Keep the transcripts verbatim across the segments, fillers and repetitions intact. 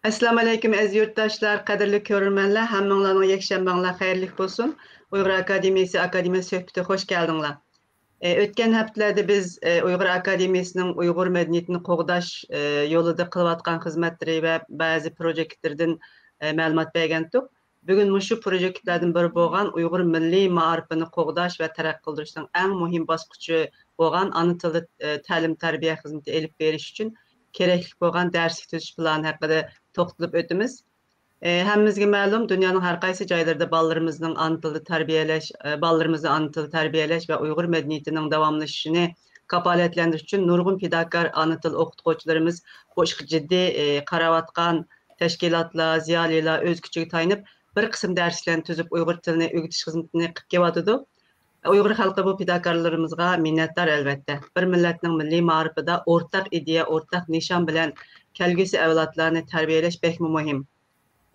ئەسسالامۇ ئەلەيكۇم، ئەزىز يۇرتداشلار، قەدىرلىك كۆرۈرمەنلەر، ھەممىڭلارنىڭ يەكشەنبەڭلار خەيرلىك بولسۇن. ئۇيغۇر ئاكادېمىيىسى ئاكادېمىيە سۆھبىتى، خوش كەلدىڭلار. ئە، ئۆتكەن ھەپتىلەردە بىز، ئە، ئۇيغۇر ئاكادېمىيىسىنىڭ ئۇيغۇر مەدەنىيىتىنى قوغداش، ئە، يولىدا قىلىۋاتقان خىزمەتلىرى ۋە بەزى پروژېكتلىرىدىن، ئە، مەلۇمات بەرگەنتۇق. بۈگۈن مۇشۇ پروژېكتلاردىن بىرى بولغان ئۇيغۇر مىللىي مائارىپىنى قوغداش ۋە تەرەققىي قىلدۇرۇشنىڭ ئەڭ مۇھىم باسقۇچى بولغان ئانا تىلدا، ئە، تەلىم-تەربىيە خىزمىتى ئېلىپ بېرىش ئۈچۈن كېرەكلىك بولغان دەرسلىك تۈزۈش پىلانى ھەققىدە توختىلىپ ئۆتىمىز. ئە، ھەممىمىزگە مەلۇم، دۇنيانىڭ ھەر قايسى جايلىرىدا بالىلىرىمىزنىڭ ئانا تىلدا تەربىيەلەش، ئە، بالىلىرىمىزنى ئانا تىلدا تەربىيەلەش ۋە ئۇيغۇر مەدەنىيىتىنىڭ داۋاملىشىشىنى كاپالەتلەندۈرۈش ئۈچۈن نۇرغۇن پىداكار ئانا تىل ئوقۇتقۇچىلىرىمىز بۇ ئىشقا جىددىي، ئە، قاراۋاتقان تەشكىلاتلار، زىيالىيلار ئۆز كۈچىگە تايىنىپ، بىر قىسىم دەرسلىكلەرنى تۈزۈپ، ئۇيغۇر تىلىنى ئۆگىتىش خىزمىتىنى قىلىپ كېلىۋاتىدۇ. ئۇيغۇر خەلقى بۇ پىداكارلىرىمىزغا مىننەتدار، ئەلۋەتتە. بىر مىللەتنىڭ مىللىي مائارىپىدا ئورتاق ئىدىيە، ئورتاق نىشان بىلەن كەلگۈسى ئەۋلادلارنى تەربىيەلەش بەكمۇ مۇھىم.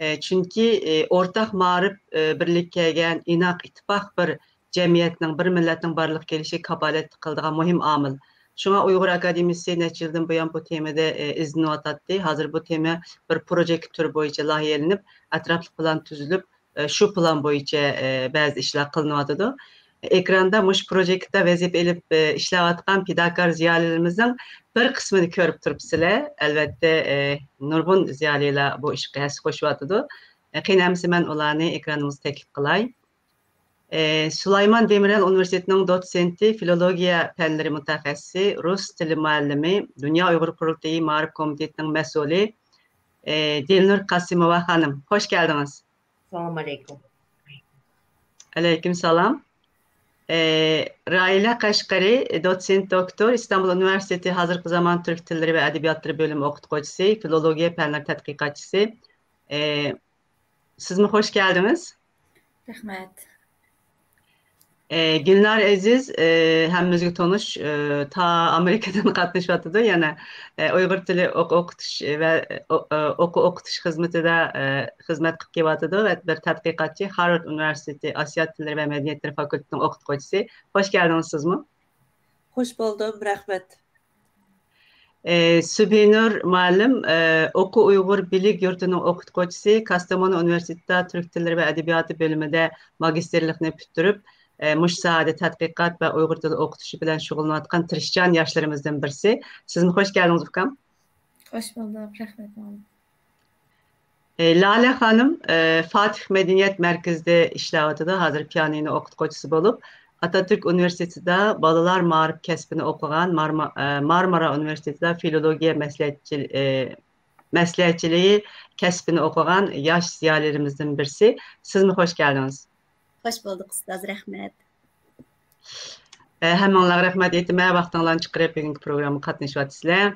ئە، چۈنكى، ئە، ئورتاق مائارىپ، ئە، بىرلىككە كەلگەن، ئىناق، ئىتتىپاق بىر جەمئىيەتنىڭ، بىر مىللەتنىڭ بارلىققا كېلىشىگە كاپالەتلىك قىلىدىغان مۇھىم ئامىل. شۇڭا ئۇيغۇر ئاكادېمىيىسى نەچچە يىلدىن بۇيان بۇ تېمىدا، ئە، ئىزدىنىۋاتاتتى. ھازىر بۇ تېما بىر پروژېكت تۈرى بويىچە لايىھەلىنىپ، ئەتراپلىق پىلان تۈزۈلۈپ، ئە، شۇ پىلان بويىچە، ئە، بەزى ئىشلار قىلىنىۋاتىدۇ. ئېكراندا مۇشۇ پروژېكتتا ۋەزىپە ئېلىپ، ئە، ئىشلەۋاتقان پىداكار زىيالىيلىرىمىزنىڭ بىر قىسمىنى كۆرۈپ تۇرۇپسىلەر. ئەلۋەتتە، ئە، نۇرغۇن زىيالىيلار بۇ ئىشقا ھەسسە قوشۇۋاتىدۇ. ئە، قېنى ئەمىسە مەن ئۇلارنى ئېكرانىمىزغا تەكلىپ قىلاي. ئە، سۇلايمان دېمىرەل ئۇنىۋېرسىتېتىنىڭ دوتسېنتى، فىلولوگىيە پەنلىرى مۇتەخەسسىسى، رۇس تىلى مۇئەللىمى، دۇنيا ئۇيغۇر قۇرۇلتىيى مائارىپ كومىتېتىنىڭ مەسئۇلى، ئە، دىلنۇر قاسىموۋا خانىم، خوش كەلدىڭىز. ئەسسالامۇئەلەيكۇم. ئەلەيكۇم سالام. ئە، راھىلە قەشقىرى، دوتسېنت دوكتور، ئىستانبۇل ئۇنىۋېرسىتېتى ھازىرقى زامان تۈرك تىللىرى ۋە ئەدەبىياتلىرى بۆلۈمى ئوقۇتقۇچىسى، فىلولوگىيە پەنلىرى تەتقىقاتچىسى. ئە، سىزمۇ خوش كەلدىڭىز. رەھمەت. ئە، گۈلنار ئەزىز، ئە، ھەممىمىزگە تونۇش، ئە، تا ئامېرىكىدىن قاتنىشىۋاتىدۇ. يەنە، ئە، ئۇيغۇر تىلى ئوقۇ ئوقۇتۇش ۋە، ئە، ئو-، ئە، ئوقۇ ئوقۇتۇش خىزمىتىدە، ئە، خىزمەت قىلىپ كېلىۋاتىدۇ ۋە بىر تەتقىقاتچى، خارۋارد ئۇنىۋېرسىتېتى ئاسىيا تىللىرى ۋە مەدەنىيەتلىرى فاكۇلتېتىنىڭ ئوقۇتقۇچىسى. خوش كەلدىڭىز سىزمۇ. خوش بولدۇم، رەھمەت. ئە، سۈبھىنۇر مۇئەللىم، ئە، ئوقۇ ئۇيغۇر بىلىك يۇرتىنىڭ ئوقۇتقۇچىسى، كاستامونۇ ئۇنىۋېرسىتېتىدا تۈرك تىللىرى ۋە ئەدەبىياتى بۆلۈمىدە ماگىستىرلىقنى پۈتتۈرۈپ، ئە، مۇشۇ ساھەدە تەتقىقات ۋە ئۇيغۇر تىلى ئوقۇتۇشى بىلەن شۇغۇللىنىۋاتقان تىرىشچان ياشلىرىمىزدىن بىرسى. سىزمۇ خوش كەلدىڭىز، ئۇكام. خوش بولدۇق، رەھمەت، مۇئەللىم. ئى، لالە خانىم، ئى، فاتىھ مەدەنىيەت مەركىزىدە ئىشلەۋاتىدۇ. ھازىر پىيانىنو ئوقۇتقۇچىسى بولۇپ، ئاتاتۈرك ئۇنىۋېرسىتېتىدا بالىلار مائارىپ كەسپىنى ئوقۇغان، مارما-، ئى، مارمارا ئۇنىۋېرسىتېتىدا فىلولوگىيە مەسلىھەتچى-، ئى، مەسلىھەتچىلىكى كەسپىنى ئوقۇغان ياش زىيالىيلىرىمىزدىن بىرسى. سىزمۇ خوش كەلدىڭىز. خوش بولدۇق، ئۇستاز، رەھمەت. ئە، ھەممىڭلارغا رەھمەت ئېيتىمەن، ۋاقتىڭلارنى چىقىرىپ بۈگۈنكى پروگراممىغا قاتنىشىۋاتىسىلەر.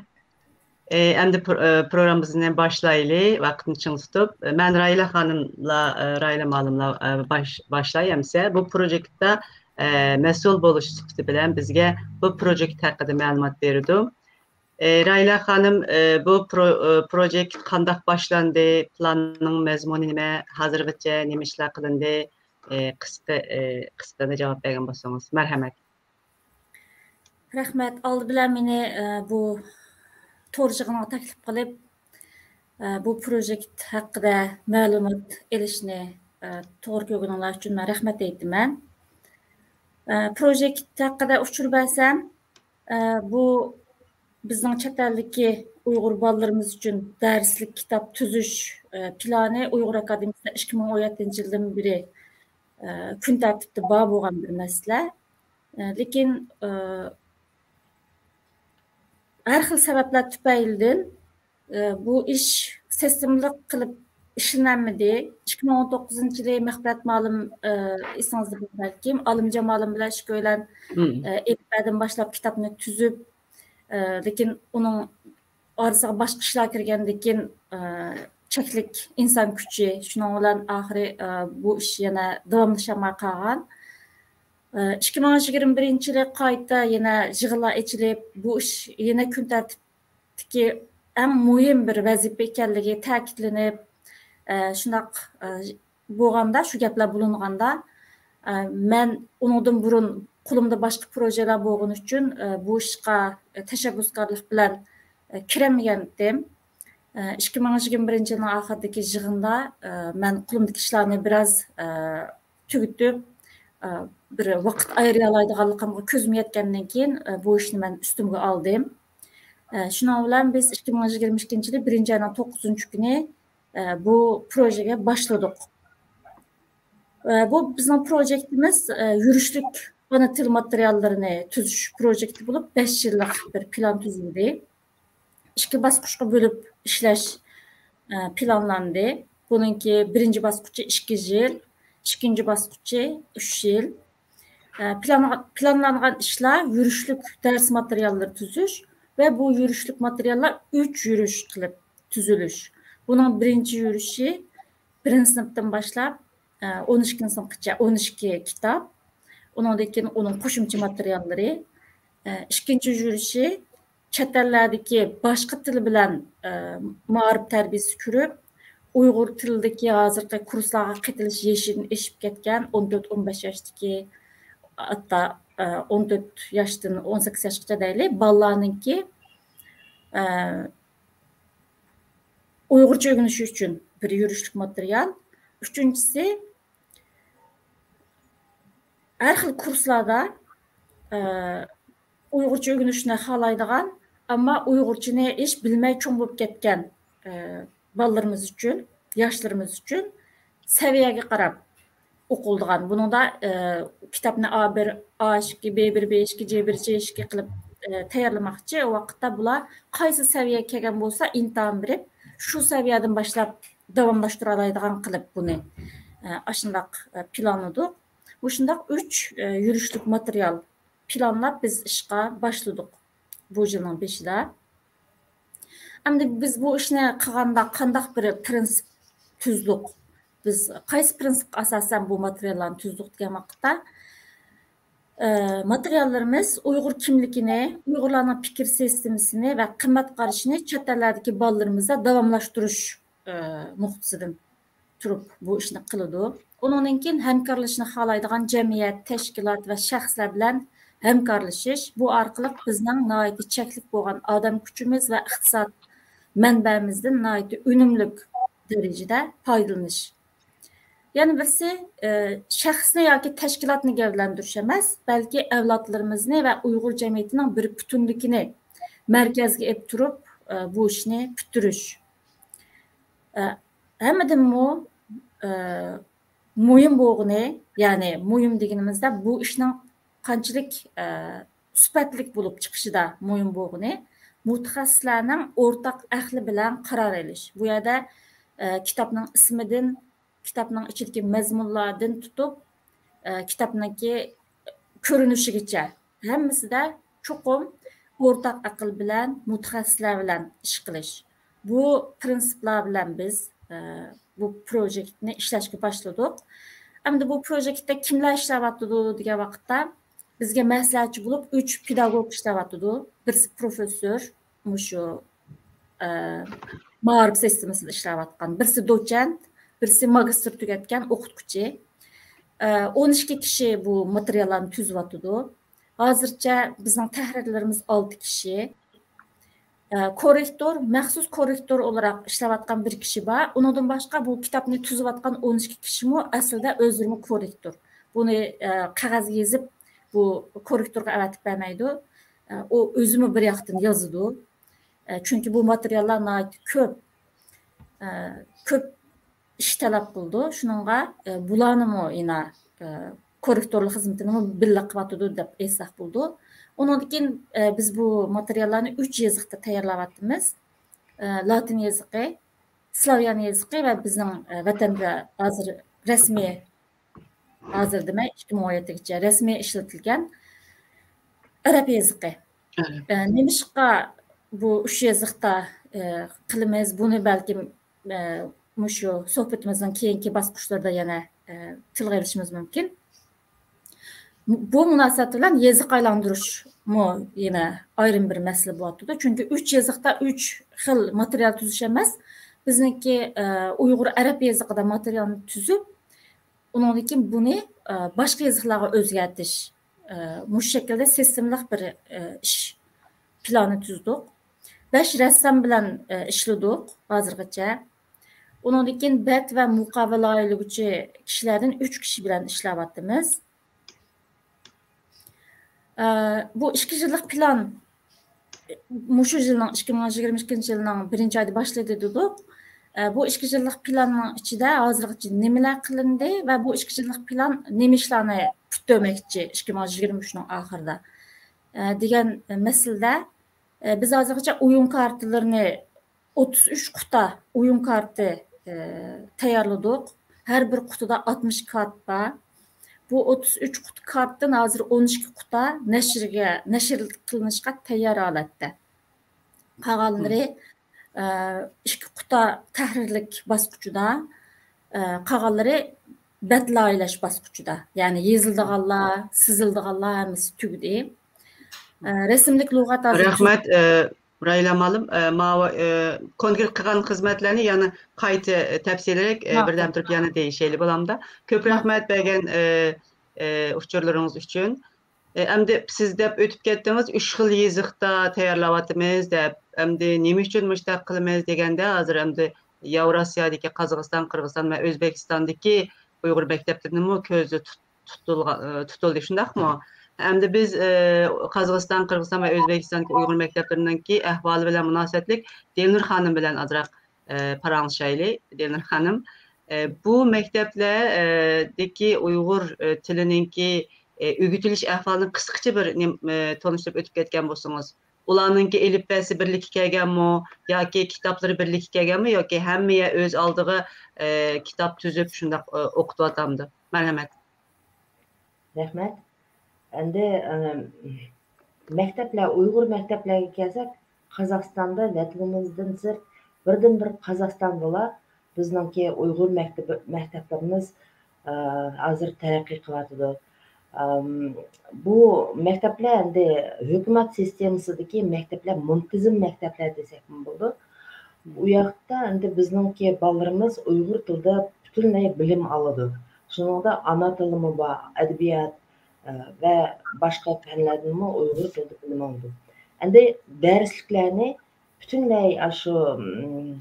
ئە، ئەمدى پرو-، ئە، پروگراممىمىزنى باشلايلى، ۋاقىتنى چىڭ تۇتۇپ. ئە، مەن راھىلە خانىملا، ئە، راھىلە مۇئەللىملا، ئە، باش-، باشلاي ئەمسە. بۇ پروژېكتتا، ئە، مەسئۇل بولۇش سۈپىتى بىلەن بىزگە بۇ پروژېكت ھەققىدە مەلۇمات بېرىدۇ. ئە، راھىلە خانىم، ئە، بۇ پرو-، ئە، پروژېكت قانداق باشلاندى؟ پىلاننىڭ مەزمۇنى نېمە؟ ھازىرغىچە نېمە ئىشلار قىلىندى؟ ئى، قىسقا، ئى، قىسقىدە جاۋاب بەرگەن بولسىڭىز. مەرھەمەت. رەھمەت. ئالدى بىلەن مېنى، ئى، بۇ تور يىغىنىغا تەكلىپ قىلىپ، ئى، بۇ پروژېكت ھەققىدە مەلۇمات ئېلىشنى، ئى، توغرا كۆرگىنىڭلار ئۈچۈن مەن رەھمەت ئېيتىمەن. ئى، پروژېكت ھەققىدە ئۇچۇر بەرسەم، ئى، بۇ بىزنىڭ چەت ئەلدىكى ئۇيغۇر بالىلىرىمىز ئۈچۈن دەرسلىك كىتاب تۈزۈش، ئى، پىلانى ئۇيغۇر ئاكادېمىيىسىدا ئىككى مىڭ ئون يەتتىنچى يىلدىن بېرى، ئى، كۈن تەرتىپتە بار بولغان بىر مەسىلە. ئى، لېكىن، ئى، ھەر خىل سەۋەبلەر تۈپەيلىدىن، ئى، بۇ ئىش سىستېمىلىق قىلىپ ئىشلىنەلمىدى. ئىككى مىڭ ئون توققۇزىنچى يىلى مەغپىرەت مۇئەللىم، ئى، ئېسىڭىزدە بار بەلكىم، ئالىمجان مۇئەللىم بىلەن ئىككىيلەن، ئى، ئېلىپبەدىن باشلاپ كىتابنى تۈزۈپ، ئى، لېكىن ئۇنىڭ ئارىسىغا باشقا ئىشلار كىرگەندىكىن، ئى، چەكلىك ئىنسان كۈچى، شۇنىڭ بىلەن ئاخىرى، ئى، بۇ ئىش يەنە داۋاملىشالماي قالغان. ئى، ئىككى مىڭ يىگىرمە بىرىنچى يىلى قايتا يەنە يىغىنلار ئېچىلىپ، بۇ ئىش يەنە كۈن تەرتىپ تىكى ئەڭ مۇھىم بىر ۋەزىپە ئىكەنلىكى تەكىتلىنىپ، ئە، شۇنداق، ئە، بولغاندا، شۇ گەپلەر بولۇنغاندا، ئە، مەن ئۇنىڭدىن بۇرۇن قولۇمدا باشقا پروژېلار بولغىنى ئۈچۈن، ئە، بۇ ئىشقا، ئە، تەشەببۇسكارلىق بىلەن، ئە، كىرەلمىگەنتىم. ئىككى مىڭ يىگىرمە بىرىنچى يىلنىڭ ئاخىرىدىكى يىغىندا، ئە، مەن قولۇمدىكى ئىشلارنى بىراز، ئە، تۈگىتىپ، ئە، بىر ۋاقىت ئايرىيالايدىغانلىقىمغا كۆزۈم يەتكەندىن كېيىن، ئە، بۇ ئىشنى مەن ئۈستۈمگە ئالدىم. ئە، شۇنىڭ بىلەن بىز ئىككى مىڭ يىگىرمە ئىككىنچى يىلى بىرىنچى ئاينىڭ توققۇزىنچى كۈنى، ئە، بۇ پروژېگە باشلىدۇق. ئە، بۇ بىزنىڭ پروژېكتىمىز، ئە، يۈرۈشلۈك ئانا تىل ماتېرىياللىرىنى تۈزۈش پروژېكتى بولۇپ، بەش يىللىق بىر پىلان تۈزۈلدى. ئىككى باسقۇچقا بۆلۈپ ئىشلەش، ئە، پىلانلاندى. بۇنىڭكى بىرىنچى باسقۇچى ئىككى يىل، ئىككىنچى باسقۇچى ئۈچ يىل. ئە، پىلانغا-، پىلانلانغان ئىشلار يۈرۈشلۈك دەرس ماتېرىياللىرى تۈزۈش ۋە بۇ يۈرۈشلۈك ماتېرىياللار ئۈچ يۈرۈش قىلىپ تۈزۈلۈش. بۇنىڭ بىرىنچى يۈرۈشى بىرىنچى سىنىپتىن باشلاپ، ئە، ئون ئىككىنچى سىنىپقىچە ئون ئىككى كىتاب، ئۇنىڭدىن كېيىن ئۇنىڭ قوشۇمچە ماتېرىياللىرى، ئە، ئىككىنچى يۈرۈشى چەت ئەللەردىكى باشقا تىل بىلەن، ئە، مائارىپ تەربىيەسى كۆرۈپ، ئۇيغۇر تىلىدىكى ھازىرقى كۇرسلارغا قېتىلىش يېشىدىن ئېشىپ كەتكەن ئون تۆت، ئون بەش ياشتىكى، ھەتتا، ئە، ئون تۆت ياشتىن ئون سەككىز ياشقىچە دەيلى، بالىلارنىڭكى، ئە، ئۇيغۇرچە ئۆگىنىشى ئۈچۈن بىر يۈرۈشلۈك ماتېرىيال. ئۈچىنچىسى، ھەر خىل كۇرسلاردا، ئە، ئۇيغۇرچە ئۆگىنىشنى خالايدىغان، ئەمما ئۇيغۇرچىنى ھېچ بىلمەي چوڭ بولۇپ كەتكەن، ئە، بالىلىرىمىز ئۈچۈن، ياشلىرىمىز ئۈچۈن سەۋىيەگە قاراپ ئوقۇلىدىغان. بۇنىڭدا، ئە، كىتابنى ئا بىر، ئا ئىككى، بې بىر، بې ئىككى، جې بىر، جې ئىككى قىلىپ، ئە، تەييارلىماقچى. ئۇ ۋاقىتتا بۇلار قايسى سەۋىيەگە كەلگەن بولسا، ئىمتىھان بېرىپ، شۇ سەۋىيەدىن باشلاپ داۋاملاشتۇرالايدىغان قىلىپ بۇنى، ئە، ئاشۇنداق، ئە، پىلانلىدۇق. مۇشۇنداق ئۈچ، ئە، يۈرۈشلۈك ماتېرىيال پىلانلاپ بىز ئىشقا باشلىدۇق بۇ يىلنىڭ بېشىدا. ئەمدى بىز بۇ ئىشنى قىلغاندا قانداق بىر پىرىنسىپ تۈزدۇق؟ بىز قايسى پىرىنسىپقا ئاساسەن بۇ ماتېرىياللارنى تۈزدۇق دېگەن ۋاقىتتا، ئە، ماتېرىياللىرىمىز ئۇيغۇر كىملىكىنى، ئۇيغۇرلارنىڭ پىكىر سىستېمىسىنى ۋە قىممەت قارىشىنى چەت ئەللەردىكى بالىلىرىمىزدا داۋاملاشتۇرۇش، ئە، نۇقتىسىدىن تۇرۇپ بۇ ئىشنى قىلىدۇ. ئۇنىڭدىن كېيىن ھەمكارلىشىشنى خالايدىغان جەمئىيەت، تەشكىلات ۋە شەخسلەر بىلەن ھەمكارلىشىش، بۇ ئارقىلىق بىزنىڭ ناھايىتى چەكلىك بولغان ئادەم كۈچىمىز ۋە ئىقتىساد مەنبەمىزدىن ناھايىتى ئۈنۈملۈك دەرىجىدە پايدىلىنىش. يەنە بىرسى، ئى، شەخسنى ياكى تەشكىلاتنى گەۋدىلەندۈرۈش ئەمەس، بەلكى ئەۋلادلىرىمىزنى ۋە ئۇيغۇر جەمئىيىتىنىڭ بىر پۈتۈنلۈكىنى مەركەزگە ئېلىپ تۇرۇپ، ئى، بۇ ئىشنى پۈتتۈرۈش. ئە، ھەممىدىنمۇ، ئە، مۇھىم بولغىنى، يەنى مۇھىم دېگىنىمىزدە بۇ ئىشنىڭ قانچىلىك، ئە، سۈپەتلىك بولۇپ چىقىشىدا مۇھىم بولغىنى، مۇتەخەسسىسلەرنىڭ ئورتاق ئەقلى بىلەن قارار ئېلىش. بۇ يەردە، ئە، كىتابنىڭ ئىسمىدىن، كىتابنىڭ ئىچىدىكى مەزمۇنلاردىن تۇتۇپ، ئە، كىتابنىڭكى كۆرۈنۈشىگىچە ھەممىسىدە چوقۇم ئورتاق ئەقىل بىلەن، مۇتەخەسسىسلەر بىلەن ئىش قىلىش. بۇ پىرىنسىپلار بىلەن بىز، ئە، بۇ پروژېكتنى ئىشلەشكە باشلىدۇق. ئەمدى بۇ پروژېكتتا كىملەر ئىشلەۋاتىدۇ دېگەن ۋاقىتتا، بىزگە مەسلىھەتچى بولۇپ ئۈچ پېداگوگ ئىشلەۋاتىدۇ. بىرسى پروفېسسور، مۇشۇ، ئە، مائارىپ سىستېمىسىدا ئىشلەۋاتقان، بىرسى دوچېنت، بىرسى ماگىستىر تۈگەتكەن ئوقۇتقۇچى. ئە، ئون ئىككى كىشى بۇ ماتېرىياللارنى تۈزۈۋاتىدۇ. ھازىرچە بىزنىڭ تەھرىرلىرىمىز ئالتە كىشى. ئە، كوررېكتور، مەخسۇس كوررېكتور ئولاراق ئىشلەۋاتقان بىر كىشى بار. ئۇنىڭدىن باشقا بۇ كىتابنى تۈزۈۋاتقان ئون ئىككى كىشىمۇ ئەسلىدە ئۆزلىرىمۇ كوررېكتور. بۇنى، ئە، قەغەزگە يېزىپ، بۇ كوررېكتورغا ئەۋەتىپ بەرمەيدۇ. ئە، ئۇ ئۆزىمۇ بىر ياقتىن يازىدۇ. ئە، چۈنكى بۇ ماتېرىياللار ناھايىتى كۆپ. ئە، كۆپ ئىش تەلەپ قىلىدۇ. شۇنىڭغا، ئە، بۇلارنىمۇ يەنە، ئە، كوررېكتورلۇق خىزمىتىنىمۇ بىللە قىلىۋاتىدۇ دەپ ئېيتساق بولىدۇ. ئۇنىڭدىن كېيىن، ئە، بىز بۇ ماتېرىياللارنى ئۈچ يېزىقتا تەييارلاۋاتىمىز. ئە، لاتىن يېزىقى، سلاۋيان يېزىقى ۋە بىزنىڭ، ئە، ۋەتەندە ھازىر رەسمىي، ھازىر دېمەي، ئىككى مىڭ ئون يەتتىگىچە رەسمىي ئىشلىتىلگەن ئەرەب يېزىقى. ئەرەب. ئە، نېمىشقا بۇ ئۈچ يېزىقتا، ئە، قىلىمىز؟ بۇنى بەلكىم، ئە، مۇشۇ سۆھبىتىمىزنىڭ كېيىنكى باسقۇچلىرىدا يەنە، ئە، تىلغا ئېلىشىمىز مۇمكىن. بۇ مۇناسىۋەت بىلەن يېزىق ئايلاندۇرۇشمۇ يەنە ئايرىم بىر مەسىلە بولۇۋاتىدۇ. چۈنكى ئۈچ يېزىقتا ئۈچ خىل ماتېرىيال تۈزۈش ئەمەس، بىزنىڭكى، ئە، ئۇيغۇر ئەرەب يېزىقىدا ماتېرىيالنى تۈزۈپ، ئۇنىڭدىن كېيىن بۇنى، ئە، باشقا يېزىقلارغا ئۆزگەرتىش، ئە، مۇشۇ شەكىلدە سىستېمىلىق بىر، ئە، ئىش پىلانى تۈزدۇق. بەش رەسسام بىلەن، ئە، ئىشلىدۇق ھازىرغىچە. ئۇنىڭدىن كېيىن بەت ۋە مۇقاۋا لايىھىلىگۈچى كىشىلەردىن ئۈچ كىشى بىلەن ئىشلەۋاتىمىز. ئە، بۇ ئىككى يىللىق پىلان مۇشۇ يىلنىڭ، ئىككى مىڭ يىگىرمە ئىككىنچى يىلنىڭ بىرىنچى ئايدا باشلىدى دېدۇق. ئە، بۇ ئىككى يىللىق پىلاننىڭ ئىچىدە ھازىرغىچە نېمىلەر قىلىندى ۋە بۇ ئىككى يىللىق پىلان نېمە ئىشلارنى پۈتتۈرمەكچى ئىككى مىڭ يىگىرمە ئۈچنىڭ ئاخىرىدا، ئە، دېگەن مەسىلىدە، ئە، بىز ھازىرغىچە ئويۇن كارتىلىرىنى ئوتتۇز ئۈچ قۇتا ئويۇن كارتى، ئە، تەييارلىدۇق. ھەر بىر قۇتىدا ئاتمىش كارت بار. بۇ ئوتتۇز ئۈچ قۇتا كارتتىن ھازىر ئون ئىككى قۇتا نەشرگە، نەشر قىلىنىشقا تەييار ھالەتتە. قالغانلىرى، ئە، ئىككى قۇتا تەھرىرلىك باسقۇچىدا، ئە، قالغانلىرى بەت لايىھەلەش باسقۇچىدا. يەنى يېزىلىدىغانلار، سىزىلىدىغانلار ھەممىسى تۈگىدى. ئە، رەسىملىك لۇغەت ھازىر رەھمەت، ئە، رايلا مالىم، ئە، ماۋۇ، ئە، كونكرېت قىلغان خىزمەتلەرنى يەنە قايتا، ئە، تەپسىلىيرەك، ئە، ماقۇل. بىردەم تۇرۇپ يەنە دېيىشەيلى، بولامدا؟ كۆپ ماقۇل. رەھمەت بەرگەن، ئە، ئە، ئۇچۇرلىرىڭىز ئۈچۈن. ئە، ئەمدى سىز دەپ ئۆتۈپ كەتتىڭىز، ئۈچ خىل يېزىقتا تەييارلاۋاتىمىز دەپ. ئەمدى نېمە ئۈچۈن مۇشۇنداق قىلىمىز دېگەندە، ھازىر ئەمدى ياۋراسىيادىكى قازاقىستان، قىرغىزىستان ۋە ئۆزبېكىستاندىكى ئۇيغۇر مەكتەپلىرىنىمۇ كۆزدە تۇت-، تۇتۇلغا-، ئە، تۇتۇلدى، شۇنداقمۇ؟ ئەمدى بىز، ئە، قازاقىستان، قىرغىزىستان ۋە ئۆزبېكىستاندىكى ئۇيغۇر مەكتەپلىرىنىڭكى ئەھۋالى بىلەن مۇناسىۋەتلىك دىلنۇر خانىم بىلەن ئازراق، ئە، پاراڭلىشايلى. دىلنۇر خانىم، ئە، بۇ مەكتەپلەردىكى ئۇيغۇر، ئە، تىلىنىڭكى، ئە، ئۆگىتىلىش ئەھۋالىنى قىسقىچە بىر نېم-، ئە، تونۇشتۇرۇپ ئۆتۈپ كەتكەن بولسىڭىز. ئۇلارنىڭكى ئېلىپبەسى بىرلىككە كەلگەنمۇ ياكى كىتابلىرى بىرلىككە كەلگەنمۇ ياكى ھەممە يەر ئۆز ئالدىغا، ئە، كىتاب تۈزۈپ شۇنداق، ئە، ئوقۇتۇۋاتامدۇ؟ مەرھەمەت. رەھمەت. ئەمدى، ئە، مەكتەپلەر، ئۇيغۇر مەكتەپلەرگە كەلسەك، قازاقىستاندا ۋەتىنىمىزدىن سىرت بىردىنبىر قازاقىستاندىلا بىزنىڭكى ئۇيغۇر مەكتىپى، مەكتەپلىرىمىز، ئە، ھازىر تەرەققىي قىلىۋاتىدۇ. ئەم، بۇ مەكتەپلەر ئەمدى ھۆكۈمەت سىستېمىسىدىكى مەكتەپلەر، مۇنتىزىم مەكتەپلەر دېسەكمۇ بولىدۇ. ئۇ ياقتا ئەمدى بىزنىڭكى بالىلىرىمىز ئۇيغۇر تىلىدا پۈتۈنلەي بىلىم ئالىدۇ. شۇنىڭدا ئانا تىلىمۇ بار، ئەدەبىيات، ئە، ۋە باشقا پەنلەردىنمۇ ئۇيغۇر تىلىدا بىلىم ئالىدۇ. ئەمدى دەرسلىكلەرنى پۈتۈنلەي ئاشۇ، م،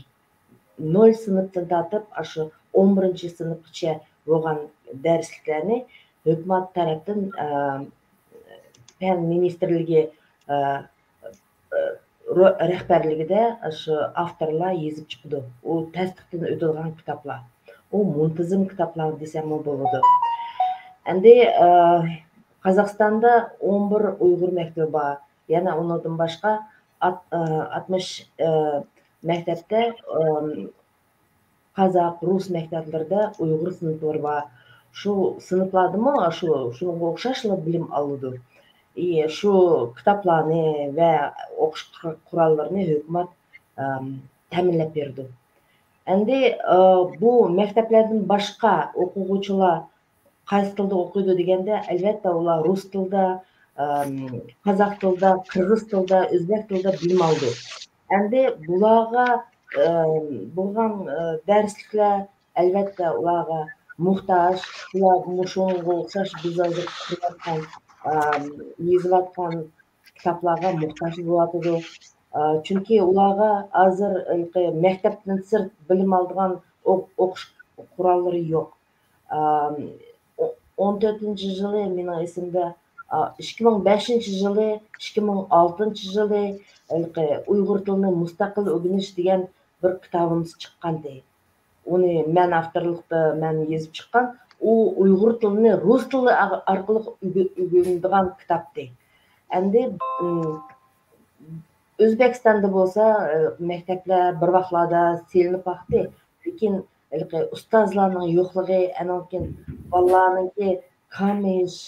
نول سىنىپتىن تارتىپ ئاشۇ ئون بىرىنچى سىنىپقىچە بولغان دەرسلىكلەرنى ھۆكۈمەت تەرەپتىن، ئە، پەن مىنىستىرلىكى، ئە، ئە، رو-، رەھبەرلىكىدە شۇ ئاپتورلار يېزىپ چىقىدۇ. ئۇ تەستىقتىن ئۆتىدىغان كىتابلار. ئۇ مۇنتىزىم كىتابلار دېسەممۇ بولىدۇ. ئەمدى، ئە، قازاقىستاندا ئون بىر ئۇيغۇر مەكتىپى بار. يەنە ئۇنىڭدىن باشقا ئات-، ئە، ئاتمىش، ئە، مەكتەپتە، ئە، قازاق، رۇس مەكتەپلىرىدە ئۇيغۇر سىنىپلىرى بار. شۇ سىنىپلاردىمۇ شۇ، شۇنىڭغا ئوخشاشلا بىلىم ئالىدۇ. ئى، شۇ كىتابلارنى ۋە ئوقۇش قۇر-، قوراللىرىنى ھۆكۈمەت، ئەم، تەمىنلەپ بېرىدۇ. ئەمدى، ئە، بۇ مەكتەپلەردىن باشقا ئوقۇغۇچىلار قايسى تىلدا ئوقۇيدۇ دېگەندە، ئەلۋەتتە، ئۇلار رۇس تىلىدا، ئەم، قازاق تىلىدا، قىرغىز تىلىدا، ئۆزبەك تىلىدا بىلىم ئالىدۇ. ئەمدى بۇلارغا، ئەم، بولغان، ئە، دەرسلىكلەر، ئەلۋەتتە، ئۇلارغا موھتاج. ئۇلار مۇشۇنىڭغا ئوخشاش بىز ھازىر قۇرۇۋاتقان، ئەم، يېزىۋاتقان كىتابلارغا موھتاج بولۇۋاتىدۇ. ئە، چۈنكى ئۇلارغا ھازىر ھېلىقى مەكتەپتىن سىرت بىلىم ئالىدىغان ئوق-، ئوقۇش قوراللىرى يوق. ئام، ئو-، ئون تۆتىنچى يىلى مېنىڭ ئېسىمدە، ئا، ئىككى مىڭ بەشىنچى يىلى، ئىككى مىڭ ئالتىنچى يىلى ھېلىقى ئۇيغۇر تىلىنى مۇستەقىل ئۆگىنىش دېگەن بىر كىتابىمىز چىققانىدى. ئۇنى مەن ئاپتورلۇقتا مەن يېزىپ چىققان. ئۇ ئۇيغۇر تىلىنى رۇس تىلى ئا-، ئارقىلىق ئۆگە-، ئۆگىنىدىغان كىتابتى. ئەمدى، ئىم، ئۆزبېكىستاندا بولسا، ئە، مەكتەپلەر بىر ۋاقىتلاردا سېلىنىپ باقتى، لېكىن ھېلىقى ئۇستازلارنىڭ يوقلۇقى، ئاندىن كېيىن بالىلارنىڭكى كامىيىش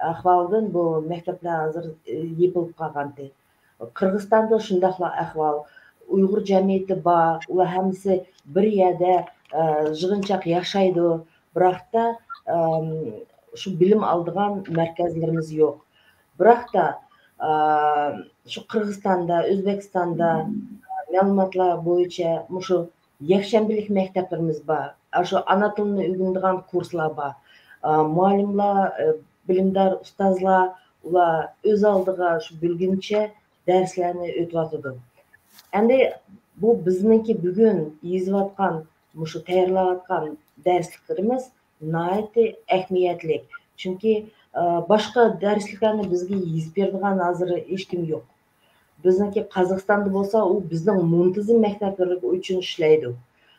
ئەھۋالىدىن بۇ مەكتەپلەر ھازىر، ئە، يېپىلىپ قالغانتى. قىرغىزىستاندا شۇنداقلا ئەھۋال. ئۇيغۇر جەمئىيىتى بار، ئۇلار ھەممىسى بىر يەردە، ئە، يىغىنچاق ياشايدۇ. بىراقتا، ئەم، شۇ بىلىم ئالىدىغان مەركەزلىرىمىز يوق. بىراقتا، ئە، شۇ قىرغىزىستاندا، ئۆزبېكىستاندا، ئە، مەلۇماتلار بويىچە مۇشۇ يەكشەنبىلىك مەكتەپلىرىمىز بار. ئاشۇ ئانا تىلىنى ئۆگىنىدىغان كۇرسلار بار. ئە، مۇئەللىملەر، ئە، بىلىمدار ئۇستازلار، ئۇلار ئۆز ئالدىغا شۇ بۆلگۈنچە دەرسلەرنى ئۆتۈۋاتىدۇ. ئەمدى بۇ بىزنىڭكى بۈگۈن يېزىۋاتقان، مۇشۇ تەييارلاۋاتقان دەرسلىكلىرىمىز ناھايىتى ئەھمىيەتلىك. چۈنكى، ئە، باشقا دەرسلىكلەرنى بىزگە يېزىپ بېرىدىغان ھازىر ھېچكىم يوق. بىزنىڭكى قازاقىستاندا بولسا، ئۇ بىزنىڭ مۇنتىزىم مەكتەپلىرى ئۈچۈن ئىشلەيدۇ.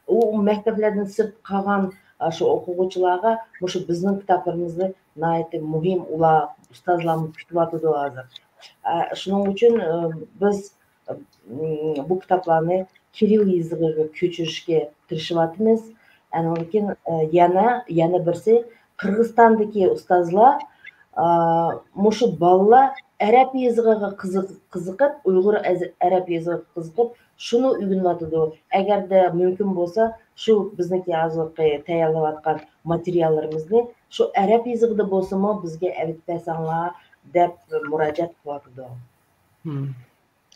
ئۇ مەكتەپلەردىن سىرت قالغان، ئە، شۇ ئوقۇغۇچىلارغا مۇشۇ بىزنىڭ كىتابلىرىمىزنى ناھايىتى مۇھىم، ئۇلار، ئۇستازلارمۇ كۈتۈۋاتىدۇ ھازىر. ئە، شۇنىڭ ئۈچۈن، ئە، بىز، ئىم، بۇ كىتابلارنى كىرىل يېزىقىغا كۆچۈرۈشكە تىرىشىۋاتىمىز. ئاندىن كېيىن، ئە، يەنە، يەنە بىرسى، قىرغىزىستاندىكى ئۇستازلار، ئا، مۇشۇ بالىلار ئەرەب يېزىقىغا قىزىق-، قىزىقىپ، ئۇيغۇر ئەز-، ئەرەب يېزىقىغا قىزىقىپ، شۇنى ئۆگىنىۋاتىدۇ. ئەگەردە مۇمكىن بولسا، شۇ بىزنىڭكى ھازىرقى تەييارلاۋاتقان ماتېرىياللىرىمىزنى شۇ ئەرەب يېزىقىدا بولسىمۇ بىزگە ئەۋېتىپ بەرسەڭلار، دەپ مۇراجىئەت قىلىۋاتىدۇ. مم.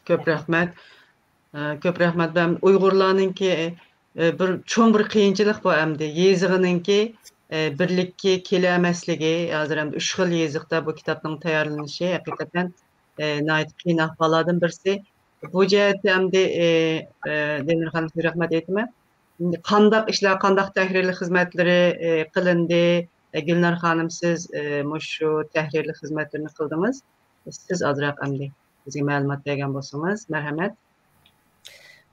كۆپ رەھمەت. ئە، كۆپ رەھمەت. مەن ئۇيغۇرلارنىڭكى، ئە، بىر چوڭ بىر قىيىنچىلىق بۇ ئەمدى. يېزىقىنىڭكى، ئە، بىرلىككە كېلەلمەسلىكى. ھازىر ئەمدى ئۈچ خىل يېزىقتا بۇ كىتابنىڭ تەييارلىنىشى ھەقىقەتەن، ئە، ناھايىتى قىيىن ئەھۋاللاردىن بىرسى. بۇ جەھەتتە ئەمدى، ئە، ئە، دىلنۇر خانىم، سىزگە رەھمەت ئېيتىمەن. ئەمدى قانداق ئىشلار، قانداق تەھرىرلىك خىزمەتلىرى، ئە، قىلىندى؟ ئە، گۈلنار خانىم، سىز، ئە، مۇشۇ تەھرىرلىك خىزمەتلىرىنى قىلدىڭىز. سىز ئازراق ئەمدى بىزگە مەلۇمات بەرگەن بولسىڭىز، مەرھەمەت.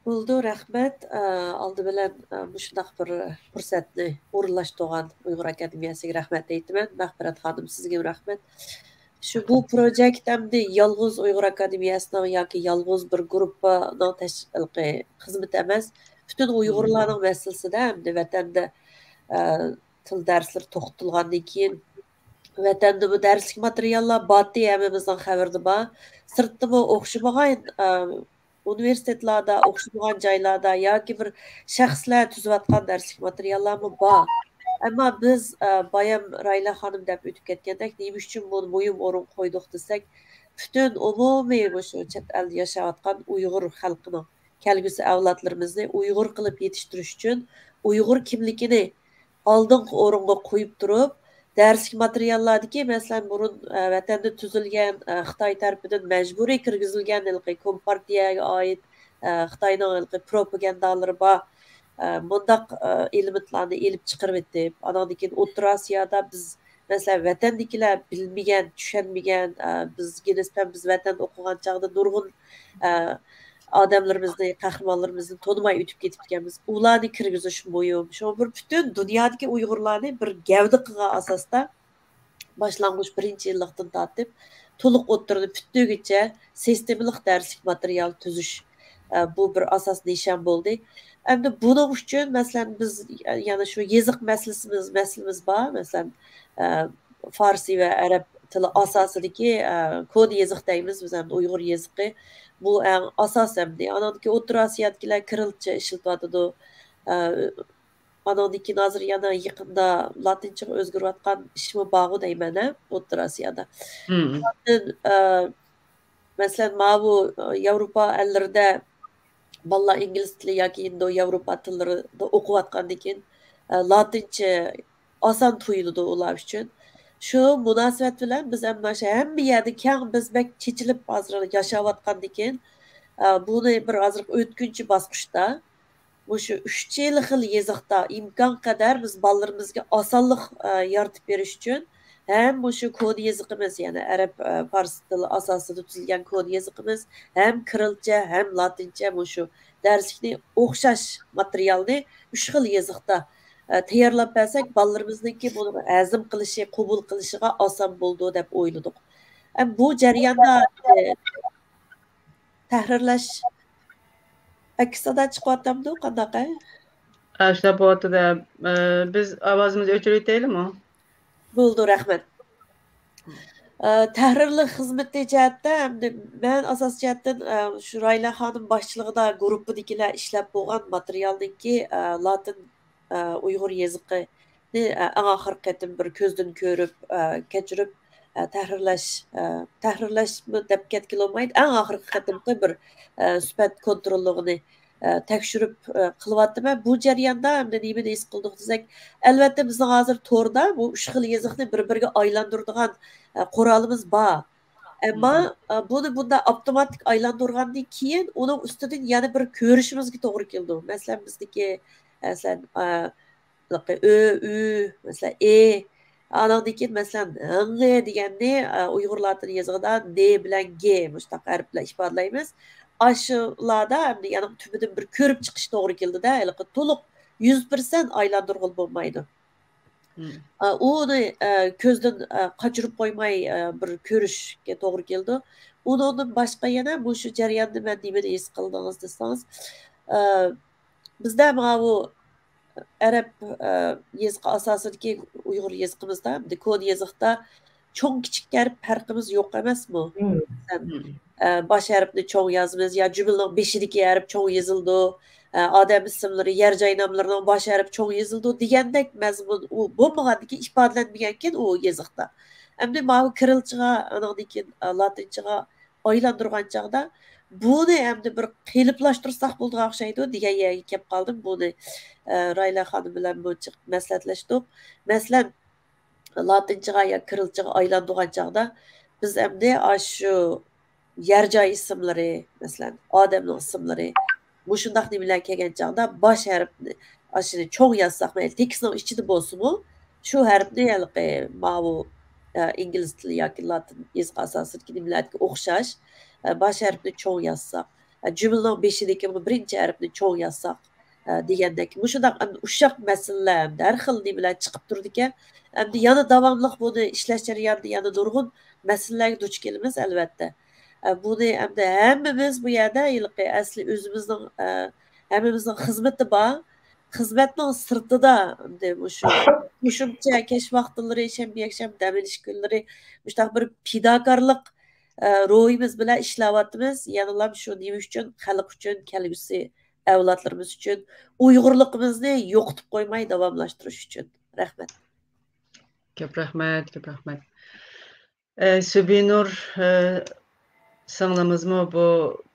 بولىدۇ، رەھمەت. ئە، ئالدى بىلەن، ئە، مۇشۇنداق بىر پۇرسەتنى ئورۇنلاشتۇرغان ئۇيغۇر ئاكادېمىيەسىگە رەھمەت ئېيتىمەن. مەغپىرەت خانىم، سىزگىمۇ رەھمەت. شۇ بۇ پروجېكت ئەمدى يالغۇز ئۇيغۇر ئاكادېمىيەسىنىڭ ياكى يالغۇز بىر گۇرۇپپىنىڭ تەش-، ھېلىقى خىزمىتى ئەمەس. پۈتۈن ئۇيغۇرلارنىڭ مەسىلىسىدە ئەمدى ۋەتەندە، ئە، تىل دەرسلىرى توختىتىلغاندىن كېيىن، ۋەتەندىمۇ دەرسلىك ماتېرىياللار بارتى، ھەممىمىزنىڭ خەۋىرىدە بار. سىرتتىمۇ ئوخشىمىغان، ئە، ئۇنىۋېرسىتېتلاردا، ئوخشىمىغان جايلاردا ياكى بىر شەخسلەر تۈزۈۋاتقان دەرسلىك ماتېرىياللارمۇ بار. ئەمما بىز، ئە، بايام رايلا خانىم دەپ ئۆتۈپ كەتكەندەك، نېمە ئۈچۈن بۇنى مۇھىم ئورۇنغا قويدۇق دېسەك، پۈتۈن ئومۇمىي مۇشۇ چەت ئەلدە ياشاۋاتقان ئۇيغۇر خەلقىنىڭ كەلگۈسى ئەۋلادلىرىمىزنى ئۇيغۇر قىلىپ يېتىشتۈرۈش ئۈچۈن ئۇيغۇر كىملىكىنى ئالدىنقى ئورۇنغا قويۇپ تۇرۇپ، دەرسلىك ماتېرىياللاردىكى، مەسىلەن، بۇرۇن، ئە، ۋەتەندە تۈزۈلگەن، ئە، خىتاي تەرىپىدىن مەجبۇرىي كىرگۈزۈلگەن ھېلىقى كومپارتىيەگە ئائىت، ئە، خىتاينىڭ ھېلىقى پروپاگاندالىرى بار، ئە، مۇنداق، ئە، ئېلېمېنتلارنى ئېلىپ چىقىرىۋېتىپ، ئاناندىن كېيىن ئوتتۇرا ئاسىيادا بىز، مەسىلەن، ۋەتەندىكىلەر بىلمىگەن، چۈشەنمىگەن، ئە، بىزگە نىسبەن بىز ۋەتەندە ئوقۇغان چاغدا نۇرغۇن، ئە، ئادەملىرىمىزنى، قەھرىمانلىرىمىزنى تونۇماي ئۆتۈپ كېتىپتىكەنمىز. ئۇلارنى كىرگۈزۈش مۇھىم. شۇڭا بىر پۈتۈن دۇنيادىكى ئۇيغۇرلارنى بىر گەۋدە قىلغان ئاساستا باشلانغۇچ بىرىنچى يىللىقتىن تارتىپ تولۇق ئوتتۇرىنى پۈتتۈرگۈچە سىستېمىلىق دەرسلىك ماتېرىيال تۈزۈش، ئە، بۇ بىر ئاساس نىشان بولدى. ئەمدى بۇنىڭ ئۈچۈن، مەسىلەن، بىز يەنە شۇ يېزىق مەسىلىسىمىز، مەسىلىمىز بار. مەسىلەن، ئە، فارسىي ۋە ئەرەب تىلى ئاساسىدىكى، ئە، كونا يېزىق دەيمىز بىز، ئەمدى ئۇيغۇر يېزىقى. بۇ ئەڭ ئاساس ئەمدى. ئانىڭدىن كېيىن ئوتتۇرا ئاسىيادىكىلەر كىرىلچە ئىشلىتىۋاتىدۇ. ئە، ئانىڭدىن كېيىن ھازىر يەنە يېقىندا لاتىنچىغا ئۆزگىرىۋاتقان ئىشمۇ بارغۇ دەيمەن، ھە، ئوتتۇرا ئاسىيادا. مم. ئاندىن، ئە، مەسىلەن، ماۋۇ، ئە، ياۋروپا ئەللىرىدە بالىلار ئىنگلىز تىلى ياكى ھىندىياۋروپا تىللىرىدا ئوقۇۋاتقاندىن كېيىن، ئە، لاتىنچە ئاسان تۇيۇلىدۇ ئۇلار ئۈچۈن. شۇ مۇناسىۋەت بىلەن بىز ئەمما شۇ ھەممە يەردە كەڭ، بىز بەك چېچىلىپ ھازىر ياشاۋاتقاندىكىن، ئە، بۇنى بىر ھازىر ئۆتكۈنچى باسقۇچتا مۇشۇ ئۈچ خىل يېزىقتا ئىمكان قەدەر بىز بالىلىرىمىزغا ئاسانلىق، ئە، يارىتىپ بېرىش ئۈچۈن ھەم مۇشۇ كونا يېزىقىمىز، يەنى ئەرەب، ئە، پارس تىلى ئاساسىدا تۈزۈلگەن كونا يېزىقىمىز، ھەم كىرىلچە، ھەم لاتىنچە مۇشۇ دەرسلىكنى ئوخشاش ماتېرىيالنى ئۈچ خىل يېزىقتا، ئە، تەييارلاپ بەرسەك، بالىلىرىمىزنىڭكى بۇنى ھەزىم قىلىشى، قوبۇل قىلىشىغا ئاسان بولىدۇ دەپ ئويلىدۇق. ھەم بۇ جەرياندا، ئە، تەھرىرلەش ئەكس سادا چىقىۋاتامدۇ؟ قانداق، ئە؟ ئاشۇنداق بولۇۋاتىدۇ. ئە، بىز ئاۋازىمىزنى ئۆچۈرۈۋېتەيلىمۇ؟ بولىدۇ، رەھمەت. ئە، تەھرىرلىك خىزمىتى جەھەتتە، ئەمدى مەن ئاساسىي جەھەتتىن، ئە، شۇ رايلا خانىم باشچىلىقىدا گۇرۇپپىدىكىلەر ئىشلەپ بولغان ماتېرىيالنىڭكى، ئە، لاتىن، ئە، ئۇيغۇر يېزىقىنى، ئە، ئەڭ ئاخىرقى قېتىم بىر كۆزدىن كۆرۈپ، ئە، كەچۈرۈپ، ئە، تەھرىرلەش، ئە، تەھرىرلەشمۇ دەپ كەتكىلى بولمايدۇ. ئەڭ ئاخىرقى قېتىمقى بىر، ئە، سۈپەت كونتروللۇقىنى، ئە، تەكشۈرۈپ، ئە، قىلىۋاتىمەن. بۇ جەرياندا ئەمدى نېمىنى ھېس قىلدۇق دېسەك، ئەلۋەتتە، بىزنىڭ ھازىر توردا بۇ ئۈچ خىل يېزىقنى بىر-بىرىگە ئايلاندۇرىدىغان، ئە، قورالىمىز بار. ئەمما، ئە، بۇنى بۇنداق ئاپتوماتىك ئايلاندۇرغاندىن كېيىن ئۇنىڭ ئۈستىدىن يەنە بىر كۆرۈشىمىزگە توغرا كېلىدۇ. مەسىلەن، بىزدىكى، مەسىلەن، ئە، ئۆ، ئۈ، مەسىلەن، ئې، ئانىڭدىن كېيىن، مەسىلەن، ڭ دېگەننى، ئە، ئۇيغۇر لاتىن يېزىقىدا ن بىلەن گ مۇشۇنداق ھەرپ بىلەن ئىپادىلەيمىز. ئاشۇلاردا ئەمدى يەنە تۈپىدىن بىر كۆرۈپ چىقىش توغرا كېلىدۇ-دە، ھېلىقى تولۇق يۈز پىرسەنت ئايلاندۇرغىلى بولمايدۇ. مم. ئە، ئۇنى، ئە، كۆزدىن، ئە، قاچۇرۇپ قويماي، ئە، بىر كۆرۈشكە توغرا كېلىدۇ. ئۇنىڭدىن باشقا يەنە مۇشۇ جەرياندا مەن نېمىنى ھېس قىلدىڭىز دېسىڭىز، ئە، بىزدە ماۋۇ ئەرەب، ئە، يېزىقى ئاساسىدىكى ئۇيغۇر يېزىقىمىزدا، ئەمدى كونا يېزىقتا چوڭ كىچىك ھەرپ پەرقىمىز يوق ئەمەسمۇ؟ مم. مەسىلەن، مم. ئە، باش ھەرپنى چوڭ يازىمىز يا جۈملىنىڭ بېشىدىكى ھەرپ چوڭ يېزىلىدۇ، ئە، ئادەم ئىسىملىرى، يەر جاي ناملىرىنىڭ باش ھەرپ چوڭ يېزىلىدۇ دېگەندەك مەزمۇن ئۇ بولمىغاندىكىن ئىپادىلەنمىگەنكەن ئۇ يېزىقتا. ئەمدى ماۋۇ كىرىلچىغا، ئانىڭدىن كېيىن، ئە، لاتىنچىغا ئايلاندۇرغان چاغدا، بۇنى ئەمدى بىر قېلىپلاشتۇرساق بولىدىغان ئوخشايدۇ دېگەن يەرگە كەپ قالدىم. بۇنى، ئە، رايلا خانىم بىلەن بۇ جىق مەسلىھەتلەشتۇق. مەسىلەن، لاتىنچىغا يا كىرىلچىغا ئايلاندۇرغان چاغدا، بىز ئەمدى ئاشۇ يەر جاي ئىسىملىرى، مەسىلەن، ئادەمنىڭ ئىسىملىرى، مۇشۇنداق نېمىلەر كەلگەن چاغدا باش ھەرپنى، ئاشۇنى چوڭ يازساق، مەيلى، تېكىستنىڭ ئىچىدە بولسىمۇ، شۇ ھەرپنى ھېلىقى ماۋۇ، ئە، ئىنگلىز تىلى ياكى لاتىن يېزىقى ئاساسىدىكى نېمىلەرگە ئوخشاش، ئە، باش ھەرپنى چوڭ يازساق، ئە، جۈملىنىڭ بېشىدىكى بۇ بىرىنچى ھەرپنى چوڭ يازساق، ئە، دېگەندەك، مۇشۇنداق ئەمدى ئۇششاق مەسىلىلەر، ئەمدى ھەر خىل نېمىلەر چىقىپ تۇرىدىكەن. ئەمدى يەنە داۋاملىق بۇنى ئىشلەش جەريانىدا يەنە نۇرغۇن مەسىلىلەرگە دۇچ كېلىمىز، ئەلۋەتتە. ئە، بۇنى ئەمدى ھەممىمىز بۇ يەردە ھېلىقى ئەسلى ئۆزىمىزنىڭ، ئە، ھەممىمىزنىڭ خىزمىتى بار. خىزمەتنىڭ سىرتىدا ئەمدى مۇشۇ قوشۇمچە كەچ ۋاقىتلىرى، شەنبە، يەكشەنبە دەم ئېلىش كۈنلىرى مۇشۇنداق بىر پىداكارلىق، ئە، روھىمىز بىلەن ئىشلەۋاتىمىز. يەنىلا شۇ نېمە ئۈچۈن؟ خەلق ئۈچۈن، كەلگۈسى ئەۋلادلىرىمىز ئۈچۈن، ئۇيغۇرلۇقىمىزنى يوقىتىپ قويماي داۋاملاشتۇرۇش ئۈچۈن. رەھمەت. كۆپ رەھمەت، كۆپ رەھمەت. ئە، سۈبىنۇر، ئە، سىڭلىمىزمۇ بۇ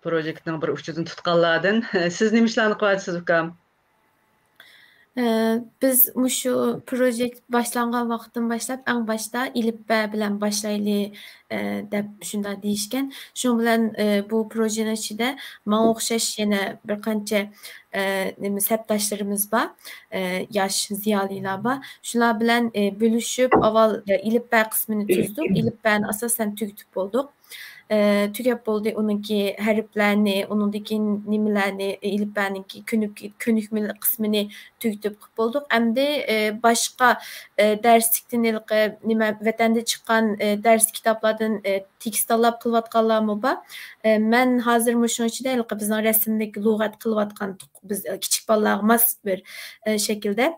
پروژېكتنىڭ بىر ئۇچىدىن تۇتقانلاردىن. سىز نېمە ئىشلارنى قىلىۋاتىسىز، ئۇكام؟ ئە، بىز مۇشۇ پروژېكت باشلانغان ۋاقىتتىن باشلاپ، ئەڭ باشتا ئېلىپبە بىلەن باشلايلى، ئە، دەپ شۇنداق دېيىشكەن. شۇنىڭ بىلەن، ئە، بۇ پروژېنىڭ ئىچىدە ماڭا ئوخشاش يەنە بىر قانچە، ئە، نېمە، سەپداشلىرىمىز بار، ئە، ياش زىيالىيلار بار. شۇلار بىلەن، ئە، بۆلۈشۈپ، ئاۋۋال، ئە، ئېلىپبە قىسمىنى تۈزدۇق. ئېلىپبەنى ئاساسەن تۈگىتىپ بولدۇق. ئە، تۈگەپ بولدى. ئۇنىڭكى ھەرپلەرنى، ئۇنىڭدىن كېيىن نېمىلەرنى، ئېلىپبەنىڭكى كۆنۈك-، كۆنۈكمە قىسمىنى تۈگىتىپ قىلىپ بولدۇق. ئەمدى، ئە، باشقا، ئە، دەرسلىكتىن ھېلىقى نېمە، ۋەتەندە چىققان، ئە، دەرس كىتابلاردىن، ئە، تېكىست تاللاپ قىلىۋاتقانلارمۇ بار. ئە، مەن ھازىر مۇشۇنىڭ ئىچىدە ھېلىقى بىزنىڭ رەسىملىك لۇغەت قىلىۋاتقان، بىز، ئە، كىچىك بالىلارغا ماس بىر، ئە، شەكىلدە.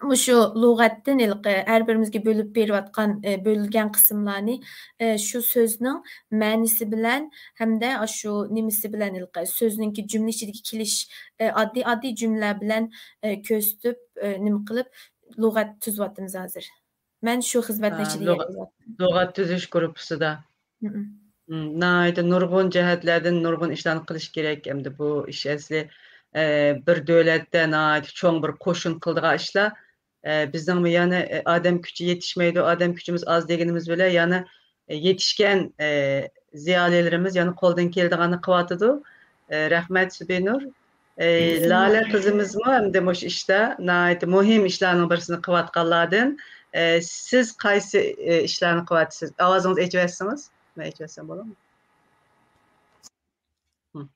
مۇشۇ لۇغەتتىن ھېلىقى ھەر بىرىمىزگە بۆلۈپ بېرىۋاتقان، ئە، بۆلگەن قىسىملارنى، ئە، شۇ سۆزنىڭ مەنىسى بىلەن ھەمدە ئاشۇ نېمىسى بىلەن ھېلىقى سۆزنىڭكى جۈملە ئىچىدىكى كېلىش، ئە، ئاددىي، ئاددىي جۈملىلەر بىلەن، ئە، كۆرسىتىپ، ئە، نېمە قىلىپ لۇغەت تۈزۈۋاتىمىز ھازىر. مەن شۇ خىزمەتنىڭ ھە، ئىچىدە لۇغەت، يەتكۈزۈۋاتىمەن. لۇغەت تۈزۈش گۇرۇپپىسىدا. مم. مم، ناھايىتى نۇرغۇن جەھەتلەردىن نۇرغۇن ئىشلارنى قىلىش كېرەك. ئەمدى بۇ ئىش ئەسلى، ئە، بىر دۆلەتتە ناھايىتى چوڭ بىر قوشۇن قىلىدىغان ئىشلار. ئە، بىزنىڭمۇ يەنە، ئە، ئادەم كۈچى يېتىشمەيدۇ. ئادەم كۈچىمىز ئاز دېگىنىمىز بىلەن يەنە، ئە، يېتىشكەن، ئە، زىيالىيلىرىمىز يەنە قولدىن كېلىدىغاننى قىلىۋاتىدۇ. ئە، رەھمەت، سۈبىنۇر. ئە، لالە قىزىمىزمۇ ئەمدى مۇشۇ ئىشتا ناھايىتى مۇھىم ئىشلارنىڭ بىرسىنى قىلىۋاتقانلاردىن. ئە، سىز قايسى، ئە، ئىشلارنى قىلىۋاتىسىز؟ ئاۋازىڭىزنى ئېچىۋەتسىڭىز. مەن ئېچىۋەتسەم بولامدۇ؟ ھىم.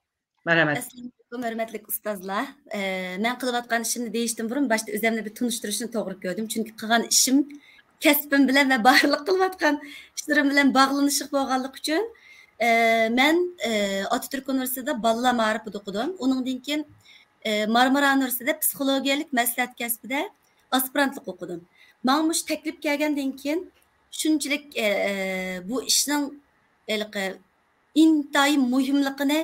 مەرھەمەت. ئەسسالامۇئەلەيكۇم، ھۆرمەتلىك ئۇستازلار. ئە، مەن قىلىۋاتقان ئىشىمنى دېيىشتىن بۇرۇن باشتا ئۆزۈمنى بىر تونۇشتۇرۇشنى توغرا كۆردۈم. چۈنكى قىلغان ئىشىم كەسپىم بىلەن ۋە بارلىق قىلىۋاتقان ئىشلىرىم بىلەن باغلىنىشلىق بولغانلىقى ئۈچۈن، ئە، مەن، ئە، ئاتاتۈرك ئۇنىۋېرسىتېتىدا بالىلار مائارىپىدا ئوقۇدۇم. ئۇنىڭدىن كېيىن، ئە، مارمارا ئۇنىۋېرسىتېتىدا پسىخولوگىيەلىك مەسلىھەت كەسپىدە ئاسپىرانتلىق ئوقۇدۇم. ماڭا مۇشۇ تەكلىپ كەلگەندىن كېيىن شۇنچىلىك، ئە، ئە، بۇ ئىشنىڭ ھېلىقى ئىنتايىن مۇھىملىقىنى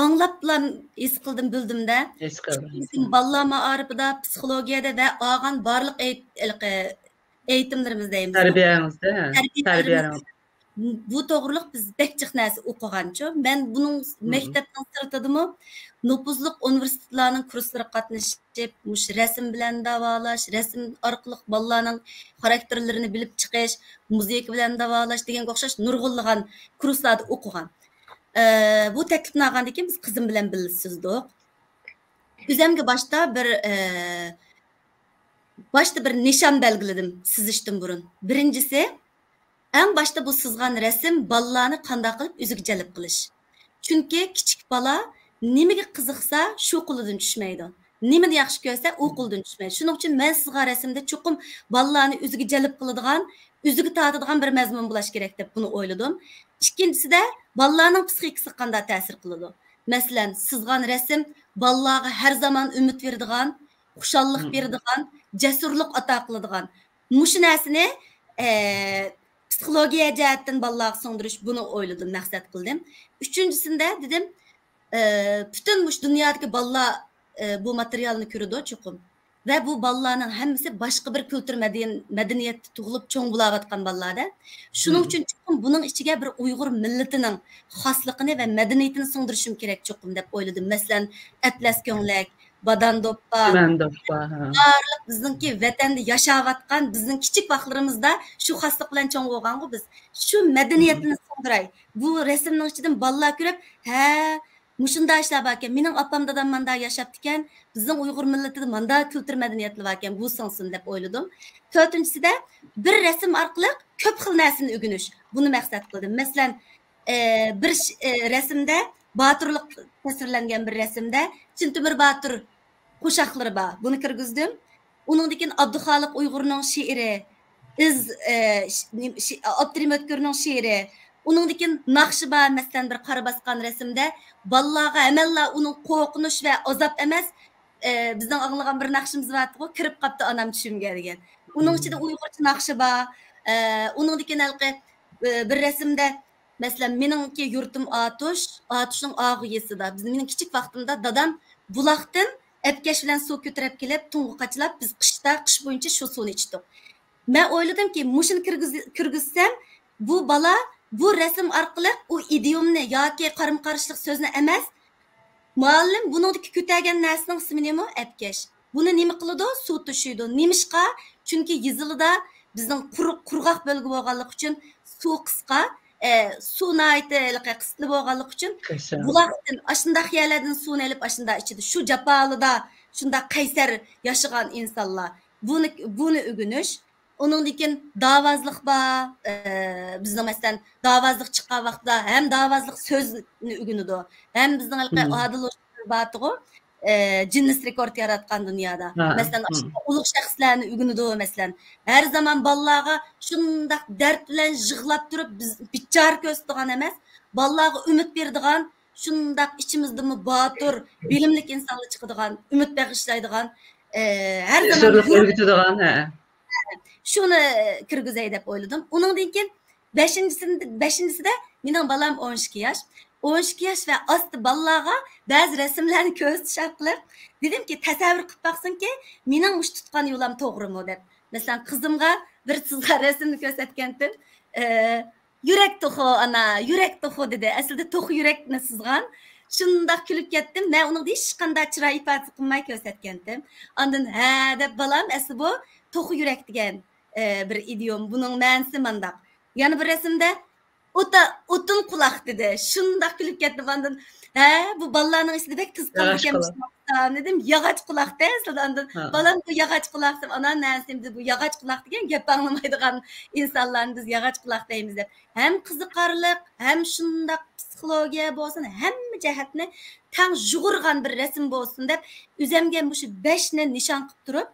ئاڭلاپلا ھېس قىلدىم، بىلدىم-دە. ھېس قىلدىم. چۈنكى بالىلار مائارىپىدا، پسىخولوگىيەدە ۋە ئالغان بارلىق ئېيت-، ھېلىقى ئېيتىملىرىمىز دەيمىزغۇ؟ تەربىيەڭىزدە، ھە، تەربىيەلىرىمىز، تەربىيەلىرىڭىز. بۇ توغرۇلۇق بىز بەك جىق نەرسە ئوقۇغانچۇ. مەن بۇنىڭ مەكتەپنىڭ سىرتىدىمۇ نوپۇزلۇق ئۇنىۋېرسىتېتلارنىڭ كۇرسلىرىغا قاتنىشىپ، مۇشۇ رەسىم بىلەن داۋالاش، رەسىم ئارقىلىق بالىلارنىڭ خاراكتېرلىرىنى بىلىپ چىقىش، مۇزىكا بىلەن داۋالاش دېگەنگە ئوخشاش نۇرغۇنلىغان كۇرسلاردا ئوقۇغان. ئە، بۇ تەكلىپنى ئالغاندىن كېيىن بىز قىزىم بىلەن بىللە سىزدۇق. ئۆزەمگە باشتا بىر، ئە، باشتا بىر نىشان بەلگىلىدىم سىزىشتىن بۇرۇن. بىرىنچىسى، ئەڭ باشتا بۇ سىزغان رەسىم بالىلارنى قانداق قىلىپ ئۆزىگە جەلپ قىلىش. چۈنكى كىچىك بالا نېمىگە قىزىقسا، شۇ قولىدىن چۈشمەيدۇ. نېمىنى ياخشى كۆرسە، ئۇ قولىدىن چۈشمەيدۇ. شۇنىڭ ئۈچۈن مەن سىزغان رەسىمدە چوقۇم بالىلارنى ئۆزىگە جەلپ قىلىدىغان، ئۆزىگە تارتىدىغان بىر مەزمۇن بولۇش كېرەك دەپ بۇنى ئويلىدىم. ئىككىنچىسىدە، بالىلارنىڭ پسىخىكىسىغا قانداق تەسىر قىلىدۇ؟ مەسىلەن، سىزغان رەسىم بالىلارغا ھەر زامان ئۈمىد بېرىدىغان، خۇشاللىق بېرىدىغان، جەسۇرلۇق ئاتا قىلىدىغان. مۇشۇ نەرسىنى، ئە، پسىخولوگىيە جەھەتتىن بالىلارغا سىڭدۈرۈش، بۇنى ئويلىدىم، مەقسەت قىلدىم. ئۈچىنچىسىندە دېدىم، ئە، پۈتۈن مۇشۇ دۇنيادىكى بالىلار، ئە، بۇ ماتېرىيالنى كۆرىدۇ چوقۇم. ۋە بۇ بالىلارنىڭ ھەممىسى باشقا بىر كۈلتۈر مەدەن-، مەدەنىيەتتە تۇغۇلۇپ چوڭ بولاۋاتقان بالىلار-دە. شۇنىڭ ئۈچۈن چوقۇم بۇنىڭ ئىچىگە بىر ئۇيغۇر مىللىتىنىڭ خاسلىقىنى ۋە مەدەنىيىتىنى سىڭدۈرۈشۈم كېرەك چوقۇم دەپ ئويلىدىم. مەسىلەن، ئەتلەس كۆڭلەك، بادام دوپپا، بارلىق بىزنىڭكى ۋەتەندە ياشاۋاتقان، بىزنىڭ كىچىك ۋاقىتلىرىمىزدا شۇ خاسلىق بىلەن چوڭ بولغانغۇ بىز. شۇ مەدەنىيەتنى سىڭدۈرەي. بۇ رەسىمنىڭ ئىچىدىن بالىلار كۆرۈپ، ھە، مۇشۇنداق ئىشلار باركەن، مېنىڭ ئاپام دادام مانداق ياشاپتىكەن، بىزنىڭ ئۇيغۇر مىللىتىدە مانداق كۈلتۈر مەدەنىيەتلەر باركەن، بۇ سىڭسۇن دەپ ئويلىدىم. تۆتىنچىسىدە، بىر رەسىم ئارقىلىق كۆپ خىل نەرسىنى ئۆگىنىش، بۇنى مەقسەت قىلدىم. مەسىلەن، ئە، بىر ش-، ئە، رەسىمدە باتۇرلۇق تەسۋىرلەنگەن بىر رەسىمدە چىن تۆمۈر باتۇر قوشاقلىرى بار، بۇنى كىرگۈزدۈم. ئۇنىڭدىن كېيىن ئابدۇخالىق ئۇيغۇرنىڭ شېئىرى، ئىز، ئە، ش-، نېم-، شې-، ئابدۇرېھىم ئۆتكۈرنىڭ شېئىرى. ئۇنىڭدىن كېيىن ناخشا بار، مەسىلەن، بىر قارا باسقان رەسىمدە بالىلارغا ھەممەلا ئۇنىڭ قورقۇنچ ۋە ئازاب ئەمەس، ئە، بىزنىڭ ئاڭلىغان بىر ناخشىمىز بارتىغۇ، «كىرىپ قاپتۇ ئانام چۈشۈمگە» دېگەن. ئۇنىڭ ئىچىدە ئۇيغۇرچە ناخشا بار. ئە، ئۇنىڭدىن كېيىن ھېلىقى، ئە، بىر رەسىمدە، مەسىلەن، «مېنىڭكى يۇرتۇم ئاتۇش، ئاتۇشنىڭ ئاغۇ يېسىدا». بىز، مېنىڭ كىچىك ۋاقتىمدا دادام بۇلاقتىن ئەپكەش بىلەن سۇ كۆتۈرۈپ كېلىپ، تۇڭغا قاچىلاپ، بىز قىشتا، قىش بويىچە شۇ سۇنى ئىچتۇق. مەن ئويلىدىمكى، مۇشۇنى كىرگۈز-، كىرگۈزسەم، بۇ بالا بۇ رەسىم ئارقىلىق ئۇ ئىدىيومنى ياكى قارىمۇ قارشىلىق سۆزنى ئەمەس، مۇئەللىم، بۇنىڭدىكى كۆتەرگەن نەرسىنىڭ ئىسمى نېمە؟ ئەپكەش. بۇنى نېمە قىلىدۇ؟ سۇ توشۇيدۇ. نېمىشقا؟ چۈنكى يېزىلىدا بىزنىڭ قۇر-، قۇرغاق بۆلگە بولغانلىقى ئۈچۈن سۇ قىسقا، ئە، سۇ ناھايىتى ھېلىقى قىسىتلىق بولغانلىقى ئۈچۈن بۇلاقتىن، ئاشۇنداق يەرلەردىن سۇنى ئېلىپ، ئاشۇنداق ئىچىدۇ. شۇ جاپالىدا شۇنداق قەيسەر ياشىغان ئىنسانلار. بۇنى، بۇنى ئۆگىنىش. ئۇنىڭدىن كېيىن داۋازلىق بار. ئە، بىزنىڭ، مەسىلەن، داۋازلىق چىققان ۋاقتىدا ھەم داۋازلىق سۆزنى ئۆگىنىدۇ، ھەم بىزنىڭ ھېلىقى ئادىل بارتىغۇ، ئە، گىننېس رېكورد ياراتقان دۇنيادا. مەسىلەن، ئاشۇنداق ئۇلۇغ شەخسلەرنى ئۆگىنىدۇ، مەسىلەن. ھەر زامان بالىلارغا شۇنداق دەرد بىلەن يىغلاپ تۇرۇپ، بىز بىچارە كۆرسىتىدىغان ئەمەس، بالىلارغا ئۈمىد بېرىدىغان، شۇنداق ئىچىمىزدىمۇ باتۇر، بىلىملىك ئىنسانلار چىقىدىغان، ئۈمىد بېغىشلايدىغان، ئە، ھەر زامان جەسۇرلۇق يۈرەك ئۆگىتىدىغان، ھە. شۇنى كىرگۈزەي دەپ ئويلىدىم. ئۇنىڭدىن كېيىن بەشىنچىسىندە، بەشىنچىسىدە مېنىڭ بالام ئون ئىككى ياش. ئون ئىككى ياش ۋە ئاستى بالىلارغا بەزى رەسىملەرنى كۆرسىتىش ئارقىلىق دېدىمكى، تەسەۋۋۇر قىلىپ باقسۇنكى، مېنىڭ مۇشۇ تۇتقان يولام توغرىمۇ دەپ. مەسىلەن، قىزىمغا بىر سىزغان رەسىمنى كۆرسەتكەنتىم. ئە، «يۈرەك توخۇ، ئانا، يۈرەك توخۇ» دېدى. ئەسلىدە توخۇ يۈرەكنى سىزغان. شۇنداق كۈلۈپ كەتتىم. مەن ئۇنىڭدا ھېچقانداق چىراي ئىپادىسى قىلماي كۆرسەتكەنتىم. ئاندىن، «ھە» دەپ، «بالام، ئەسلى بۇ توخۇ يۈرەك دېگەن، ئە، بىر ئىدىيوم. بۇنىڭ مەنىسى مانداق.» يەنە بىر رەسىمدە، «ئوتا-، ئوتۇن قۇلاق» دېدى. شۇنداق كۈلۈپ كەتتىم ئاندىن. «ھە، بۇ بالىلارنىڭ ئىچىدە بەك تېز قالىدىكەن مۇشۇنداق» دېدىم. «ياغاچ قۇلاق» دە ئەسلىدە ئاندىن. «بالام، بۇ ياغاچ قۇلاق» دېسەم، «ئانا، نەنسى، بۇ ياغاچ قۇلاق دېگەن گەپ ئاڭلىمايدىغان ئىنسانلارنى بىز ياغاچ قۇلاق دەيمىز» دەپ. ھەم قىزىقارلىق، ھەم شۇنداق پسىخولوگىيە بولسۇن، ھەممە جەھەتنى تەڭ يۇغۇرغان بىر رەسىم بولسۇن دەپ، ئۆزەمگە مۇشۇ بەشنى نىشان قىلىپ تۇرۇپ،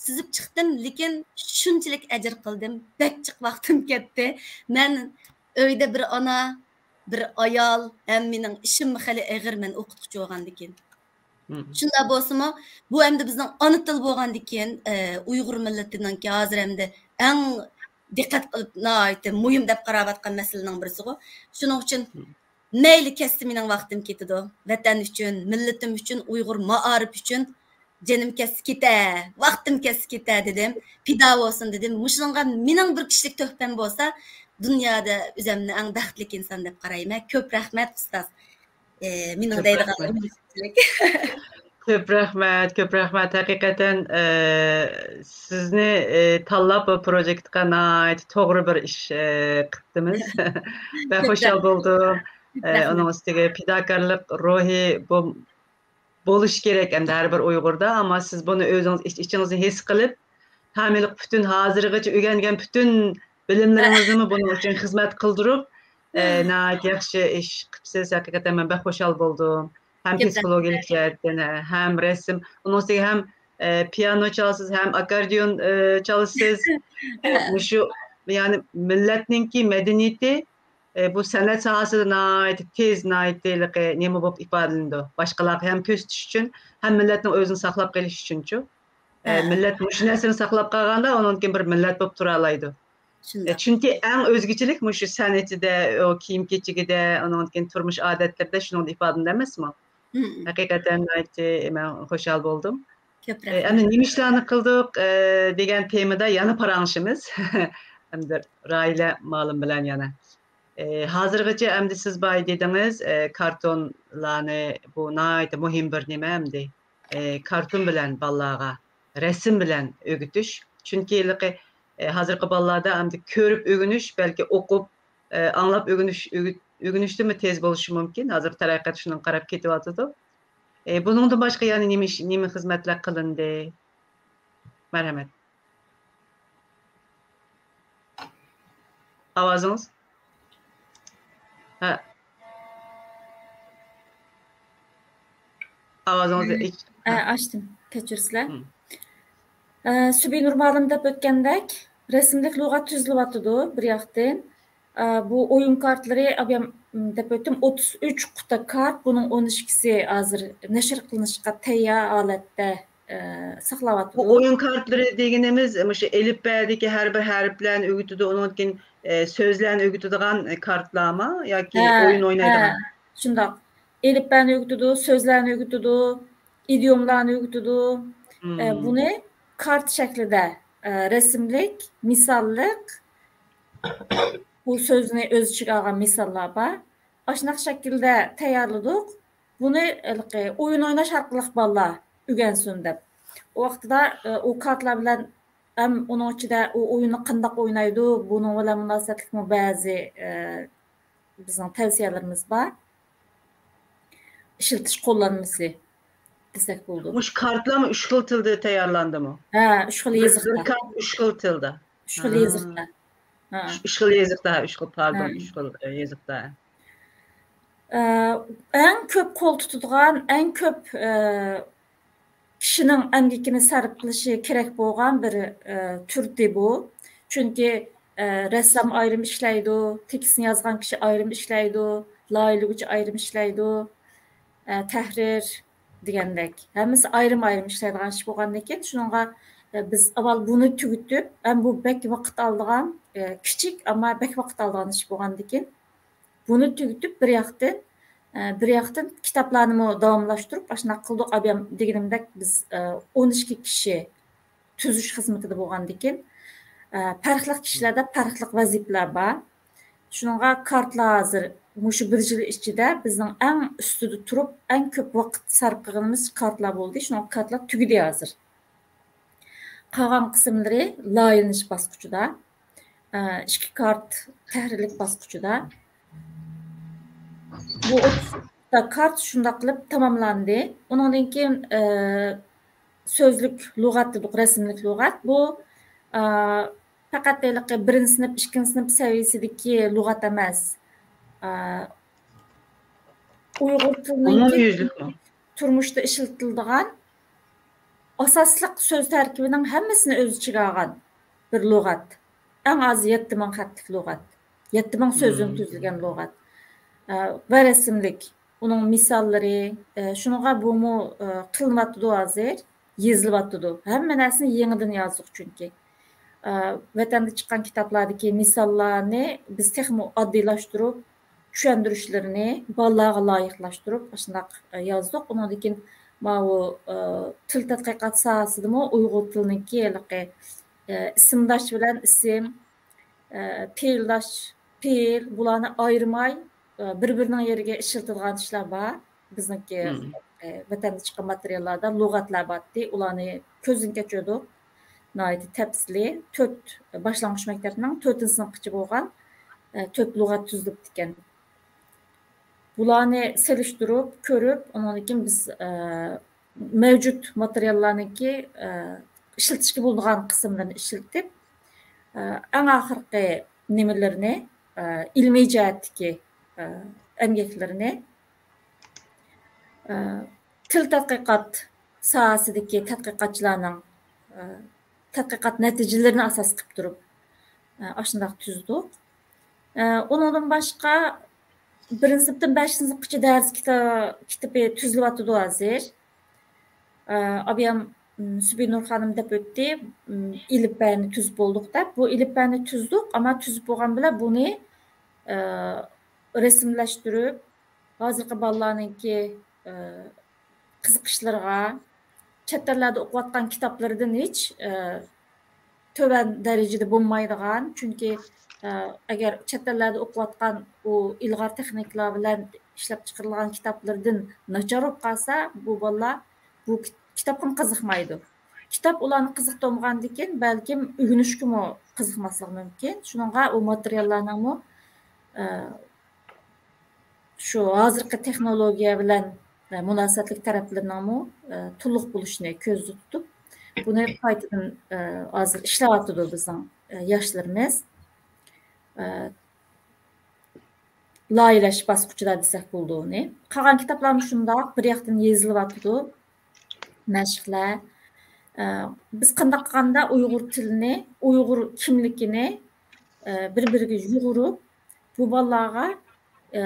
سىزىپ چىقتىم، لېكىن شۇنچىلىك ئەجىر قىلدىم، بەك جىق ۋاقتىم كەتتى. مەن ئۆيدە بىر ئانا، بىر ئايال، ھەم مېنىڭ ئىشىممۇ خېلى ئېغىر، مەن ئوقۇتقۇچى بولغاندىكىن. شۇنداق بولسىمۇ، بۇ ئەمدى بىزنىڭ ئانا تىل بولغاندىكىن، ئە، ئۇيغۇر مىللىتىنىڭكى ھازىر ئەمدى ئەڭ دىققەت قىلىپ، ناھايىتى مۇھىم دەپ قاراۋاتقان مەسىلىنىڭ بىرسىغۇ. شۇنىڭ ئۈچۈن مەيلى كەتسە مېنىڭ ۋاقتىم كېتىدۇ. ۋەتەن ئۈچۈن، مىللىتىم ئۈچۈن، ئۇيغۇر مائارىپ ئۈچۈن جېنىم كەتسە كېتە، ۋاقتىم كەتسە كېتە دېدىم. پىدا بولسۇن دېدىم. مۇشۇنىڭغا مېنىڭ بىر كىشىلىك تۆھپەم بولسا، دۇنيادا ئۆزۈمنى ئەڭ بەختلىك ئىنسان دەپ قارايمەن. كۆپ رەھمەت، ئۇستاز. ئى، مېنىڭ كۆپ دەيدىغان رەھمەت. كۆپ رەھمەت، كۆپ رەھمەت. ھەقىقەتەن، ئى، سىزنى، ئى، تاللاپ بۇ پروژېكتقا ناھايىتى توغرا بىر ئىش، ئى، قىپتىمىز. بەك كۆپ خۇشال رەھمەت. بولدۇم. كۆپ ئى، رەھمەت. ئۇنىڭ ئۈستىگە پىداكارلىق روھى بۇ بولۇشى كېرەك ئەمدى ھەر بىر ئۇيغۇردا. ئەمما سىز بۇنى ئۆزىڭىز ئىچ-، ئىچىڭىزدىن ھېس قىلىپ، ھەممىلىك پۈتۈن ھازىرغىچە ئۆگەنگەن پۈتۈن بىلىملىرىڭىزنىمۇ بۇنىڭ ئۈچۈن خىزمەت قىلدۇرۇپ، ئە، ناھايىتى ياخشى ئىش قىپسىز. ھەقىقەتەن مەن بەك خۇشال بولدۇم. ھەم كۆپ رەھمەت. پسىخولوگىيەلىك جەھەتتىن، ھەم رەسىم، ئۇنىڭ ئۈستىگە ھەم، ئە، پىيانو چالىسىز، ھەم ئاككوردىيون، ئە، چالىسىز. مۇشۇ، يەنى مىللەتنىڭكى مەدەنىيىتى، ئە، بۇ سەنئەت ساھەسىدە ناھايىتى تېز، ناھايىتى ھېلىقى نېمە بولۇپ ئىپادىلىنىدۇ. باشقىلارغا ھەم كۆرسىتىش ئۈچۈن، ھەم مىللەتنىڭ ئۆزىنى ساقلاپ قېلىش ئۈچۈنچۇ. ئە، ھە. مىللەت مۇشۇ نەرسىنى ساقلاپ قالغاندا، ئۇنىڭدىن كېيىن بىر مىللەت بولۇپ تۇرالايدۇ. ئە، شۇنداق. چۈنكى ئەڭ ئۆزگىچىلىك مۇشۇ سەنئىتىدە، ئۇ كىيىم-كېچىكىدە، ئۇنىڭدىن كېيىن تۇرمۇش ئادەتلىرىدە شۇنىڭدا ئىپادىلىنىدۇ ئەمەسمۇ؟ مم. ھەقىقەتەن ناھايىتى مەن خۇشال بولدۇم. كۆپ ئە، رەھمەت. ئەمدى نېمە ئىشلارنى قىلدۇق، ئە، دېگەن تېمىدا يەنە پاراڭلىشىمىز. ئەمدى راھىلە مالىم بىلەن يەنە. ئە، ھازىرغىچە ئەمدى سىز باي دېدىڭىز، ئە، كارتونلارنى، بۇ ناھايىتى مۇھىم بىر نېمە ئەمدى. ئە، كارتون بىلەن بالىلارغا رەسىم بىلەن ئۆگىتىش. چۈنكى ھېلىقى، ئە، ھازىرقى بالىلاردا ئەمدى كۆرۈپ ئۆگىنىش، بەلكى ئوقۇپ، ئە، ئاڭلاپ ئۆگىنىش، ئۆگىت-، ئۆگىنىشتىنمۇ تېز بولۇشى مۇمكىن. ھازىر تەرەققىيات شۇنىڭغا قاراپ كېتىۋاتىدۇ. ئە، بۇنىڭدىن باشقا يەنە نېمە ئىش، نېمە خىزمەتلەر قىلىندى؟ مەرھەمەت. ئاۋازىڭىز؟ ھە. ئاۋازىڭىزنى ھىم. ئىچ-، ھە، ھە. ئاچتىم. كەچۈرسىلەر. ھىم. ئە، سۈبھى نۇرمالىم دەپ ئۆتكەندەك، رەسىملىك لۇغەت تۈزۈلۈۋاتىدۇ بىر ياقتىن. ئە، بۇ ئويۇن كارتلىرى، ئابيام، م، دەپ ئۆتتۈم، ئوتتۇز ئۈچ قۇتا كارت، بۇنىڭ ئون ئىككىسى ھازىر نەشر قىلىنىشقا تەييار ھالەتتە، ئە، بۇ ساقلاۋاتىدۇ. ئويۇن كارتلىرى دېگىنىمىز مۇشۇ ئېلىپبەدىكى ھەر بىر ھەرپلەرنى ئۆگىتىدۇ، ئۇنىڭدىن كېيىن، ئە، سۆزلەرنى ئۆگىتىدىغان، ئە، كارتلارمۇ ياكى ھە، ئويۇن ھە، ئوينايدىغان؟ شۇنداق. ئېلىپبەنى ئۆگىتىدۇ، سۆزلەرنى ئۆگىتىدۇ، ئىدىيوملارنى ئۆگىتىدۇ. ئە، مم. بۇنى كارت شەكلىدە، ئە، رەسىملىك، مىساللىق، بۇ سۆزنى ئۆز ئىچىگە ئالغان مىساللار بار. ئاشۇنداق شەكىلدە تەييارلىدۇق. بۇنى ھېلىقى ئويۇن ئويناش ئارقىلىق بالىلار ئۆگەنسۇن دەپ. ئۇ ۋاقتىدا، ئە، ئۇ كارتلار بىلەن ھەم ئۇنىڭ ئىچىدە ئۇ ئويۇننى قانداق ئوينايدۇ، بۇنىڭ بىلەن مۇناسىۋەتلىكمۇ بەزى، ئە، بىزنىڭ تەۋسىيەلىرىمىز بار. ئىشلىتىش قوللانمىسى دېسەك بولىدۇ. مۇشۇ كارتلارمۇ ئۈچ خىل تىلدا تەييارلاندىمۇ؟ ھە، ئۈچ خىل بىر، بىر يېزىقتا. كارت ئۈچ خىل تىلدا. ئۈچ خىل ھا. يېزىقتا. ھا. ئۈچ، ئۈچ خىل يېزىقتا، ھە، ئۈچ خىل، پاردون، ھە. ئۈچ خىل، ئە، يېزىقتا. ئە، ئەڭ كۆپ قول تۇتىدىغان، ئەڭ كۆپ، ئە، كىشىنىڭ ئەمگىكىنى سەرپ قىلىشى كېرەك بولغان بىر، ئە، تۈردى بۇ. چۈنكى، ئە، رەسسام ئايرىم ئىشلەيدۇ، تېكىستنى يازغان كىشى ئايرىم ئىشلەيدۇ، لايىھىلىگۈچى ئايرىم ئىشلەيدۇ، ئە، تەھرىر دېگەندەك. ھەممىسى ئايرىم-ئايرىم ئىشلەيدىغان ئىش بولغاندىكىن، شۇنىڭغا، ئە، بىز ئاۋۋال بۇنى تۈگىتىپ، ھەم بۇ بەك ۋاقىت ئالىدىغان، ئە، كىچىك، ئەمما بەك ۋاقىت ئالىدىغان ئىش بولغاندىكىن، بۇنى تۈگىتىپ، بىر ياقتىن، ئە، بىر ياقتىن كىتابلارنىمۇ داۋاملاشتۇرۇپ، ئاشۇنداق قىلدۇق. ئابيام دېگىنىمدەك، بىز، ئە، ئون ئىككى كىشى تۈزۈش خىزمىتىدە بولغاندىكىن، ئە، پەرقلىق كىشىلەردە پەرقلىق ۋەزىپىلەر بار. شۇنىڭغا كارتىلار ھازىر مۇشۇ بىر يىل ئىچىدە بىزنىڭ ئەڭ ئۈستىدە تۇرۇپ، ئەڭ كۆپ ۋاقىت سەرپ قىلغىنىمىز كارتىلار بولدى. شۇنىڭغا كارتىلار تۈگىدى ھازىر. قالغان قىسىملىرى لايىھەلىنىش باسقۇچىدا. ئە، ئىككى كارت تەھرىرلىك باسقۇچىدا. بۇ ئوتتۇز كارت شۇنداق قىلىپ تاماملاندى. ئۇنىڭدىن كېيىن، ئە، سۆزلۈك لۇغەت دېدۇق، رەسىملىك لۇغەت. بۇ، ئە، پەقەت ھېلىقى بىرىنچى سىنىپ، ئىككىنچى سىنىپ سەۋىيەسىدىكى لۇغەت ئەمەس. ئە، ئۇيغۇر تىلىنىڭكى ئومۇميۈزلۈكمۇ؟ تۇرمۇشتا ئىشلىتىلىدىغان ئاساسلىق سۆز تەركىبىنىڭ ھەممىسىنى ئۆز ئىچىگە ئالغان بىر لۇغەت. ئەڭ ئاز يەتتە مىڭ خەتلىك لۇغەت. يەتتە مىڭ سۆزدىن مم. تۈزۈلگەن لۇغەت. ئە، ۋە رەسىملىك. ئۇنىڭ مىساللىرى، ئە، شۇنىڭغا بۇمۇ، ئە، قىلىنىۋاتىدۇ ھازىر. يېزىلىۋاتىدۇ. ھەممە نەرسىنى يېڭىدىن يازدۇق چۈنكى. ئە، ۋەتەندە چىققان كىتابلاردىكى مىساللارنى بىز تېخىمۇ ئاددىيلاشتۇرۇپ، چۈشەندۈرۈشلىرىنى بالىلارغا لايىقلاشتۇرۇپ، ئاشۇنداق، ئە، يازدۇق. ئۇنىڭدىن كېيىن ماۋۇ، ئە، تىل تەتقىقات ساھەسىدىمۇ ئۇيغۇر تىلىنىڭكى ھېلىقى، ئە، ئىسىمداش بىلەن ئىسىم، ئە، پېئىلداش، پېئىل، بۇلارنى ئايرىماي، ئە، بىر-بىرىنىڭ يېرىگە ئىشلىتىدىغان ئىشلار بار. بىزنىڭكى، ئە، ۋەتەندە چىققان ماتېرىياللاردا لۇغەتلەر بارتتى. ئۇلارنى كۆزدىن كەچۈردۇق. ناھايىتى تەپسىلىي. تۆت، باشلانغۇچ مەكتەپنىڭ تۆتىنچى سىنىپقىچە بولغان، ئە، تۆت لۇغەت تۈزۈلۈپتىكەن. بۇلارنى سېلىشتۇرۇپ، كۆرۈپ، ئۇنىڭدىن كېيىن بىز، ئە، مەۋجۇت ماتېرىياللارنىڭكى، ئە، ئىشلىتىشكە بولىدىغان قىسىملىرىنى ئىشلىتىپ، ئە، ئەڭ ئاخىرقى نېمىلىرىنى، ئە، ئىلمىي جەھەتتىكى، ئە، ئەمگەكلىرىنى، ئە، تىل تەتقىقات ساھەسىدىكى تەتقىقاتچىلارنىڭ، ئە، تەتقىقات نەتىجىلىرىنى ئاساس قىلىپ تۇرۇپ، ئە، ئاشۇنداق تۈزدۇق. ئە، ئۇنىڭدىن باشقا، بىرىنچى سىنىپتىن بەشىنچى سىنىپقىچە دەرس كىتا-، كىتابى تۈزۈلۈۋاتىدۇ ھازىر. ئە، ئابىيام، م، سۈبىنۇر خانىم دەپ ئۆتتى، م، ئېلىپبەنى تۈزۈپ بولدۇق دەپ. بۇ ئېلىپبەنى تۈزدۇق، ئەمما تۈزۈپ بولغان بىلەن بۇنى، ئە، رەسىملەشتۈرۈپ، ھازىرقى بالىلارنىڭكى، ئە، قىزىقىشلىرىغا، چەت ئەللەردە ئوقۇۋاتقان كىتابلىرىدىن ھېچ، ئە، تۆۋەن دەرىجىدە بولمايدىغان، چۈنكى، ئە، ئەگەر چەت ئەللەردە ئوقۇۋاتقان ئۇ ئىلغار تېخنىكىلار بىلەن ئىشلەپچىقىرىلغان كىتابلىرىدىن ناچار بولۇپ قالسا، بۇ بالىلار بۇ كىت-، كىتابقىمۇ قىزىقمايدۇ. كىتاب ئۇلارنى قىزىقتۇرمىغاندىكىن، بەلكىم ئۆگىنىشكىمۇ قىزىقماسلىقى مۇمكىن. شۇنىڭغا ئۇ ماتېرىياللارنىڭمۇ، ئە، شۇ ھازىرقى تېخنولوگىيە بىلەن، ئە، مۇناسىۋەتلىك تەرەپلىرىنىڭمۇ، ئە، تولۇق بولۇشىنى كۆزدە تۇتۇپ، بۇنى قايتىدىن، ئە، ھازىر ئىشلەۋاتىدۇ بىزنىڭ، ئە، ياشلىرىمىز. ئە، لايىھەلەش باسقۇچىدا دېسەك بولىدۇ ئۇنى. قالغان كىتابلارمۇ شۇنداق، بىر ياقتىن يېزىلىۋاتىدۇ. مەشىقلەر. ئە، بىز قانداق قىلغاندا ئۇيغۇر تىلىنى، ئۇيغۇر كىملىكىنى، ئە، بىر-بىرىگە يۇغۇرۇپ، بۇ بالىلارغا، ئە،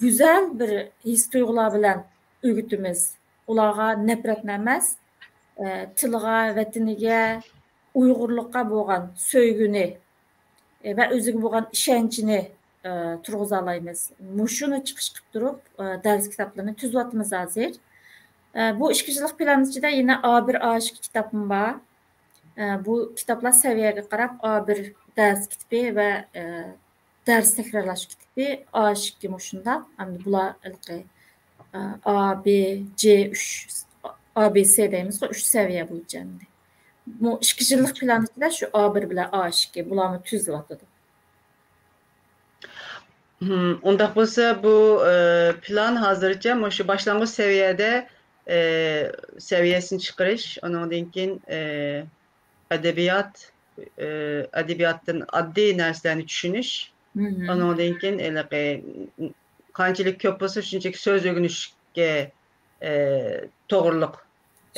گۈزەل بىر ھېس-تۇيغۇلار بىلەن ئۆگىتىمىز. ئۇلارغا نەپرەتنى ئەمەس، ئە، تىلىغا، ۋەتىنىگە، ئۇيغۇرلۇققا بولغان سۆيگۈنى، ئە، ۋە ئۆزىگە بولغان ئىشەنچىنى، ئە، تۇرغۇزالايمىز. مۇشۇنى چىقىش قىلىپ تۇرۇپ، ئە، دەرس كىتابلىرىنى تۈزۈۋاتىمىز ھازىر. ئە، بۇ ئىككى يىللىق پىلان ئىچىدە يەنە ئا بىر، ئا ئىككى كىتابمۇ بار. ئە، بۇ كىتابلار سەۋىيەگە قاراپ، ئا بىر دەرس كىتابى ۋە، ئە، دەرس تەكرارلاش كىتابى، ئا ئىككى مۇشۇنداق. ئەمدى بۇلار ھېلىقى، ئە، ئا بى، جې ئۈچ، ئا بى سى دەيمىزغۇ، ئۈچ سەۋىيە بويىچە ئەمدى. بۇ ئىككى يىللىق پىلان ئىچىدە شۇ ئا بىر بىلەن ئا ئىككى، بۇلارمۇ تۈزۈلۈۋاتىدۇ. ھىم، ئۇنداق بولسا، بۇ، ئە، پىلان ھازىرچە مۇشۇ باشلانغۇچ سەۋىيەدە، ئە، سەۋىيەسىنى چىقىرىش، ئۇنىڭدىن كېيىن، ئە، ئەدەبىيات، ئە، ئەدەبىياتتىن ئاددىي نەرسىلەرنى چۈشىنىش، ئۇنىڭدىن كېيىن ھېلىقى قانچىلىك كۆپ بولسا، شۇنچىلىك سۆز ئۆگىنىشكە، ئە، توغرىلىق.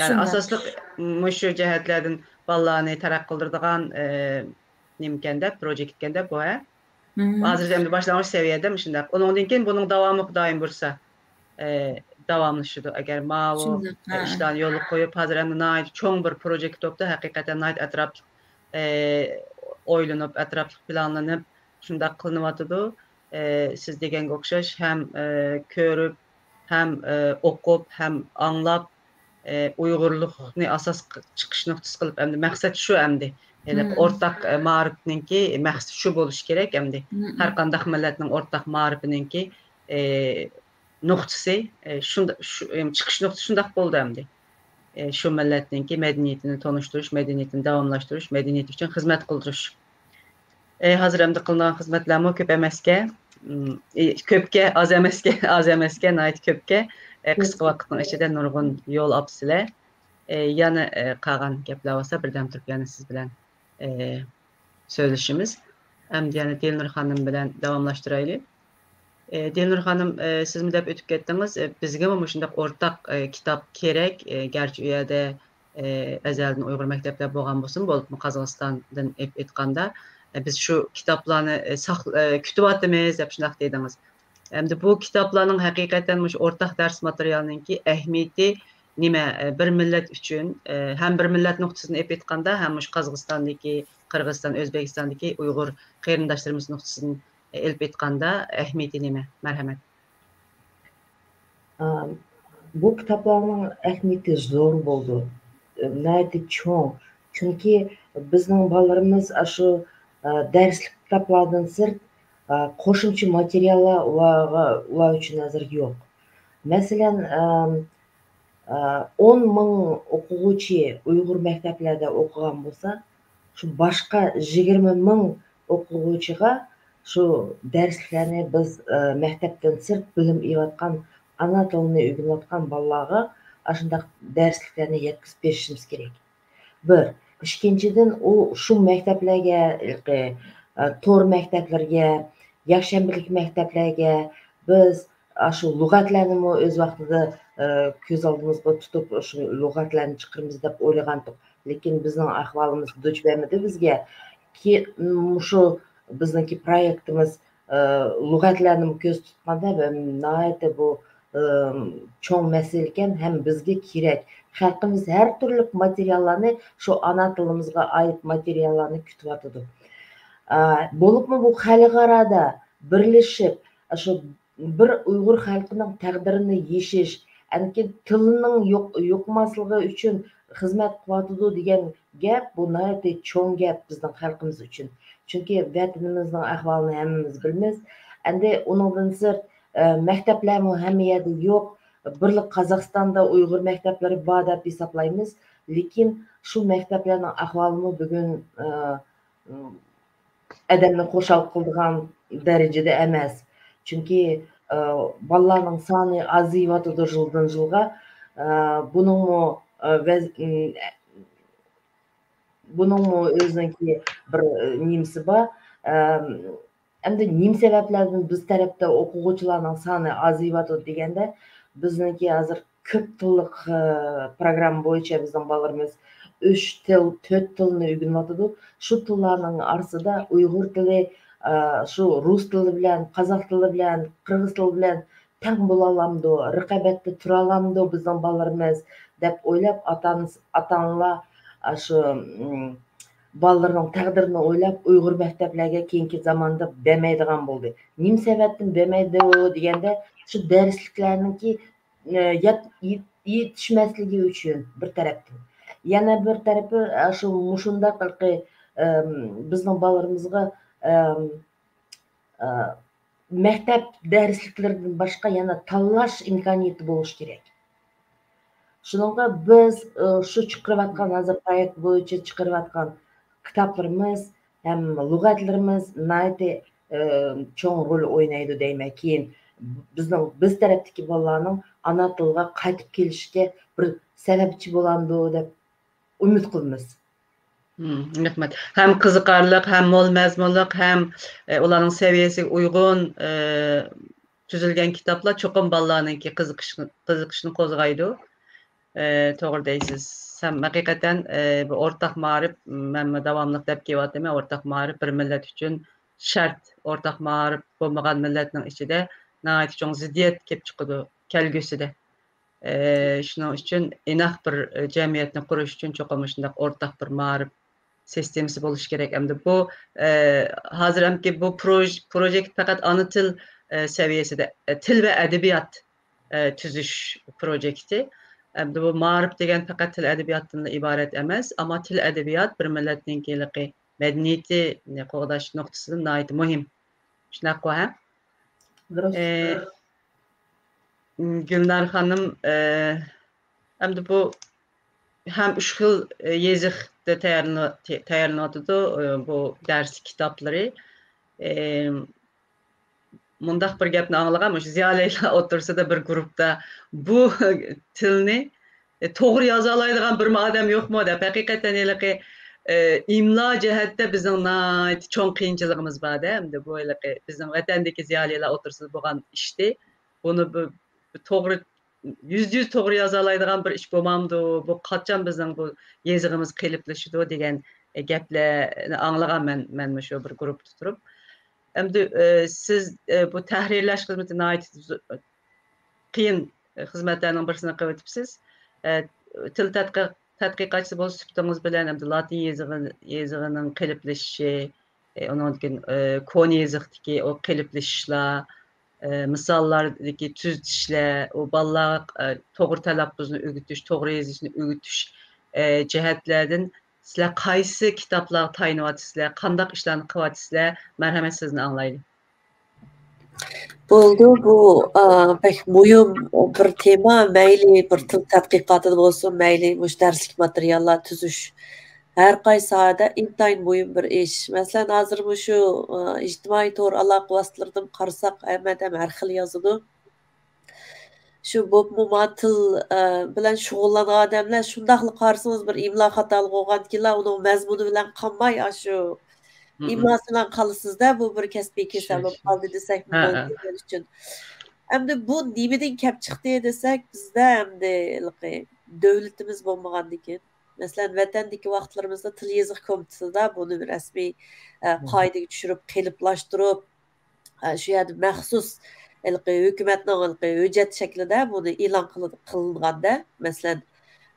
يەنى ئاساسلىق مۇشۇ جەھەتلەردىن بالىلارنى تەرەققىي قىلدۇرىدىغان، ئە، نېمىكەن دەپ، پروجېكتكەن دەپ بۇ، ھە؟ ھازىر ئەمدى باشلانغۇچ سەۋىيەدە مۇشۇنداق. ئۇنىڭدىن كېيىن بۇنىڭ داۋامى خۇدايىم بۇيرۇسا، ئە، داۋاملىشىدۇ. ئەگەر ماۋۇ، ئە، ئىشلارنى يولغا قويۇپ، ھازىر ئەمدى ناھايىتى چوڭ بىر پروجېكت بوپتۇ. ھەقىقەتەن ناھايىتى ئەتراپلىق، ئە، ئويلىنىپ، ئەتراپلىق پىلانلىنىپ، شۇنداق قىلىنىۋاتىدۇ. ئە، سىز دېگەنگە ئوخشاش ھەم، ئە، كۆرۈپ، ھەم، ئە، ئوقۇپ، ھەم ئاڭلاپ، ئە، ئۇيغۇرلۇقنى ئاساس ق-، چىقىش نۇقتىسى قىلىپ، ئەمدى مەقسەت شۇ ئەمدى. ھېلىقى ئورتاق، ئە، مائارىپنىڭكى مەقسىتى شۇ بولۇشى كېرەك ئەمدى. ھەر قانداق مىللەتنىڭ ئورتاق مائارىپىنىڭكى، ئە، نۇقتىسى، ئە، شۇندا-، شۇ، ئەم، چىقىش نۇقتىسى شۇنداق بولدى ئەمدى. ئە، شۇ مىللەتنىڭكى مەدەنىيىتىنى تونۇشتۇرۇش، مەدەنىيىتىنى داۋاملاشتۇرۇش، مەدەنىيىتى ئۈچۈن خىزمەت قىلدۇرۇش. ئە، ھازىر ئەمدى قىلىنغان خىزمەتلەرمۇ كۆپ ئەمەسكەن. ئىم، ئى، كۆپكە، ئاز ئەمەسكەن، ئاز ئەمەسكەن، ناھايىتى كۆپكە. ئە، قىسقا ۋاقىتنىڭ ئىچىدە نۇرغۇن يول ئاپسىلەر. ئە، يەنە، ئە، قالغان گەپلەر بولسا بىردەم تۇرۇپ يەنە سىز بىلەن، ئە، سۆزلىشىمىز. ئەمدى يەنە دىلنۇر خانىم بىلەن داۋاملاشتۇرايلى. ئە، دىلنۇر خانىم، ئە، سىزمۇ دەپ ئۆتۈپ كەتتىڭىز، ئە، بىزگىمۇ مۇشۇنداق ئورتاق، ئە، كىتاب كېرەك. ئە، گەرچە ئۇ يەردە، ئە، ئەزەلدىن ئۇيغۇر مەكتەپلەر بولغان بولسىمۇ، بولۇپمۇ قازاقىستاندىن ئېلىپ ئېيتقاندا، ئە، بىز شۇ كىتابلارنى، ئە، ساق-، ئە، كۈتۈۋاتىمىز دەپ شۇنداق دېدىڭىز. ئەمدى بۇ كىتابلارنىڭ ھەقىقەتەن مۇشۇ ئورتاق دەرس ماتېرىيالىنىڭكى ئەھمىيىتى نېمە؟ ئە، بىر مىللەت ئۈچۈن، ئە، ھەم بىر مىللەت نۇقتىسىدىن ئېلىپ ئېيتقاندا، ھەم مۇشۇ قازاقىستاندىكى، قىرغىزىستان، ئۆزبېكىستاندىكى ئۇيغۇر قېرىنداشلىرىمىز نۇقتىسىدىن ئېلىپ ئېيتقاندا ئەھمىيىتى نېمە؟ مەرھەمەت. ئا، بۇ كىتابلارنىڭ ئەھمىيىتى زور بولىدۇ. ناھايىتى چوڭ. چۈنكى بىزنىڭ بالىلىرىمىز ئاشۇ، ئا، دەرسلىك كىتابلاردىن سىرت، ئە، قوشۇمچە ماتېرىياللار ئۇلارغا، ئۇلار ئۈچۈن ھازىر يوق. مەسىلەن، ئەم، ئە، ئون مىڭ ئوقۇغۇچى ئۇيغۇر مەكتەپلەردە ئوقۇغان بولسا، شۇ باشقا يىگىرمە مىڭ ئوقۇغۇچىغا شۇ دەرسلىكلەرنى بىز، ئە، مەكتەپتىن سىرت بىلىم ئېلىۋاتقان، ئانا تىلىنى ئۆگىنىۋاتقان بالىلارغا ئاشۇنداق دەرسلىكلەرنى يەتكۈزۈپ بېرىشىمىز كېرەك. بىر. ئىككىنچىدىن، ئۇ شۇ مەكتەپلەرگە، ھېلىقى، ئە، تور مەكتەپلىرىگە، يەكشەنبىلىك مەكتەپلەرگە بىز ئاشۇ لۇغەتلەرنىمۇ ئۆز ۋاقتىدا، ئە، كۆز ئالدىمىزغا تۇتۇپ، شۇ لۇغەتلەرنى چىقىرىمىز دەپ ئويلىغانتۇق. لېكىن بىزنىڭ ئەھۋالىمىز دۇچ بەرمىدى بىزگە. كى-، مۇشۇ بىزنىڭكى پرويېكتىمىز، ئە، لۇغەتلەرنىمۇ كۆز تۇتقاندا، بە-، ناھايىتى بۇ، ئە، چوڭ مەسىلە ئىكەن ھەم بىزگە كېرەك. خەلقىمىز ھەر تۈرلۈك ماتېرىياللارنى، شۇ ئانا تىلىمىزغا ئائىت ماتېرىياللارنى كۈتۈۋاتىدۇ. ئە، بولۇپمۇ بۇ خەلقئارادا بىرلىشىپ، شۇ بىر ئۇيغۇر خەلقىنىڭ تەقدىرىنى يېشىش، ئەنكى تىلنىڭ يوق-، يوقىماسلىقى ئۈچۈن خىزمەت قىلىۋاتىدۇ دېگەن گەپ، بۇ ناھايىتى چوڭ گەپ بىزنىڭ خەلقىمىز ئۈچۈن. چۈنكى ۋەتىنىمىزنىڭ ئەھۋالىنى ھەممىمىز بىلىمىز. ئەندى ئۇنىڭدىن سىرت، ئە، مەكتەپلەرمۇ ھەممە يەردە يوق. بىرلا قازاقىستاندا ئۇيغۇر مەكتەپلىرى بار دەپ ھېسابلايمىز. لېكىن شۇ مەكتەپلەرنىڭ ئەھۋالىمۇ بۈگۈن، ئە، ئادەمنى خۇشال قىلىدىغان دەرىجىدە ئەمەس. چۈنكى، ئە، بالىلارنىڭ سانى ئازىيىۋاتىدۇ يىلدىن يىلغا. ئە، بۇنىڭمۇ، ئە، ۋەز-، ئىم، بۇنىڭمۇ ئۆزىنىڭكى بىر، ئە، نېمىسى بار. ئەم، ئەمدى نېمە سەۋەبلەردىن بىز تەرەپتە ئوقۇغۇچىلارنىڭ سانى ئازىيىۋاتىدۇ دېگەندە، بىزنىڭكى ھازىر كۆپ تىللىق، ئە، پروگرامما بويىچە بىزنىڭ بالىلىرىمىز ئۈچ تىل، تۆت تىلنى ئۆگىنىۋاتىدۇ. شۇ تىللارنىڭ ئارىسىدا ئۇيغۇر تىلى، ئە، شۇ رۇس تىلى بىلەن، قازاق تىلى بىلەن، قىرغىز تىلى بىلەن تەڭ بولالامدۇ، رىقابەتتە تۇرالامدۇ بىزنىڭ بالىلىرىمىز دەپ ئويلاپ، ئاتا-، ئاتا-ئانىلار، ئاشۇ، ئىم، بالىلىرىنىڭ تەقدىرىنى ئويلاپ، ئۇيغۇر مەكتەپلەرگە كېيىنكى زاماندا بەرمەيدىغان بولدى. نېمە سەۋەبتىن بەرمەيدۇ دېگەندە، شۇ دەرسلىكلەرنىڭكى، ئە، يات-، يېت-، يېتىشمەسلىكى ئۈچۈن بىر تەرەپتىن. يەنە بىر تەرىپى، ئە، شۇ مۇشۇنداق ھېلىقى، ئەم، بىزنىڭ بالىلىرىمىزغا، ئەم، ئە، مەكتەپ دەرسلىكلىرىدىن باشقا يەنە تاللاش ئىمكانىيىتى بولۇشى كېرەك. شۇنىڭغا بىز، ئە، شۇ چىقىرىۋاتقان، ھازىر پرويېكت بويىچە چىقىرىۋاتقان كىتابلىرىمىز ھەم لۇغەتلىرىمىز ناھايىتى، ئە، چوڭ رول ئوينايدۇ دەيمەن. كېيىن بىزنىڭ، بىز تەرەپتىكى بالىلارنىڭ ئانا تىلىغا قايتىپ كېلىشىگە بىر سەۋەبچى بولامدۇ دەپ ئۈمىد قىلىمىز. مم، رەھمەت. ھەم قىزىقارلىق، ھەم مول مەزمۇنلۇق، ھەم، ئە، ئۇلارنىڭ سەۋىيەسىگە ئۇيغۇن، ئە، تۈزۈلگەن كىتابلار چوقۇم بالىلارنىڭكى قىزىقىشىنى، قىزىقىشىنى قوزغايدۇ. ئە، توغرا دەيسىز. ھەم ھەقىقەتەن، ئە، بۇ ئورتاق مائارىپ، مەنمۇ داۋاملىق دەپ كېلىۋاتىمەن، ئورتاق مائارىپ بىر مىللەت ئۈچۈن شەرت. ئورتاق مائارىپ بولمىغان مىللەتنىڭ ئىچىدە ناھايىتى چوڭ زىددىيەت كېلىپ چىقىدۇ كەلگۈسىدە. ئە، شۇنىڭ ئۈچۈن ئىناق بىر، ئە، جەمئىيەتنى قۇرۇش ئۈچۈن چوقۇم مۇشۇنداق ئورتاق بىر مائارىپ سىستېمىسى بولۇشى كېرەك. ئەمدى بۇ، ئە، ھازىر ئەمدى بۇ پروژ-، پروژېكت پەقەت ئانا تىل، ئە، سەۋىيەسىدە، ئە، تىل ۋە ئەدەبىيات، ئە، تۈزۈش پروژېكتى. ئەمدى بۇ مائارىپ دېگەن پەقەت تىل ئەدەبىياتتىنلا ئىبارەت ئەمەس، ئەمما تىل ئەدەبىيات بىر مىللەتنىڭكى ھېلىقى مەدەنىيىتىنى قوغداش نۇقتىسىدىن ناھايىتى مۇھىم. شۇنداققۇ، ھە؟ دۇرۇس. ئە، گۈلنار خانىم، ئە، ئەمدى بۇ ھەم ئۈچ خىل، ئە، يېزىقتا تەييارلىنىۋ-، تەييارلىنىۋاتىدۇ، ئە، بۇ دەرس كىتابلىرى. ئە، مۇنداق بىر گەپنى ئاڭلىغان، مۇشۇ زىيالىيلار ئوتتۇرىسىدا بىر گۇرۇپتا بۇ تىلنى، ئە، توغرا يازالايدىغان بىرمۇ ئادەم يوقمۇ دەپ، ھەقىقەتەن ھېلىقى، ئە، ئىملا جەھەتتە بىزنىڭ ناھايىتى چوڭ قىيىنچىلىقىمىز بار-دە، ئەمدى بۇ ھېلىقى بىزنىڭ ۋەتەندىكى زىيالىيلار ئوتتۇرىسىدا بولغان ئىشتى. بۇنى بىر، بىر توغرا، يۈزدە يۈز توغرا يازالايدىغان بىر ئىش بولمامدۇ؟ بۇ قاچان بىزنىڭ بۇ يېزىقىمىز قېلىپلىشىدۇ دېگەن، ئە، گەپلەرنى ئاڭلىغان مەن، مەن مۇشۇ بىر گۇرۇپتا تۇرۇپ. ئەمدى، ئە، سىز، ئە، بۇ تەھرىرلەش خىزمىتى ناھايىتى زو-، قىيىن خىزمەتلەرنىڭ بىرسىنى قىلىۋېتىپسىز. ئە، تىل تەتقىق-، تەتقىقاتچىسى بولۇش سۈپىتىڭىز بىلەن ئەمدى لاتىن يېزىقى، يېزىقىنىڭ قېلىپلىشىشى، ئە، ئۇنىڭدىن كېيىن، ئە، كونا يېزىقتىكى ئۇ قېلىپلىشىشلار، ئە، مىساللاردىكى تۈزىتىشلەر، ئۇ بالىلارغا، ئە، توغرا تەلەپپۇزنى ئۆگىتىش، توغرا يېزىشنى ئۆگىتىش، ئە، جەھەتلەردىن سىلەر قايسى كىتابلارغا تايىنىۋاتىسىلەر، قانداق ئىشلارنى قىلىۋاتىسىلەر؟ مەرھەمەت، سىزنى ئاڭلايلى. بولدى، بۇ، ئا، بەك مۇھىم بىر تېما. مەيلى بىر تىل تەتقىقاتىدا بولسۇن، مەيلى مۇشۇ دەرسلىك ماتېرىياللار تۈزۈش، ھەر قايسى ساھەدە ئىنتايىن مۇھىم بىر ئىش. مەسىلەن، ھازىر مۇشۇ، ئا، ئىجتىمائىي تور ئالاقە ۋاسىتىلىرىدىن قارىساق، ھەممە ئادەم ھەر خىل يازىدۇ. شۇ بولۇپمۇ ما تىل، ئا، بىلەن شۇغۇللانغان ئادەملەر شۇنداقلا قارىسىڭىز، بىر ئىملا خاتالىقى بولغاندىكىنلا ئۇنىڭ مەزمۇنى بىلەن قالماي، ئاشۇ ئىملاسى بىلەن قالىسىز-دە، بۇ بىر كەسپىي كېسەل بولۇپ قالدى دېسەكمۇ بولىدۇ ئۈچۈن. ئەمدى بۇ نېمىدىن كەپ چىقتى دېسەك، بىزدە ئەمدى ھېلىقى دۆلىتىمىز بولمىغاندىكىن، مەسىلەن، ۋەتەندىكى ۋاقىتلىرىمىزدا تىل يېزىق كومىتېتىدا بۇنى رەسمىي، ئە، قائىدىگە چۈشۈرۈپ، قېلىپلاشتۇرۇپ، ئە، شۇ يەردە مەخسۇس ھېلىقى ھۆكۈمەتنىڭ ھېلىقى ھۆججەت شەكلىدە بۇنى ئېلان قىلىن-، قىلىنغاندا، مەسىلەن،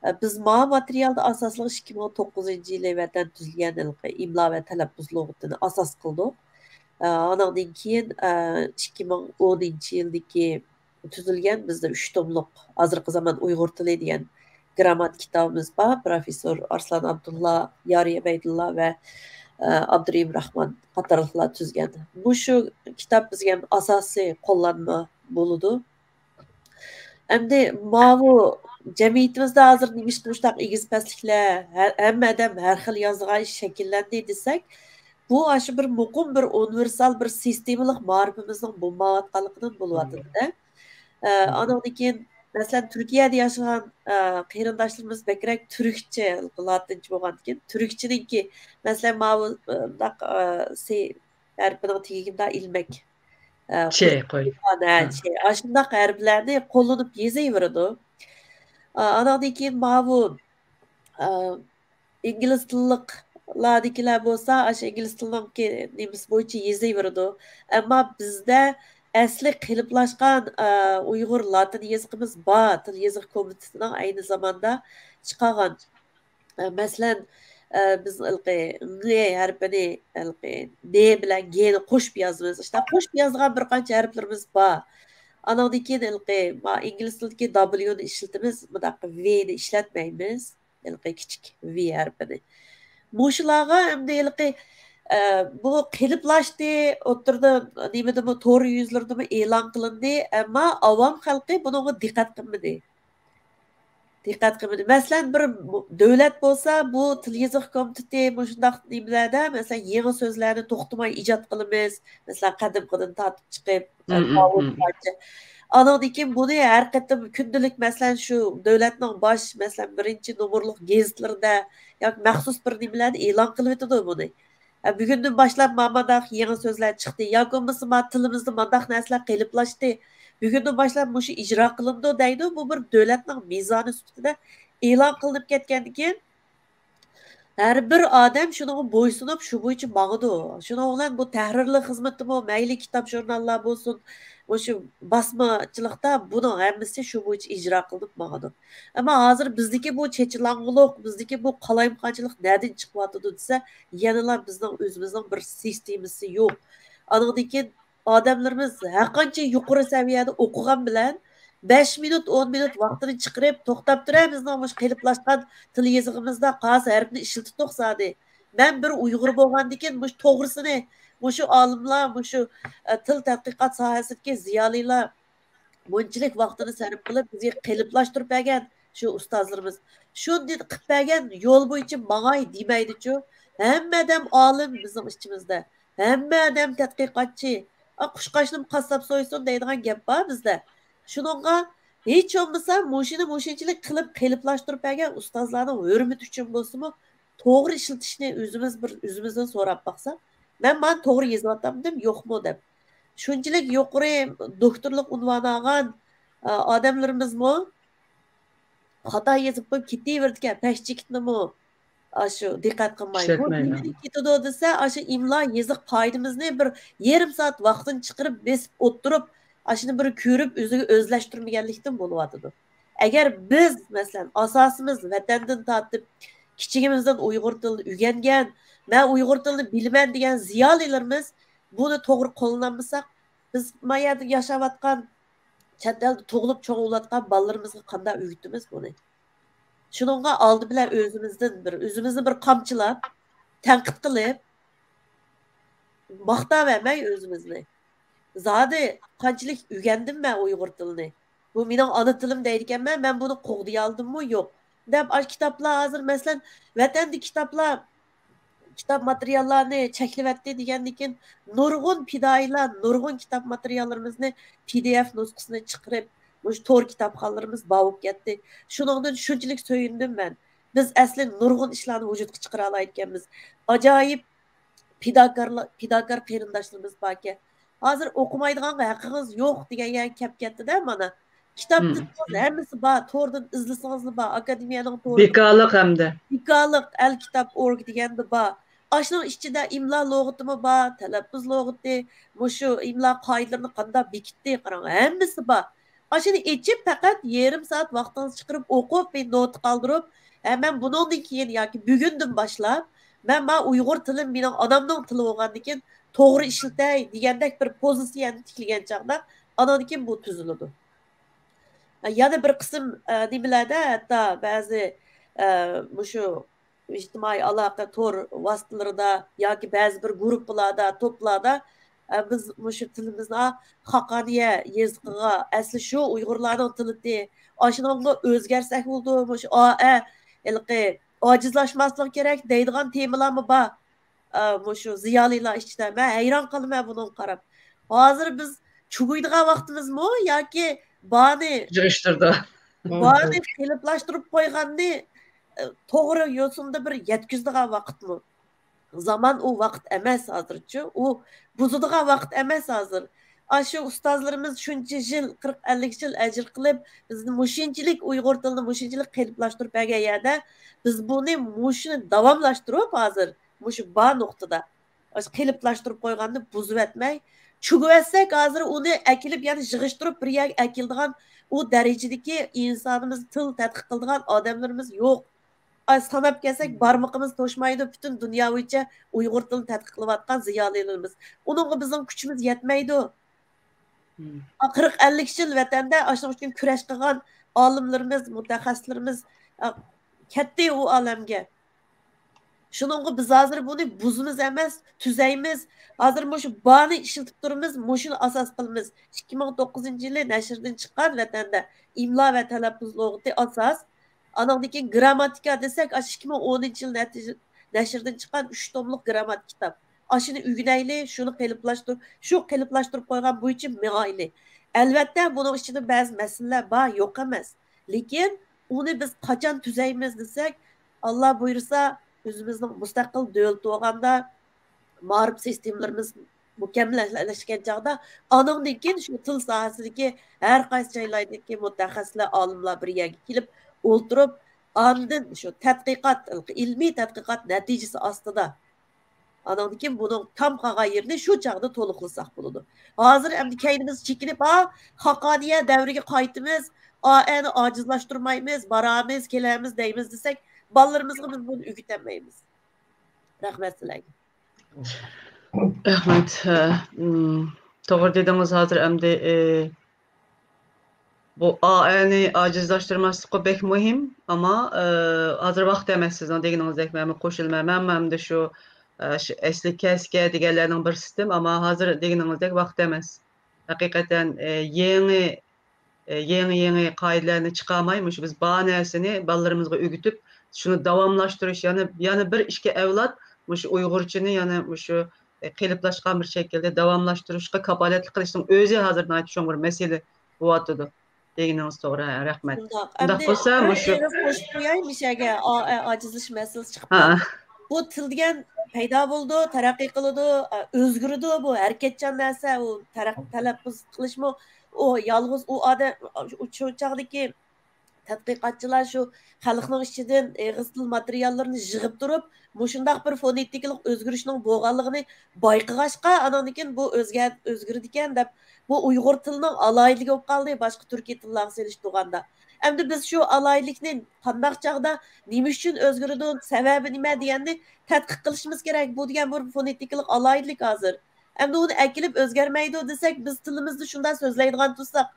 ئە، بىز ما ماتېرىيالدا ئاساسلىق ئىككى مىڭ توققۇزىنچى يىلى ۋەتەن تۈزۈلگەن ھېلىقى ئىملا ۋە تەلەپپۇز لۇغىتىنى ئاساس قىلدۇق. ئە، ئانىڭدىن كېيىن، ئە، ئىككى مىڭ ئونىنچى يىلدىكى تۈزۈلگەن بىزدە ئۈچ توملۇق ھازىرقى زامان ئۇيغۇر تىلى دېگەن گراممات كىتابىمىز بار. پروفېسسور ئارسلان ئابدۇللا، يارى ئەبەيدۇللا ۋە، ئە، ئابدۇرېھىم راخمان قاتارلىقلار تۈزگەن. مۇشۇ كىتاب بىزگە ئاساسىي قوللانما بولىدۇ. ئەمدى ماۋۇ جەمئىيىتىمىزدە ھازىر نېمىشقا مۇشۇنداق ئېگىز پەسلىكلەر، ھە-، ھەممە ئادەم ھەر خىل يازىدىغان ئىش شەكىللەندى دېسەك، بۇ ئاشۇ بىر مۇقىم، بىر ئۇنىۋېرسال، بىر سىستېمىلىق مائارىپىمىزنىڭ بولمايۋاتقانلىقىدىن بولۇۋاتىدۇ-دە. ئە، ئانىڭدىن كېيىن، مەسىلەن، تۈركىيەدە ياشىغان، ئە، قېرىنداشلىرىمىز بەكرەك تۈركچە، لاتىنچە بولغاندىكىن، تۈركچىنىڭكى، مەسىلەن، ماۋۇ، ئە، مۇنداق، ئە، سې ھەرپىنىڭ تېگىگە مۇنداق ئىلمەك، ئە، چ قويۇپ، قويۇپ. ھە، چ. ئاشۇنداق ھەرپلەرنى قوللىنىپ يېزىۋېرىدۇ. ئا، ئانىڭدىن كېيىن ماۋۇ، ئا، ئىنگلىز تىللىقلاردىكىلەر بولسا، ئاشۇ ئىنگلىز تىلىنىڭكى نېمىسى بويىچە يېزىۋېرىدۇ. ئەمما بىزدە ئەسلى قېلىپلاشقان، ئا، ئۇيغۇر لاتىن يېزىقىمىز بار. تىل يېزىق كومىتېتىنىڭ ئەينى زاماندا چىقارغان. ئە، مەسىلەن، ئە، بىز ھېلىقى ڭ ھەرپىنى، ھېلىقى ن بىلەن گنى قوشۇپ يازىمىز. ئىشتە قوشۇپ يازىدىغان بىر قانچە ھەرپلىرىمىز بار. ئانىڭدىن كېيىن ھېلىقى ما-، ئىنگلىز تىلىدىكى دابليۇنى ئىشلىتىمىز، مۇنداق ۋنى ئىشلەتمەيمىز. ھېلىقى كىچىك ۋ ھەرپىنى. مۇشۇلارغا ئەمدى ھېلىقى، ئە، بۇ قېلىپلاشتى، ئوتتۇرىدا نېمىدىمۇ، تور يۈزلىرىدىمۇ ئېلان قىلىندى، ئەمما ئاۋام خەلقى بۇنىڭغا دىققەت قىلمىدى. دىققەت قىلمىدى. مەسىلەن، بىر دۆلەت بولسا، بۇ تىل يېزىق كومىتېتى مۇشۇنداق نېمىلەردە، مەسىلەن، يېڭى سۆزلەرنى توختىماي ئىجاد قىلىمىز. مەسىلەن، قەدىمكىدىن تارتىپ چىقىپ، ئاندىن كېيىن بۇنى ھەر قېتىم كۈندىلىك، مەسىلەن، شۇ دۆلەتنىڭ باش، مەسىلەن، بىرىنچى نومۇرلۇق گېزىتلىرىدە ياكى مەخسۇس بىر نېمىلەردە ئېلان قىلىۋېتىدۇ بۇنى. ھە، بۈگۈندىن باشلاپ مانداق يېڭى سۆزلەر چىقتى ياكى بولمىسا ما تىلىمىزدا مانداق نەرسىلەر قېلىپلاشتى. بۈگۈندىن باشلاپ مۇشۇ ئىجرا قىلىنىدۇ دەيدۇ. بۇ بىر دۆلەتنىڭ مىزانى سۈپىتىدە ئېلان قىلىنىپ كەتكەندىن كېيىن، ھەر بىر ئادەم شۇنىڭغا بويسۇنۇپ، شۇ بويىچە ماڭىدۇ. شۇنىڭ بىلەن بۇ تەھرىرلىك خىزمىتىمۇ، مەيلى كىتاب، ژۇرناللار بولسۇن، مۇشۇ باسمىچىلىقتا بۇنىڭ ھەممىسى شۇ بويىچە ئىجرا قىلىنىپ ماڭىدۇ. ئەمما ھازىر بىزدىكى بۇ چېچىلاڭغۇلۇق، بىزدىكى بۇ قالايمىقانچىلىق نەدىن چىقىۋاتىدۇ دېسە، يەنىلا بىزنىڭ ئۆزىمىزنىڭ بىر سىستېمىسى يوق. ئانىڭدىن كېيىن ئادەملىرىمىز ھەرقانچە يۇقىرى سەۋىيەدە ئوقۇغان بىلەن، بەش مىنۇت، ئون مىنۇت ۋاقتىنى چىقىرىپ، توختاپ تۇرە، بىزنىڭ مۇشۇ قېلىپلاشقان تىل يېزىقىمىزدا قايسى ھەرپنى ئىشلىتىپ توقسادى. مەن بىر ئۇيغۇر بولغاندىكىن، مۇشۇ توغرىسىنى، مۇشۇ ئالىملار، مۇشۇ، ئە، تىل تەتقىقات ساھەسىدىكى زىيالىيلار بۇنچىلىك ۋاقتىنى سەرپ قىلىپ، بىزگە قېلىپلاشتۇرۇپ بەرگەن شۇ ئۇستازلىرىمىز. شۇنداق قىلىپ بەرگەن يول بويىچە ماڭاي دېمەيدىچۇ. ھەممە ئادەم ئالىم بىزنىڭ ئىچىمىزدە. ھەممە ئادەم تەتقىقاتچى. ئا، قۇشقاچنىمۇ قاسساپ سويسۇن دەيدىغان گەپ بار بىزدە. شۇنىڭغا ھېچ بولمىسا مۇشۇنى مۇشۇنچىلىك قىلىپ قېلىپلاشتۇرۇپ بەرگەن ئۇستازلارنىڭ ھۆرمىتى ئۈچۈن بولسىمۇ، توغرا ئىشلىتىشنى ئۆزىمىز بىر ئۆزىمىزدىن سوراپ باقساق، مەن مانا توغرا يېزىۋاتامدىم، يوقمۇ دەپ. شۇنچىلىك يۇقىرى دوكتورلۇق ئۇنۋانى ئالغان، ئا، ئادەملىرىمىزمۇ خاتا يېزىپ قويۇپ كېتىۋېرىدىكەن، پەش چېكىتنىمۇ ئاشۇ دىققەت قىلماي. بۇ ئىشلەتمەيدۇ. نېمىدىن كېتىدۇ دېسە، ئاشۇ ئىملا يېزىق قائىدىمىزنى بىر يېرىم سائەت ۋاقتىنى چىقىرىپ بېسىپ ئولتۇرۇپ، ئاشۇنى بىر كۆرۈپ، ئۆزىگە ئۆزلەشتۈرمىگەنلىكتىن بولۇۋاتىدۇ. ئەگەر بىز، مەسىلەن، ئاساسىمىز ۋەتەندىن تارتىپ كىچىكىمىزدىن ئۇيغۇر تىلىنى ئۆگەنگەن، مەن ئۇيغۇر تىلىنى بىلىمەن دېگەن زىيالىيلىرىمىز بۇنى توغرا قوللىنالمىساق، بىز ما يەردە ياشاۋاتقان، چەت ئەلدە تۇغۇلۇپ چوڭ بولۇۋاتقان بالىلىرىمىزغا قانداق ئۆگىتىمىز بۇنى؟ شۇنىڭغا ئالدى بىلەن ئۆزىمىزدىن بىر، ئۆزىمىزنى بىر قامچىلاپ، تەنقىد قىلىپ، ماختاۋەرمەي ئۆزىمىزنى. زادى قانچىلىك ئۆگەندىم مەن ئۇيغۇر تىلىنى. بۇ مېنىڭ ئانا تىلىم دەيدىكەنمەن، مەن بۇنى قوغدىيالدىممۇ؟ يوق. دەپ، ئاشۇ كىتابلار ھازىر، مەسىلەن، ۋەتەندە كىتابلار، كىتاب ماتېرىياللارنى چەكلىۋەتتى دېگەندىن كېيىن، نۇرغۇن پىدائىيلار، نۇرغۇن كىتاب ماتېرىياللىرىمىزنى پى دى ئېف نۇسخىسىنى چىقىرىپ، مۇشۇ تور كىتابخانلىرىمىز بار بولۇپ كەتتى. شۇنىڭدىن شۇنچىلىك سۆيۈندۈم مەن. بىز ئەسلى نۇرغۇن ئىشلارنى ۋۇجۇدقا چىقىرالايدىكەنمىز. ئاجايىپ پىداكارلار، پىداكار قېرىنداشلىرىمىز باركەن. ھازىر ئوقۇمايدىغانغا ھەققىڭىز يوق دېگەن يەرگە كەپ كەتتىدە مانا. كىتاب تىلىڭىز ھەممىسى بار، توردىن ئىزلىسىڭىزلا بار، ئاكادېمىيەنىڭ تورىدا. بىكارلىق ھەمدە. بىكارلىق، ئەل كىتاب ئورگ دېگەندە بار. ئاشۇنىڭ ئىچىدە ئىملا لۇغىتىمۇ بار، تەلەپپۇز لۇغىتى، مۇشۇ ئىملا قائىدىلىرىنى قانداق بېكىتتى، قاراڭ، ھەممىسى بار. ئاشۇنى ئېچىپ، پەقەت يېرىم سائەت ۋاقتىڭىزنى چىقىرىپ ئوقۇپ، بىر نوتا قالدۇرۇپ، ھە، مەن بۇنىڭدىن كېيىن ياكى بۈگۈندىن باشلاپ، مەن ما ئۇيغۇر تىلىم مېنىڭ ئانامنىڭ تىلى بولغاندىن كېيىن توغرا ئىشلىتەي دېگەندەك بىر پوزىتسىيەنى تىكلىگەن چاغدا، ئانان كېيىن بۇ تۈزۈلىدۇ. يەنە بىر قىسىم، ئە، نېمىلەردە ھەتتا بەزى، ئە، مۇشۇ ئىجتىمائىي ئالاقە تور ۋاسىتىلىرىدا ياكى بەزى بىر گۇرۇپپىلاردا، توپلاردا، ئە، بىز مۇشۇ تىلىمىزنى خاقانىيە يېزىقىغا، ئەسلى شۇ ئۇيغۇرلارنىڭ تىلىتى، ئاشۇنىڭغا ئۆزگەرتسەك بولىدۇ، مۇشۇ ئائە ھېلىقى ئاجىزلاشماسلىقى كېرەك دەيدىغان تېمىلارمۇ بار. ئە، مۇشۇ زىيالىيلار ئىچىدە. مەن ھەيران قالىمەن بۇنىڭغا قاراپ. ھازىر بىز چۈگىيىدىغان ۋاقتىمىزمۇ ياكى بارنى يىغىشتۇرىدۇ. بارنى قېلىپلاشتۇرۇپ قويغاننى، ئە، توغرا يوسۇندا بىر يەتكۈزىدىغان ۋاقىتمۇ؟ زامان ئۇ ۋاقىت ئەمەس ھازىرچۇ. ئۇ بۇزىدىغان ۋاقىت ئەمەس ھازىر. ئاشۇ ئۇستازلىرىمىز شۇنچە يىل، قىرىق، ئەللىك يىل ئەجىر قىلىپ، بىزنى مۇشۇنچىلىك ئۇيغۇر تىلىنى مۇشۇنچىلىك قېلىپلاشتۇرۇپ بەرگەن يەردە، بىز بۇنى مۇشۇنى داۋاملاشتۇرۇپ ھازىر، مۇشۇ بار نۇقتىدا، ئاشۇ قېلىپلاشتۇرۇپ قويغاننى بۇزۇۋەتمەي، چۈگىۋەتسەك، ھازىر ئۇنى ئەكېلىپ يەنە يىغىشتۇرۇپ بىر يەرگە ئەكېلىدىغان ئۇ دەرىجىدىكى ئىنسانىمىز، تىل تەتقىق قىلىدىغان ئادەملىرىمىز يوق. ئاي، ساناپ كەلسەك، بارمىقىمىز توشمايدۇ، پۈتۈن دۇنيا بويىچە ئۇيغۇر تىلىنى تەتقىق قىلىۋاتقان زىيالىيلىرىمىز. ئۇنىڭغا بىزنىڭ كۈچىمىز يەتمەيدۇ. ئا، قىرىق، ئەللىك يىل ۋەتەندە ئاشۇنىڭ ئۈچۈن كۈرەش قىلغان ئالىملىرىمىز، مۇتەخەسسىسلىرىمىز، ئا، كەتتى ئۇ ئالەمگە. شۇنىڭغا بىز ھازىر بۇنى بۇزىمىز ئەمەس، تۈزەيمىز. ھازىر مۇشۇ بارنى ئىشلىتىپ تۇرىمىز، مۇشۇنى ئاساس قىلىمىز. ئىككى مىڭ توققۇزىنچى يىلى نەشردىن چىققان ۋەتەندە ئىملا ۋە تەلەپپۇز لۇغىتى ئاساس. ئانىڭدىن كېيىن گرامماتىكا دېسەك، ئاشۇ ئىككى مىڭ ئونىنچى يىلى نەتىجە-، نەشردىن چىققان ئۈچ توملۇق گرامماتىكا كىتاب. ئاشۇنى ئۆگىنەيلى، شۇنى قېلىپلاشتۇر-، شۇ قېلىپلاشتۇرۇپ قويغان بويىچە مېڭايلى. ئەلۋەتتە، بۇنىڭ ئىچىدە بەزى مەسىلىلەر بار، يوق ئەمەس. لېكىن ئۇنى بىز قاچان تۈزەيمىز دېسەك، ئاللا بۇيرۇسا، ئۆزىمىزنىڭ مۇستەقىل دۆلىتى بولغاندا، مائارىپ سىستېمىلىرىمىز مۇكەممەللەشكەن چاغدا، ئانىڭدىن كېيىن شۇ تىل ساھەسىدىكى ھەر قايسى جايلاردىكى مۇتەخەسسىسلەر، ئالىملار بىر يەرگە كېلىپ ئولتۇرۇپ، ئاندىن شۇ تەتقىقات، ئىلمىي تەتقىقات نەتىجىسى ئاستىدا، ئانىڭدىن كېيىن بۇنىڭ تام قالغان يېرىنى شۇ چاغدا تولۇقلىساق بولىدۇ. ھازىر ئەمدى كەينىمىز چېكىنىپ، ھا، خاقانىيە دەۋرىگە قايتىمىز، ئائەنى ئاجىزلاشتۇرمايمىز، بارامىز، كېلەمىز دەيمىز دېسەك، بالىلىرىمىزغا بىز بۇنى ئۆگىتەلمەيمىز. رەھمەت سىلەرگە. رەھمەت. ھە، ئىم، توغرا دېدىڭىز، ھازىر ئەمدى، ئى، بۇ ئائەنى ئاجىزلاشتۇرماسلىقى بەك مۇھىم، ئەمما، ئى، ھازىر ۋاقتى ئەمەس، سىزنىڭ دېگىنىڭىزدەك مەنمۇ قوشۇلىمەن. مەنمۇ ئەمدى شۇ، ئى، شۇ ئەسلى كەسكە دېگەنلەرنىڭ بىرسىدىم، ئەمما ھازىر دېگىنىڭىزدەك ۋاقتى ئەمەس. ھەقىقەتەن، ئى، يېڭى، ئى، يېڭى، يېڭى قائىدىلەرنى چىقارماي، مۇشۇ بىز بار نەرسىنى بالىلىرىمىزغا ئۆگىتىپ، شۇنى داۋاملاشتۇرۇش، يەنە، يەنە بىر ئىككى ئەۋلاد مۇشۇ ئۇيغۇرچىنى يەنە مۇشۇ، ئى، قېلىپلاشقان بىر شەكىلدە داۋاملاشتۇرۇشقا كاپالەتلىك قىلىشنىڭ ئۆزى ھازىر ناھايىتى چوڭ بىر مەسىلە بولۇۋاتىدۇ. دېگىنىڭىز توغرا، ھە، رەھمەت. شۇنداق. ئۇنداق ئەمدى بولسا، بىر مۇشۇ ئېغىز قوشۇپ قوياي، مۇشۇ يەرگە ئا-، ئا-، ئاجىزلىشىش مەسىلىسى چىقىپ قالدى. بۇ تىل دېگەن پەيدا بولىدۇ، تەرەققىي قىلىدۇ، ئا، ئۆزگىرىدۇ. بۇ ھەرىكەتچان نەرسە، ئۇ تەرەق-، تەلەپپۇز قىلىشمۇ، ئۇ يالغۇز ئۇ ئادەم، شۇ، شۇ چاغدىكى تەتقىقاتچىلار شۇ خەلقنىڭ ئىچىدىن ئېغىز تىل ماتېرىياللىرىنى يىغىپ تۇرۇپ، مۇشۇنداق بىر فونېتىكىلىق ئۆزگىرىشنىڭ بولغانلىقىنى بايقىغاچقا، ئانىڭدىن كېيىن بۇ ئۆزگە-، ئۆزگىرىدىكەن دەپ، بۇ ئۇيغۇر تىلىنىڭ ئالاھىدىلىكى بولۇپ قالدى، باشقا تۈركىي تىللارغا سېلىشتۇرغاندا. ئەمدى بىز شۇ ئالاھىدىلىكنى قانداق چاغدا، نېمە ئۈچۈن ئۆزگىرىدۇ، سەۋەبى نېمە دېگەننى تەتقىق قىلىشىمىز كېرەك. بۇ دېگەن بىر فونېتىكىلىق ئالاھىدىلىك ھازىر. ئەمدى ئۇنى ئەكېلىپ ئۆزگەرمەيدۇ دېسەك، بىز تىلىمىزدا شۇنداق سۆزلەيدىغان تۇرساق،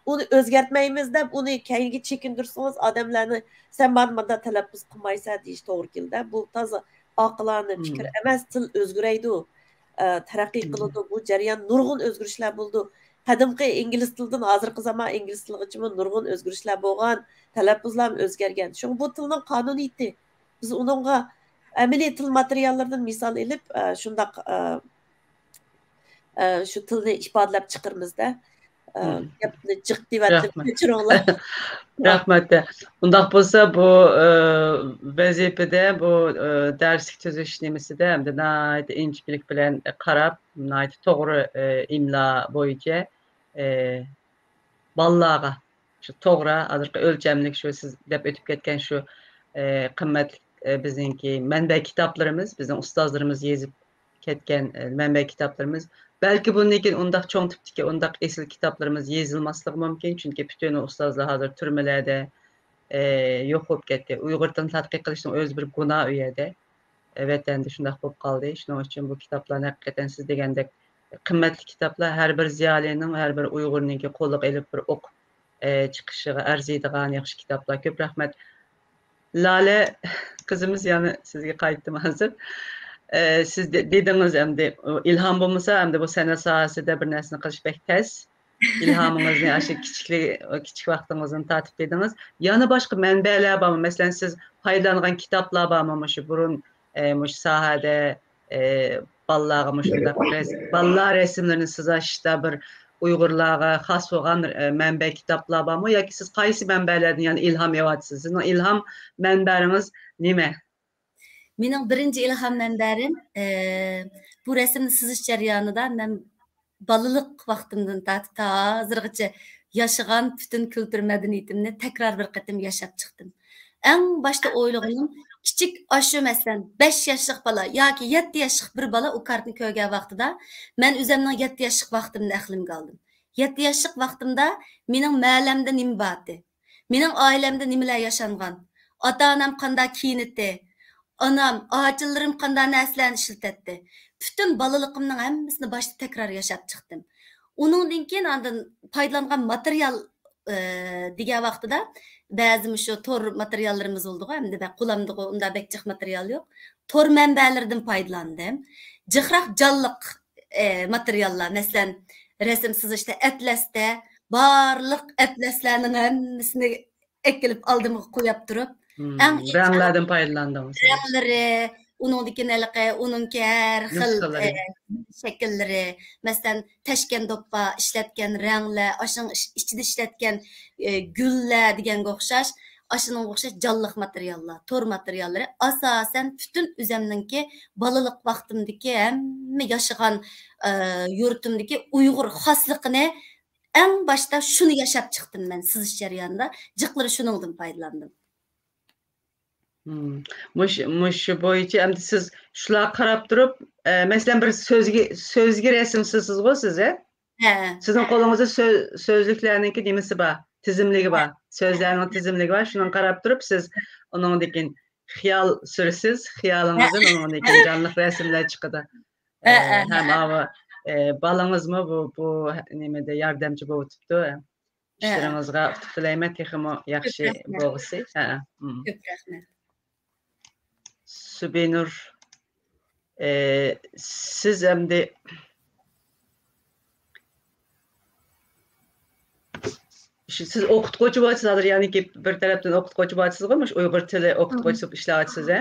ئۇنى ئۆزگەرتمەيمىز دەپ، ئۇنى كەينىگە چېكىندۈرسىڭىز، ئادەملەرنى، «سەن مانا مۇنداق تەلەپپۇز قىلمايسەن» دېيىش توغرا كېلىدۇ. بۇ تازا ئاقىلانە پىكىر ئەمەس. تىل ئۆزگىرەيدۇ، ئە، تەرەققىي قىلىدۇ. بۇ جەريان نۇرغۇن ئۆزگىرىشلەر بولىدۇ. قەدىمكى ئىنگلىز تىلىدىن ھازىرقى زامان ئىنگلىز تىلىغىچىمۇ نۇرغۇن ئۆزگىرىشلەر بولغان، تەلەپپۇزلارمۇ ئۆزگەرگەن. شۇڭا بۇ تىلنىڭ قانۇنىيىتى. بىز ئۇنىڭغا ئەمەلىي تىل ماتېرىياللىرىدىن مىسال ئېلىپ، ئە، شۇنداق، ئە، ئە، شۇ تىلنى ئىپادىلەپ چىقىرىمىز-دە. ئە، گەپنى جىق دېۋەتتىم، كەچۈرۈڭلار. رەھمەت. ئۇنداق بولسا، بۇ، ئە، ۋەزىپىدە، بۇ، ئە، دەرسلىك تۈزۈش نېمىسىدە ھەمدە ناھايىتى ئىنچىكىلىك بىلەن قاراپ، ناھايىتى توغرا، ئە، ئىملا بويىچە، ئە، بالىلارغا شۇ توغرا، ھازىرقى ئۆلچەملىك شۇ سىز دەپ ئۆتۈپ كەتكەن شۇ، ئە، قىممەتلىك، ئە، بىزنىڭكى مەنبە كىتابلىرىمىز، بىزنىڭ ئۇستازلىرىمىز يېزىپ كەتكەن، ئە، مەنبە كىتابلىرىمىز. بەلكى بۇندىن كېيىن ئۇنداق چوڭ تىپتىكى، ئۇنداق ئېسىل كىتابلىرىمىز يېزىلماسلىقى مۇمكىن، چۈنكى پۈتۈن ئۇستازلار ھازىر تۈرمىلەردە، ئە، يوق بولۇپ كەتتى. ئۇيغۇر تىلىنى تەتقىق قىلىشنىڭ ئۆزى بىر گۇناھ ئۇ يەردە. ۋەتەندە شۇنداق بولۇپ قالدى. شۇنىڭ ئۈچۈن بۇ كىتابلارنى ھەقىقەتەن سىز دېگەندەك قىممەتلىك كىتابلار، ھەر بىر زىيالىينىڭ، ھەر بىر ئۇيغۇرنىڭكى قولىغا ئېلىپ بىر ئوقۇپ، ئە، چىقىشىغا ئەرزىيدىغان ياخشى كىتابلار. كۆپ رەھمەت. لالە قىزىمىز، يەنە سىزگە قايتتىم ھازىر. ئە، سىز دې-، دېدىڭىز ئەمدى، ئىلھام بولمىسا، ئەمدى بۇ سەنئەت ساھەسىدە بىر نەرسىنى قىلىش بەك تەس. ئىلھامىڭىزنى ئاشۇ كىچىكلىك، كىچىك ۋاقتىڭىزدىن تارتىپ دېدىڭىز. يەنە باشقا مەنبەلەر بارمۇ؟ مەسىلەن، سىز پايدىلانغان كىتابلار بارمۇ؟ مۇشۇ بۇرۇن، ئە، مۇشۇ ساھەدە، ئە، بالىلارغا مۇشۇنداق رەس-، بالىلار رەسىملىرىنى سىزاشتا بىر ئۇيغۇرلارغا خاس بولغان، ئە، مەنبە كىتابلار بارمۇ؟ ياكى سىز قايسى مەنبەلەردىن يەنە ئىلھام ئېلىۋاتىسىز؟ سىزنىڭ ئىلھام مەنبەرىڭىز نېمە؟ مېنىڭ بىرىنچى ئىلھام مەنبەرىم، ئە، بۇ رەسىمنى سىزىش جەريانىدا مەن بالىلىق ۋاقتىمدىن تارتىپ تا ھازىرغىچە ياشىغان پۈتۈن كۈلتۈر مەدەنىيىتىمنى تەكرار بىر قېتىم ياشاپ چىقتىم. ئەڭ باشتا ئويلىغىنىم، كىچىك ئاشۇ، مەسىلەن، بەش ياشلىق بالا ياكى يەتتە ياشلىق بىر بالا ئۇ كارتىنى كۆرگەن ۋاقتىدا، مەن ئۆزۈمنىڭ يەتتە ياشلىق ۋاقتىمنى ئەقلىمگە ئالدىم. يەتتە ياشلىق ۋاقتىمدا مېنىڭ مەلەمدە نېمە بارتى؟ مېنىڭ ئائىلەمدە نېمىلەر ياشانغان؟ ئاتا-ئانام قانداق كىيىنەتتى؟ ئانام، ئاچىلىرىم قانداق نەرسىلەرنى ئىشلىتەتتى؟ پۈتۈن بالىلىقىمنىڭ ھەممىسىنى باشتا تەكرار ياشاپ چىقتىم. ئۇنىڭدىن كېيىن ئاندىن پايدىلانغان ماتېرىيال، ئى، دېگەن ۋاقتىدا بەزى مۇشۇ تور ماتېرىياللىرىمىز بولىدىغۇ، ئەمدى بەك قولامدىغۇ، ئۇنداق بەك جىق ماتېرىيال يوق. تور مەنبەلىرىدىن پايدىلاندىم. جىقراق جانلىق، ئى، ماتېرىياللار، مەسىلەن، رەسىم سىزىشتا ئەتلەستە بارلىق ئەتلەسلەرنىڭ ھەممىسىنى ئەكېلىپ ئالدىمغا قويۇپ تۇرۇپ، مم، ئەڭ ئىنچىكە رەڭلەردىن پايدىلاندىڭىز. رەڭلىرى، ئۇنىڭدىكى ھېلىقى، ئۇنىڭكى ھەر خىل، نۇسخىلىرى. ئە، شەكىللىرى. مەسىلەن، تەشكەن دوپپا ئىشلەتكەن رەڭلەر، ئاشۇنىڭ ئىچ-، ئىچىدە ئىشلەتكەن، ئە، گۈللەر دېگەنگە ئوخشاش، ئاشۇنىڭغا ئوخشاش جانلىق ماتېرىياللار، تور ماتېرىياللىرى. ئاساسەن، پۈتۈن ئۆزەمنىڭكى بالىلىق ۋاقتىمدىكى ھەممە ياشىغان، ئە، يۇرتۇمدىكى ئۇيغۇر خاسلىقىنى ئەڭ باشتا شۇنى ياشاپ چىقتىم مەن سىزىش جەريانىدا. جىقلىرى شۇنىڭدىن پايدىلاندىم. مم. مۇش-، مۇشۇ بويىچە ئەمدى سىز شۇلارغا قاراپ تۇرۇپ، ئە، مەسىلەن، بىر سۆزگە، سۆزگە رەسىم سىزىسىزغۇ سىز، ھە؟ ھە. سىزنىڭ قولىڭىزدا سۆ-، سۆزلۈكلەرنىڭكى نېمىسى بار، تىزىملىكى بار. سۆزلەرنىڭ تىزىملىكى بار. شۇنىڭغا قاراپ تۇرۇپ سىز ئۇنىڭدىن كېيىن خىيال سۈرىسىز، خىيالىڭىزدىن ئۇنىڭدىن كېيىن جانلىق رەسىملەر چىقىدۇ. ئە، ئە، ئە، ھەم ئاۋۇ، ئە، بالىڭىزمۇ بۇ، بۇ نېمىدە ياردەمچى بولۇۋېتىپتۇ. ئىشلىرىڭىزغا ئۇتۇق تىلەيمەن، تېخىمۇ ياخشى بولغۇسى. ھە، ھە. كۆپ رەھمەت. سۈبىنۇر، ئە، سىز ئەمدى شۇ، سىز ئوقۇتقۇچى بولۇۋاتىسىز ھازىر، يەنىكى بىر تەرەپتىن ئوقۇتقۇچى بولۇۋاتىسىزغۇ، مۇشۇ ئۇيغۇر تىلى ئوقۇتقۇچىسى بولۇپ ئىشلەۋاتىسىز، ھە؟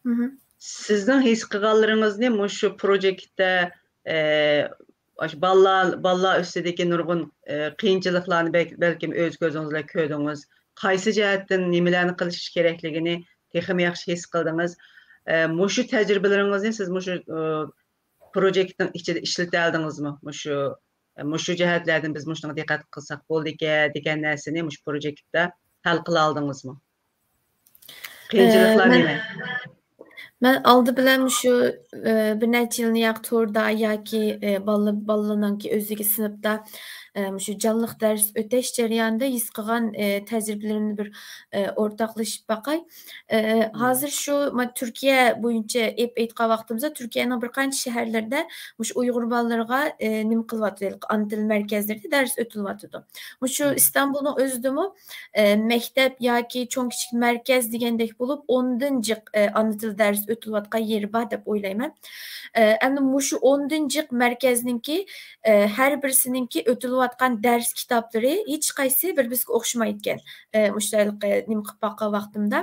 مھم. سىزنىڭ ھېس قىلغانلىرىڭىزنى مۇشۇ پروژېكتتا، ئە، ئاشۇ بالىلار، بالىلار ئۈستىدىكى نۇرغۇن، ئە، قىيىنچىلىقلارنى بەل-، بەلكىم ئۆز كۆزىڭىز بىلەن كۆردىڭىز. قايسى جەھەتتىن نېمىلەرنى قىلىش كېرەكلىكىنى تېخىمۇ ياخشى ھېس قىلدىڭىز. ئە، مۇشۇ تەجرىبىلىرىڭىزنى سىز مۇشۇ، ئە، پروژېكتنىڭ ئىچىدە ئىشلىتەلىدىڭىزمۇ؟ مۇشۇ، مۇشۇ جەھەتلەردىن بىز مۇشۇنىڭغا دىققەت قىلساق بولىدىكەن دېگەن نەرسىنى مۇشۇ پروژېكتتا ھەل قىلالىدىڭىزمۇ؟ ئە، قىيىنچىلىقلار مەن، نېمە؟ مەن ئالدى بىلەن مۇشۇ، ئە، بىر نەچچە يىلنى ياق توردا ياكى، ئە، بالىلار، بالىلارنىڭكى ئۆزىگە سىنىپتا ئە، مۇشۇ جانلىق دەرس ئۆتەش جەريانىدا ھېس قىلغان، ئە، تەجرىبىلىرىمنى بىر، ئە، ئورتاقلىشىپ باقاي. ئە، ھازىر شۇ ما-، تۈركىيە بويىچە ئېپ-، ئېيتقان ۋاقتىمىزدا، تۈركىيەنىڭ بىر قانچە شەھەرلىرىدە مۇشۇ ئۇيغۇر بالىلىرىغا، ئە، نېمە قىلىۋاتىدۇ، ھېلىقى ئانا تىل مەركەزلىرىدە دەرس ئۆتۈلۈۋاتىدۇ. مۇشۇ ئىستانبۇلنىڭ ئۆزىدىمۇ، ئە، مەكتەپ ياكى چوڭ كىچىك مەركەز دېگەندەك بولۇپ، ئوندىن جىق، ئە، ئانا تىل دەرس ئۆتۈلۈۋاتقان يېرى بار دەپ ئويلايمەن. ئە، ئەمدى مۇشۇ ئوندىن جىق مەركەزنىڭكى، ئە، ھەر بىرسىنىڭكى ئۆتۈلۈۋاتقان دەرس كىتابلىرى ھېچقايسى بىر-بىرسىگە ئوخشىمايدىكەن. ئە، مۇشۇ ھېلىقى نېمە قىلىپ باققان ۋاقتىمدا.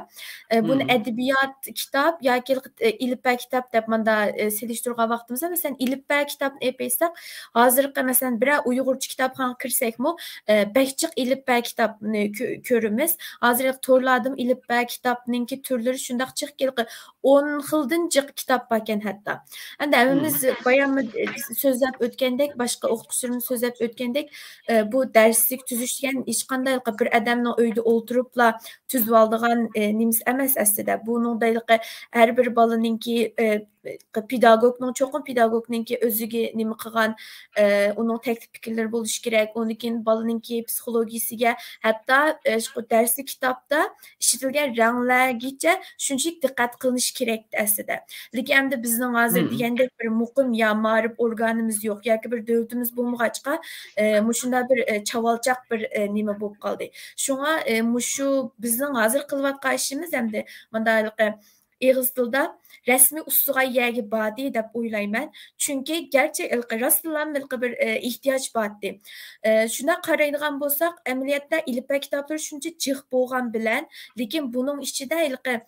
ئە، بۇنى ئەدەبىيات كىتاب ياكى، ئە، ئېلىپبە كىتاب دەپ ماندا، ئە، سېلىشتۇرغان ۋاقتىمىزدا، مەسىلەن، ئېلىپبە كىتابنى ئېلىپ ئېيتساق، ھازىرقى، مەسىلەن، بىرەر ئۇيغۇرچە كىتابخانىغا كىرسەكمۇ، ئە، بەك جىق ئېلىپبە كىتابنى كۆ-، كۆرىمىز. ھازىر توردىمۇ ئېلىپبە كىتابنىڭكى تۈرلىرى شۇنداق جىقكى، ھېلىقى ئون خىلدىن جىق كىتاب باركەن ھەتتا. ئەمدى ھەممىمىز باياممۇ، ئە، سۆزلەپ ئۆتكەندەك، باشقا ئوقۇتقۇچىلىرىمىز سۆزلەپ ئۆتكەندەك، ئە، بۇ دەرسلىك تۈزۈش دېگەن ھېچقانداق بىر ئادەمنىڭ ئۆيدە ئولتۇرۇپلا تۈزۈۋالىدىغان، ئە، نېمىسى ئەمەس ئەسلىدە. بۇنىڭدا ھېلىقى ھەر بىر بالىنىڭكى، ئە، پېداگوگنىڭ، چوقۇم پېداگوگنىڭكى ئۆزىگە نېمە قىلغان، ئە، ئۇنىڭ تەكلىپ پىكىرلىرى بولۇشى كېرەك. ئۇنىڭ كېيىن بالىنىڭكى پسىخولوگىيىسىگە، ھەتتا، ئە، شۇ دەرسلىك كىتابتا ئىشلىتىلگەن رەڭلەرگىچە شۇنچىلىك دىققەت قىلىنىشى كېرەك ئەسلىدە. لېكىن ئەمدى بىزنىڭ ھازىر دېگەندەك بىر مۇقىم يا مائارىپ ئورگانىمىز يوق ياكى بىر دۆلىتىمىز بولمىغاچقا، ئە، مۇشۇنداق بىر، ئە، چاۋالچاق بىر، ئە، نېمە بولۇپ قالدى. شۇڭا، ئە، مۇشۇ بىزنىڭ ھازىر قىلىۋاتقان ئىشىمىز ئەمدى مانا ھېلىقى ئېغىز تىلدا رەسمىي ئۇسسۇغان يەرگە باردى دەپ ئويلايمەن. چۈنكى گەرچە ھېلىقى راستتىنلا ھېلىقى بىر، ئە، ئېھتىياج بارتتى. ئە، شۇنداق قارايدىغان بولساق، ئەمەلىيەتتە ئېلىپبە كىتابلىرى شۇنچە جىق بولغان بىلەن، لېكىن بۇنىڭ ئىچىدە ھېلىقى،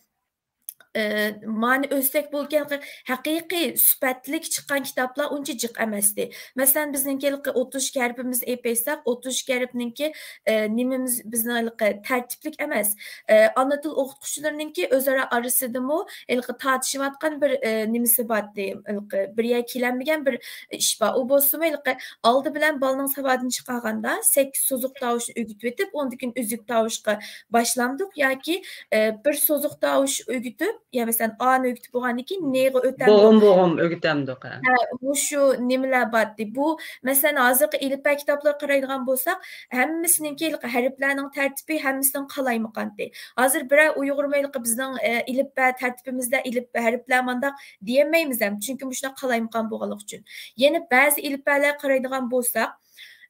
ئە، مانا ئۆتسەك بولكەن ھەقىقىي سۈپەتلىك چىققان كىتابلار ئۇنچە جىق ئەمەستى. مەسىلەن، بىزنىڭكى ھېلىقى ئوتتۇز ئىككى ھەرپىمىزنى ئېلىپ ئېيتساق، ئوتتۇز ئىككى ھەرپنىڭكى، ئە، نېمىمىز بىزنىڭ ھېلىقى تەرتىپلىك ئەمەس. ئە، ئانا تىل ئوقۇتقۇچىلىرىنىڭكى ئۆزئارا ئارىسىدىمۇ ھېلىقى تارتىشىۋاتقان بىر، ئە، نېمىسى بارتتى، ھېلىقى بىر يەرگە كېلەلمىگەن بىر ئىش بار. ئۇ بولسىمۇ ھېلىقى ئالدى بىلەن بالىنىڭ ساۋادىنى چىقارغاندا سەككىز سوزۇق تاۋۇشنى ئۆگىتىۋېتىپ، ئۇنىڭدىن كېيىن ئۈزۈك تاۋۇشقا باشلامدۇق ياكى، ئە، بىر سوزۇق تاۋۇش ئۆگىتىپ، يا مەسىلەن، ئانى ئۆگىتىپ بولغاندىن كېيىن نېغا ئۆتەمدۇق. بوغۇم، بوغۇم ئۆگىتەمدۇق، ھە. ھە، مۇشۇ نېمىلەر بارتتى. بۇ، مەسىلەن، ھازىرقى ئېلىپبە كىتابلىرىغا قارايدىغان بولساق، ھەممىسىنىڭكى ھېلىقى ھەرپلەرنىڭ تەرتىپى ھەممىسىنىڭ قالايمىقانتى. ھازىر بىرەر ئۇيغۇرمۇ ھېلىقى بىزنىڭ، ئە، ئېلىپبە تەرتىپىمىزدە ئېلىپ ھەرپلەر مانداق دېيەلمەيمىز ھەم، چۈنكى مۇشۇنداق قالايمىقان بولغانلىقى ئۈچۈن. يەنە بەزى ئېلىپبەلەرگە قارايدىغان بولساق،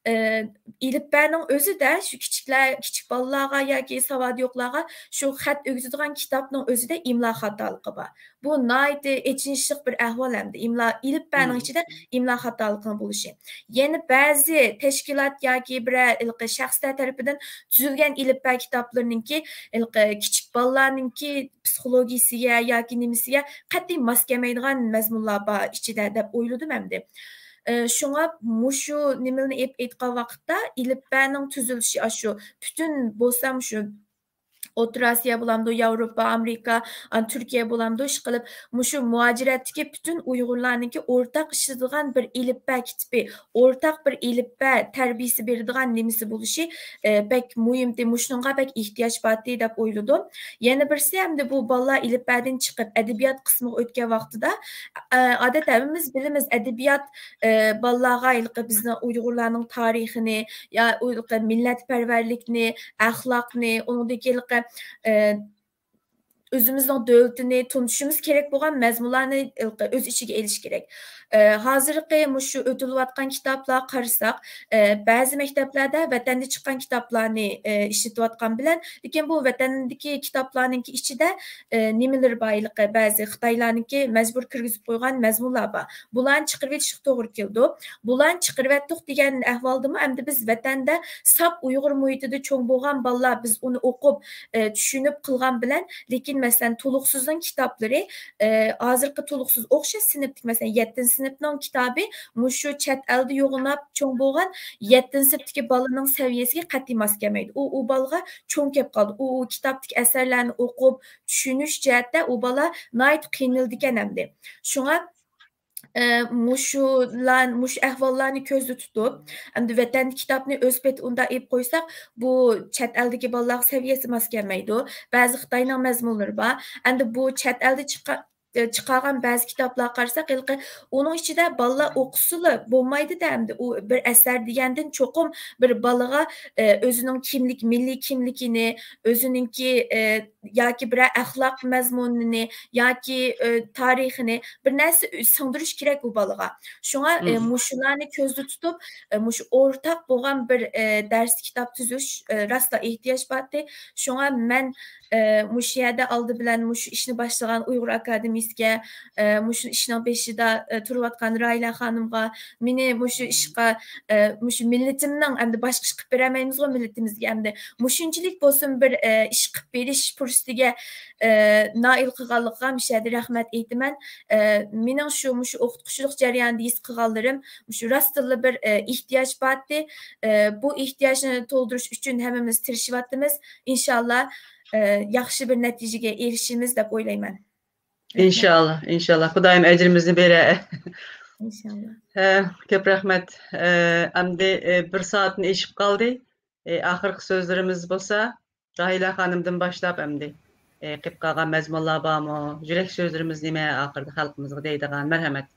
ئە، ئېلىپبەنىڭ ئۆزىدە شۇ كىچىكلەر، كىچىك بالىلارغا ياكى ساۋادى يوقلارغا شۇ خەت ئۆگىتىدىغان كىتابنىڭ ئۆزىدە ئىملا خاتالىقى بار. بۇ ناھايىتى ئېچىنىشلىق بىر ئەھۋال ئەمدى. ئىملا، ئېلىپبەنىڭ ئىچىدە ئىملا خاتالىقىنىڭ بولۇشى. يەنە بەزى تەشكىلات ياكى بىرەر ھېلىقى شەخسلەر تەرىپىدىن تۈزۈلگەن ئېلىپبە كىتابلىرىنىڭكى ھېلىقى كىچىك بالىلارنىڭكى پسىخولوگىيىسىگە ياكى نېمىسىگە قەتئىي ماس كەلمەيدىغان مەزمۇنلار بار ئىچىدە دەپ ئويلىدىم ئەمدى. ئى، شۇڭا مۇشۇ نېمىلەرنى ئېلىپ ئېيتقان ۋاقىتتا، ئېلىپبەنىڭ تۈزۈلۈشى ئاشۇ پۈتۈن بولسا مۇشۇ ئوتتۇرا ئاسىيا بولامدۇ، ياۋروپا، ئامېرىكا، ئان تۈركىيە بولامدۇ، ئىشقىلىپ مۇشۇ مۇھاجىرەتتىكى پۈتۈن ئۇيغۇرلارنىڭكى ئورتاق ئىشلىتىدىغان بىر ئېلىپبە كىتابى، ئورتاق بىر ئېلىپبە تەربىيىسى بېرىدىغان نېمىسى بولۇشى، ئى، بەك مۇھىمتى، مۇشۇنىڭغا بەك ئېھتىياج بارتى دەپ ئويلىدىم. يەنە بىرسى، ئەمدى بۇ بالىلار ئېلىپبەدىن چىقىپ ئەدەبىيات قىسمىغا ئۆتكەن ۋاقتىدا، ئە، ئادەتتە ھەممىمىز بىلىمىز، ئەدەبىيات، ئە، بالىلارغا ھېلىقى بىزنىڭ ئۇيغۇرلارنىڭ تارىخىنى، يا ھېلىقى مىللەتپەرۋەرلىكنى، ئەخلاقنى، ئۇنىڭدىن كېيىن ھېلىقى، ئە، ئۆزىمىزنىڭ دۆلىتىنى تونۇشىمىز كېرەك بولغان مەزمۇنلارنى ھېلىقى ئۆز ئىچىگە ئېلىشى كېرەك. ئە، ھازىرقى مۇشۇ ئۆتۈلۈۋاتقان كىتابلارغا قارىساق، ئە، بەزى مەكتەپلەردە ۋەتەندە چىققان كىتابلارنى، ئە، ئىشلىتىۋاتقان بىلەن، لېكىن بۇ ۋەتەندىكى كىتابلارنىڭكى ئىچىدە، ئە، نېمىلىرى بار ھېلىقى، بەزى خىتايلارنىڭكى مەجبۇر كىرگۈزۈپ قويغان مەزمۇنلار بار. بۇلارنى چىقىرىۋېتىشقا توغرا كېلىدۇ. بۇلارنى چىقىرىۋەتتۇق دېگەن ئەھۋالدىمۇ ئەمدى بىز ۋەتەندە ساپ ئۇيغۇر مۇھىتىدا چوڭ بولغان بالىلار، بىز ئۇنى ئوقۇپ، ئە، چۈشىنىپ قىلغان بىلەن، لېكىن، مەسىلەن، تولۇقسىزنىڭ كىتابلىرى، ئە، ھازىرقى تولۇقسىز ئوخشاش سىنىپتىكى، مەسىلەن، يەتتىنچى سىنىپنىڭ كىتابى مۇشۇ چەت ئەلدە يوغىناپ چوڭ بولغان يەتتىنچى سىنىپتىكى بالىنىڭ سەۋىيەسىگە قەتئىي ماس كەلمەيدۇ. ئۇ، ئۇ بالىغا چوڭ كەپ قالدى. ئۇ، ئۇ كىتابتىكى ئەسەرلەرنى ئوقۇپ، چۈشىنىش جەھەتتە ئۇ بالا ناھايىتى قىينىلىدىكەن ئەمدى. شۇڭا، ئە، مۇشۇلار، مۇشۇ ئەھۋاللارنى كۆزدە تۇتۇپ، ئەمدى ۋەتەندىكى كىتابنى ئۆز پېتى ئۇنداق ئېلىپ قويساق، بۇ چەت ئەلدىكى بالىلارغا سەۋىيەسى ماس كەلمەيدۇ. بەزى خىتاينىڭ مەزمۇنلىرى بار. ئەمدى بۇ چەت ئەلدە چىققان، ئە، چىقارغان بەزى كىتابلارغا قارىساق، ھېلىقى ئۇنىڭ ئىچىدە بالىلار ئوقۇسىلا بولمايدۇ-دە، ئەمدى ئۇ بىر ئەسەر دېگەندىن چوقۇم بىر بالىغا، ئە، ئۆزىنىڭ كىملىك، مىللىي كىملىكىنى، ئۆزىنىڭكى، ئە، ياكى بىرەر ئەخلاق مەزمۇنىنى ياكى، ئە، تارىخىنى بىر نەرسە سىڭدۈرۈش كېرەك ئۇ بالىغا. شۇڭا، ئە، مم. مۇشۇلارنى كۆزدە تۇتۇپ، ئە، مۇشۇ ئورتاق بولغان بىر، ئە، دەرس كىتاب تۈزۈش، ئە، راستلا ئېھتىياج بارتى. شۇڭا مەن، ئە، مۇشۇ يەردە ئالدى بىلەن مۇشۇ ئىشنى باشلىغان ئۇيغۇر ئاكادېمىيىسىگە، ئە، مۇشۇ ئىشنىڭ بېشىدا، ئە، تۇرۇۋاتقان راھىلە خانىمغا، مېنى مۇشۇ ئىشقا، ئە، مۇشۇ مىللىتىمنىڭ ئەمدى باشقا ئىش قىلىپ بېرەلمەيمىزغۇ مىللىتىمىزگە ئەمدى. مۇشۇنچىلىك بولسۇن بىر، ئە، ئىش قىلىپ بېرىش پۇرسىتىگە، ئە، نائىل قىلغانلىقىغا مۇشۇ يەردە رەھمەت ئېيتىمەن. ئە، مېنىڭ شۇ، مۇشۇ ئوقۇتقۇچىلىق جەريانىدا ھېس قىلغانلىرىم، مۇشۇ راستتىنلا بىر، ئە، ئېھتىياج بارتى. ئە، بۇ ئېھتىياجنى تولدۇرۇش ئۈچۈن ھەممىمىز تىرىشىۋاتىمىز. ئىنشاللا، ئە، ياخشى بىر نەتىجىگە ئېرىشىمىز دەپ ئويلايمەن. ئىنشاللا، ئىنشاللا. خۇدايىم ئەجرىمىزنى بېرە. ئىنشاللا. ھە، كۆپ رەھمەت. ئە، ئەمدى، ئە، بىر سائەتنى ئېشىپ قالدى. ئە، ئاخىرقى سۆزلىرىمىز بولسا، راھىلە خانىمدىن باشلاپ ئەمدى، ئە، قېلىپ قالغان مەزمۇنلار بارمۇ؟ يۈرەك سۆزلىرىمىز نېمە ئاخىرىدا خەلقىمىزغا دەيدىغان؟ مەرھەمەت.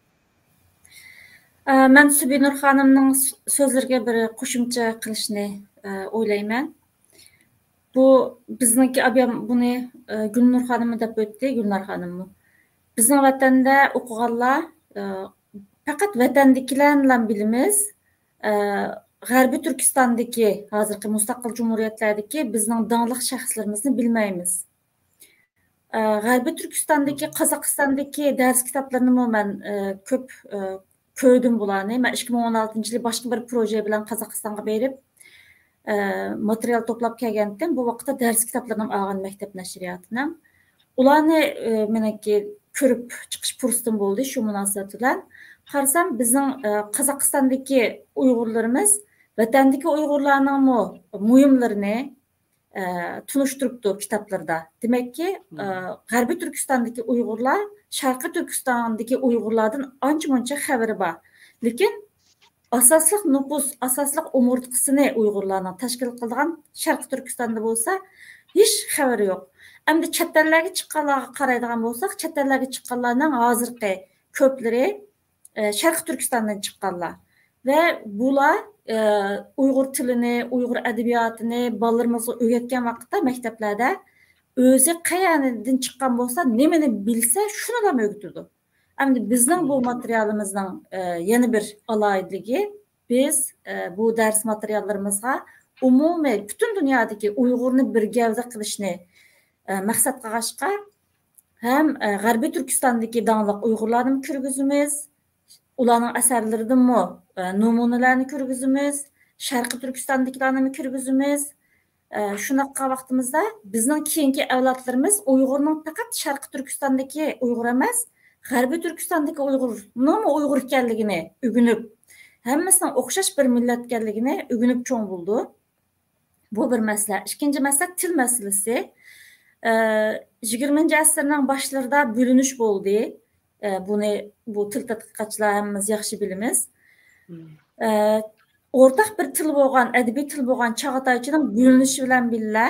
ئە، مەن سۈبىنۇر خانىمنىڭ سۆزلىرىگە بىر قوشۇمچە قىلىشنى، ئە، ئويلايمەن. بۇ بىزنىڭكى ئابيام بۇنى، ئە، گۈلنۇر خانىممۇ دەپ ئۆتتى، گۈلنار خانىممۇ. بىزنىڭ ۋەتەندە ئوقۇغانلار، ئە، پەقەت ۋەتەندىكىلەرنىلا بىلىمىز. ئە، غەربىي تۈركىستاندىكى، ھازىرقى مۇستەقىل جۇمھۇرىيەتلەردىكى بىزنىڭ داڭلىق شەخسلىرىمىزنى بىلمەيمىز. ئە، غەربىي تۈركىستاندىكى، قازاقىستاندىكى دەرس كىتابلىرىنىمۇ مەن، ئە، كۆپ، ئە، كۆردۈم بۇلارنى. مەن ئىككى مىڭ ئون ئالتىنچى يىلى باشقا بىر پروژې بىلەن قازاقىستانغا بېرىپ، ئە، ماتېرىيال توپلاپ كەلگەنتىم. بۇ ۋاقىتتا دەرس كىتابلىرىنىمۇ ئالغان مەكتەپ نەشرىياتىنىڭ. ئۇلارنى، ئە، مېنىڭكى كۆرۈپ چىقىش پۇرسىتىم بولدى شۇ مۇناسىۋەت بىلەن. قارىسام، بىزنىڭ، ئە، قازاقىستاندىكى ئۇيغۇرلىرىمىز ۋەتەندىكى ئۇيغۇرلارنىڭمۇ مۇھىملىرىنى، ئە، تونۇشتۇرۇپتۇ كىتابلىرىدا. دېمەككى، ئە، غەربىي تۈركىستاندىكى ئۇيغۇرلار شەرقىي تۈركىستاندىكى ئۇيغۇرلاردىن ئانچە-مۇنچە خەۋىرى بار. لېكىن ئاساسلىق نوپۇس، ئاساسلىق ئومۇرتقىسىنى ئۇيغۇرلارنىڭ تەشكىل قىلىدىغان شەرقىي تۈركىستاندا بولسا ھېچ خەۋىرى يوق. ئەمدى چەت ئەللەرگە چىققانلارغا قارايدىغان بولساق، چەت ئەللەرگە چىققانلارنىڭ ھازىرقى كۆپلىرى، ئە، شەرقىي تۈركىستاندىن چىققانلار. ۋە بۇلار، ئە، ئۇيغۇر تىلىنى، ئۇيغۇر ئەدەبىياتىنى بالىلىرىمىزغا ئۆگەتكەن ۋاقىتتا مەكتەپلەردە ئۆزى قەيەردىن چىققان بولسا، نېمىنى بىلسە، شۇنىلا ئۆگىتىدۇ. ئەمدى بىزنىڭ بۇ ماتېرىيالىمىزنىڭ، ئە، يەنە بىر ئالاھىدىلىكى، بىز، ئە، بۇ دەرس ماتېرىياللىرىمىزغا ئومۇمىي پۈتۈن دۇنيادىكى ئۇيغۇرنى بىر گەۋدە قىلىشنى، ئە، مەقسەت قىلغاچقا، ھەم، ئە، غەربىي تۈركىستاندىكى داڭلىق ئۇيغۇرلارنىمۇ كىرگۈزىمىز، ئۇلارنىڭ ئەسەرلىرىدىنمۇ، ئە، نومۇنىلەرنى كىرگۈزىمىز، شەرقىي تۈركىستاندىكىلەرنىمۇ كىرگۈزىمىز. ئە، شۇنداق قىلغان ۋاقتىمىزدا بىزنىڭ كېيىنكى ئەۋلادلىرىمىز ئۇيغۇرنىڭ پەقەت شەرقىي تۈركىستاندىكى ئۇيغۇر ئەمەس، غەربىي تۈركىستاندىكى ئۇيغۇرنىڭمۇ ئۇيغۇر ئىكەنلىكىنى ئۆگىنىپ، ھەممىسىنىڭ ئوخشاش بىر مىللەت ئىكەنلىكىنى ئۆگىنىپ چوڭ بولىدۇ. بۇ بىر مەسىلە. ئىككىنچى مەسىلە تىل مەسىلىسى. ئە، يىگىرمىنچى ئەسىرنىڭ باشلىرىدا بۆلۈنۈش بولدى. ئە، بۇنى، بۇ تىل تەتقىقاتچىلار ھەممىمىز ياخشى بىلىمىز. مم. ئە، ئورتاق بىر تىل بولغان، ئەدەبىي تىل بولغان چاغاتايچىنىڭ بۆلۈنۈشى بىلەن بىللە،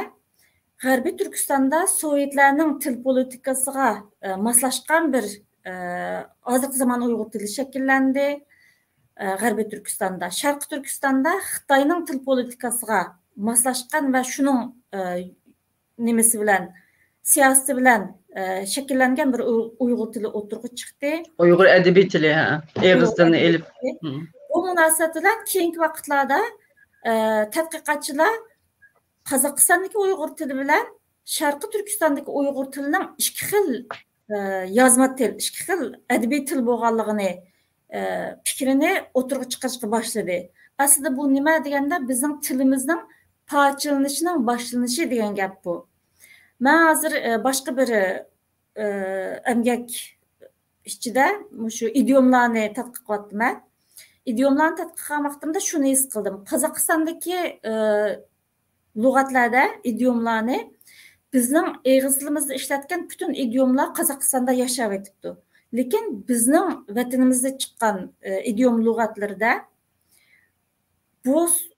غەربىي تۈركىستاندا سوۋېتلارنىڭ تىل پولىتىكىسىغا، ئە، ماسلاشقان بىر، ئە، ھازىرقى زامان ئۇيغۇر تىلى شەكىللەندى. ئە، غەربىي تۈركىستاندا، شەرقىي تۈركىستاندا خىتاينىڭ تىل پولىتىكىسىغا ماسلاشقان ۋە شۇنىڭ، ئە، نېمىسى بىلەن، سىياسىتى بىلەن، ئە، شەكىللەنگەن بىر ئۇي-، ئۇيغۇر تىلى ئوتتۇرىغا چىقتى. ئۇيغۇر ئەدەبىي تىلى، ھە. ئېغىز تىلىنى ئېلىپ. مم. بۇ مۇناسىۋەت بىلەن كېيىنكى ۋاقىتلاردا، ئە، تەتقىقاتچىلار قازاقىستاندىكى ئۇيغۇر تىلى بىلەن شەرقىي تۈركىستاندىكى ئۇيغۇر تىلىنىڭ ئىككى خىل، ئە، يازما تىل، ئىككى خىل ئەدەبىي تىل بولغانلىقىنى، ئە، پىكرىنى ئوتتۇرىغا چىقىرىشقا باشلىدى. ئەسلىدە بۇ نېمە دېگەندە، بىزنىڭ تىلىمىزنىڭ پارچىلىنىشىنىڭ باشلىنىشى دېگەن گەپ بۇ. مەن ھازىر، ئە، باشقا بىر، ئە، ئەمگەك ئىچىدە مۇشۇ ئىدىيوملارنى تەتقىق قىلىۋاتىمەن. ئىدىيوملارنى تەتقىق قىلغان ۋاقتىمدا شۇنى ھېس قىلدىم. قازاقىستاندىكى، ئە، لۇغەتلەردە، ئىدىيوملارنى بىزنىڭ ئېغىز تىلىمىزدا ئىشلەتكەن پۈتۈن ئىدىيوملار قازاقىستاندا ياشاۋېتىپتۇ. لېكىن بىزنىڭ ۋەتىنىمىزدە چىققان، ئە، ئىدىيوم لۇغەتلىرىدە بۇ س-،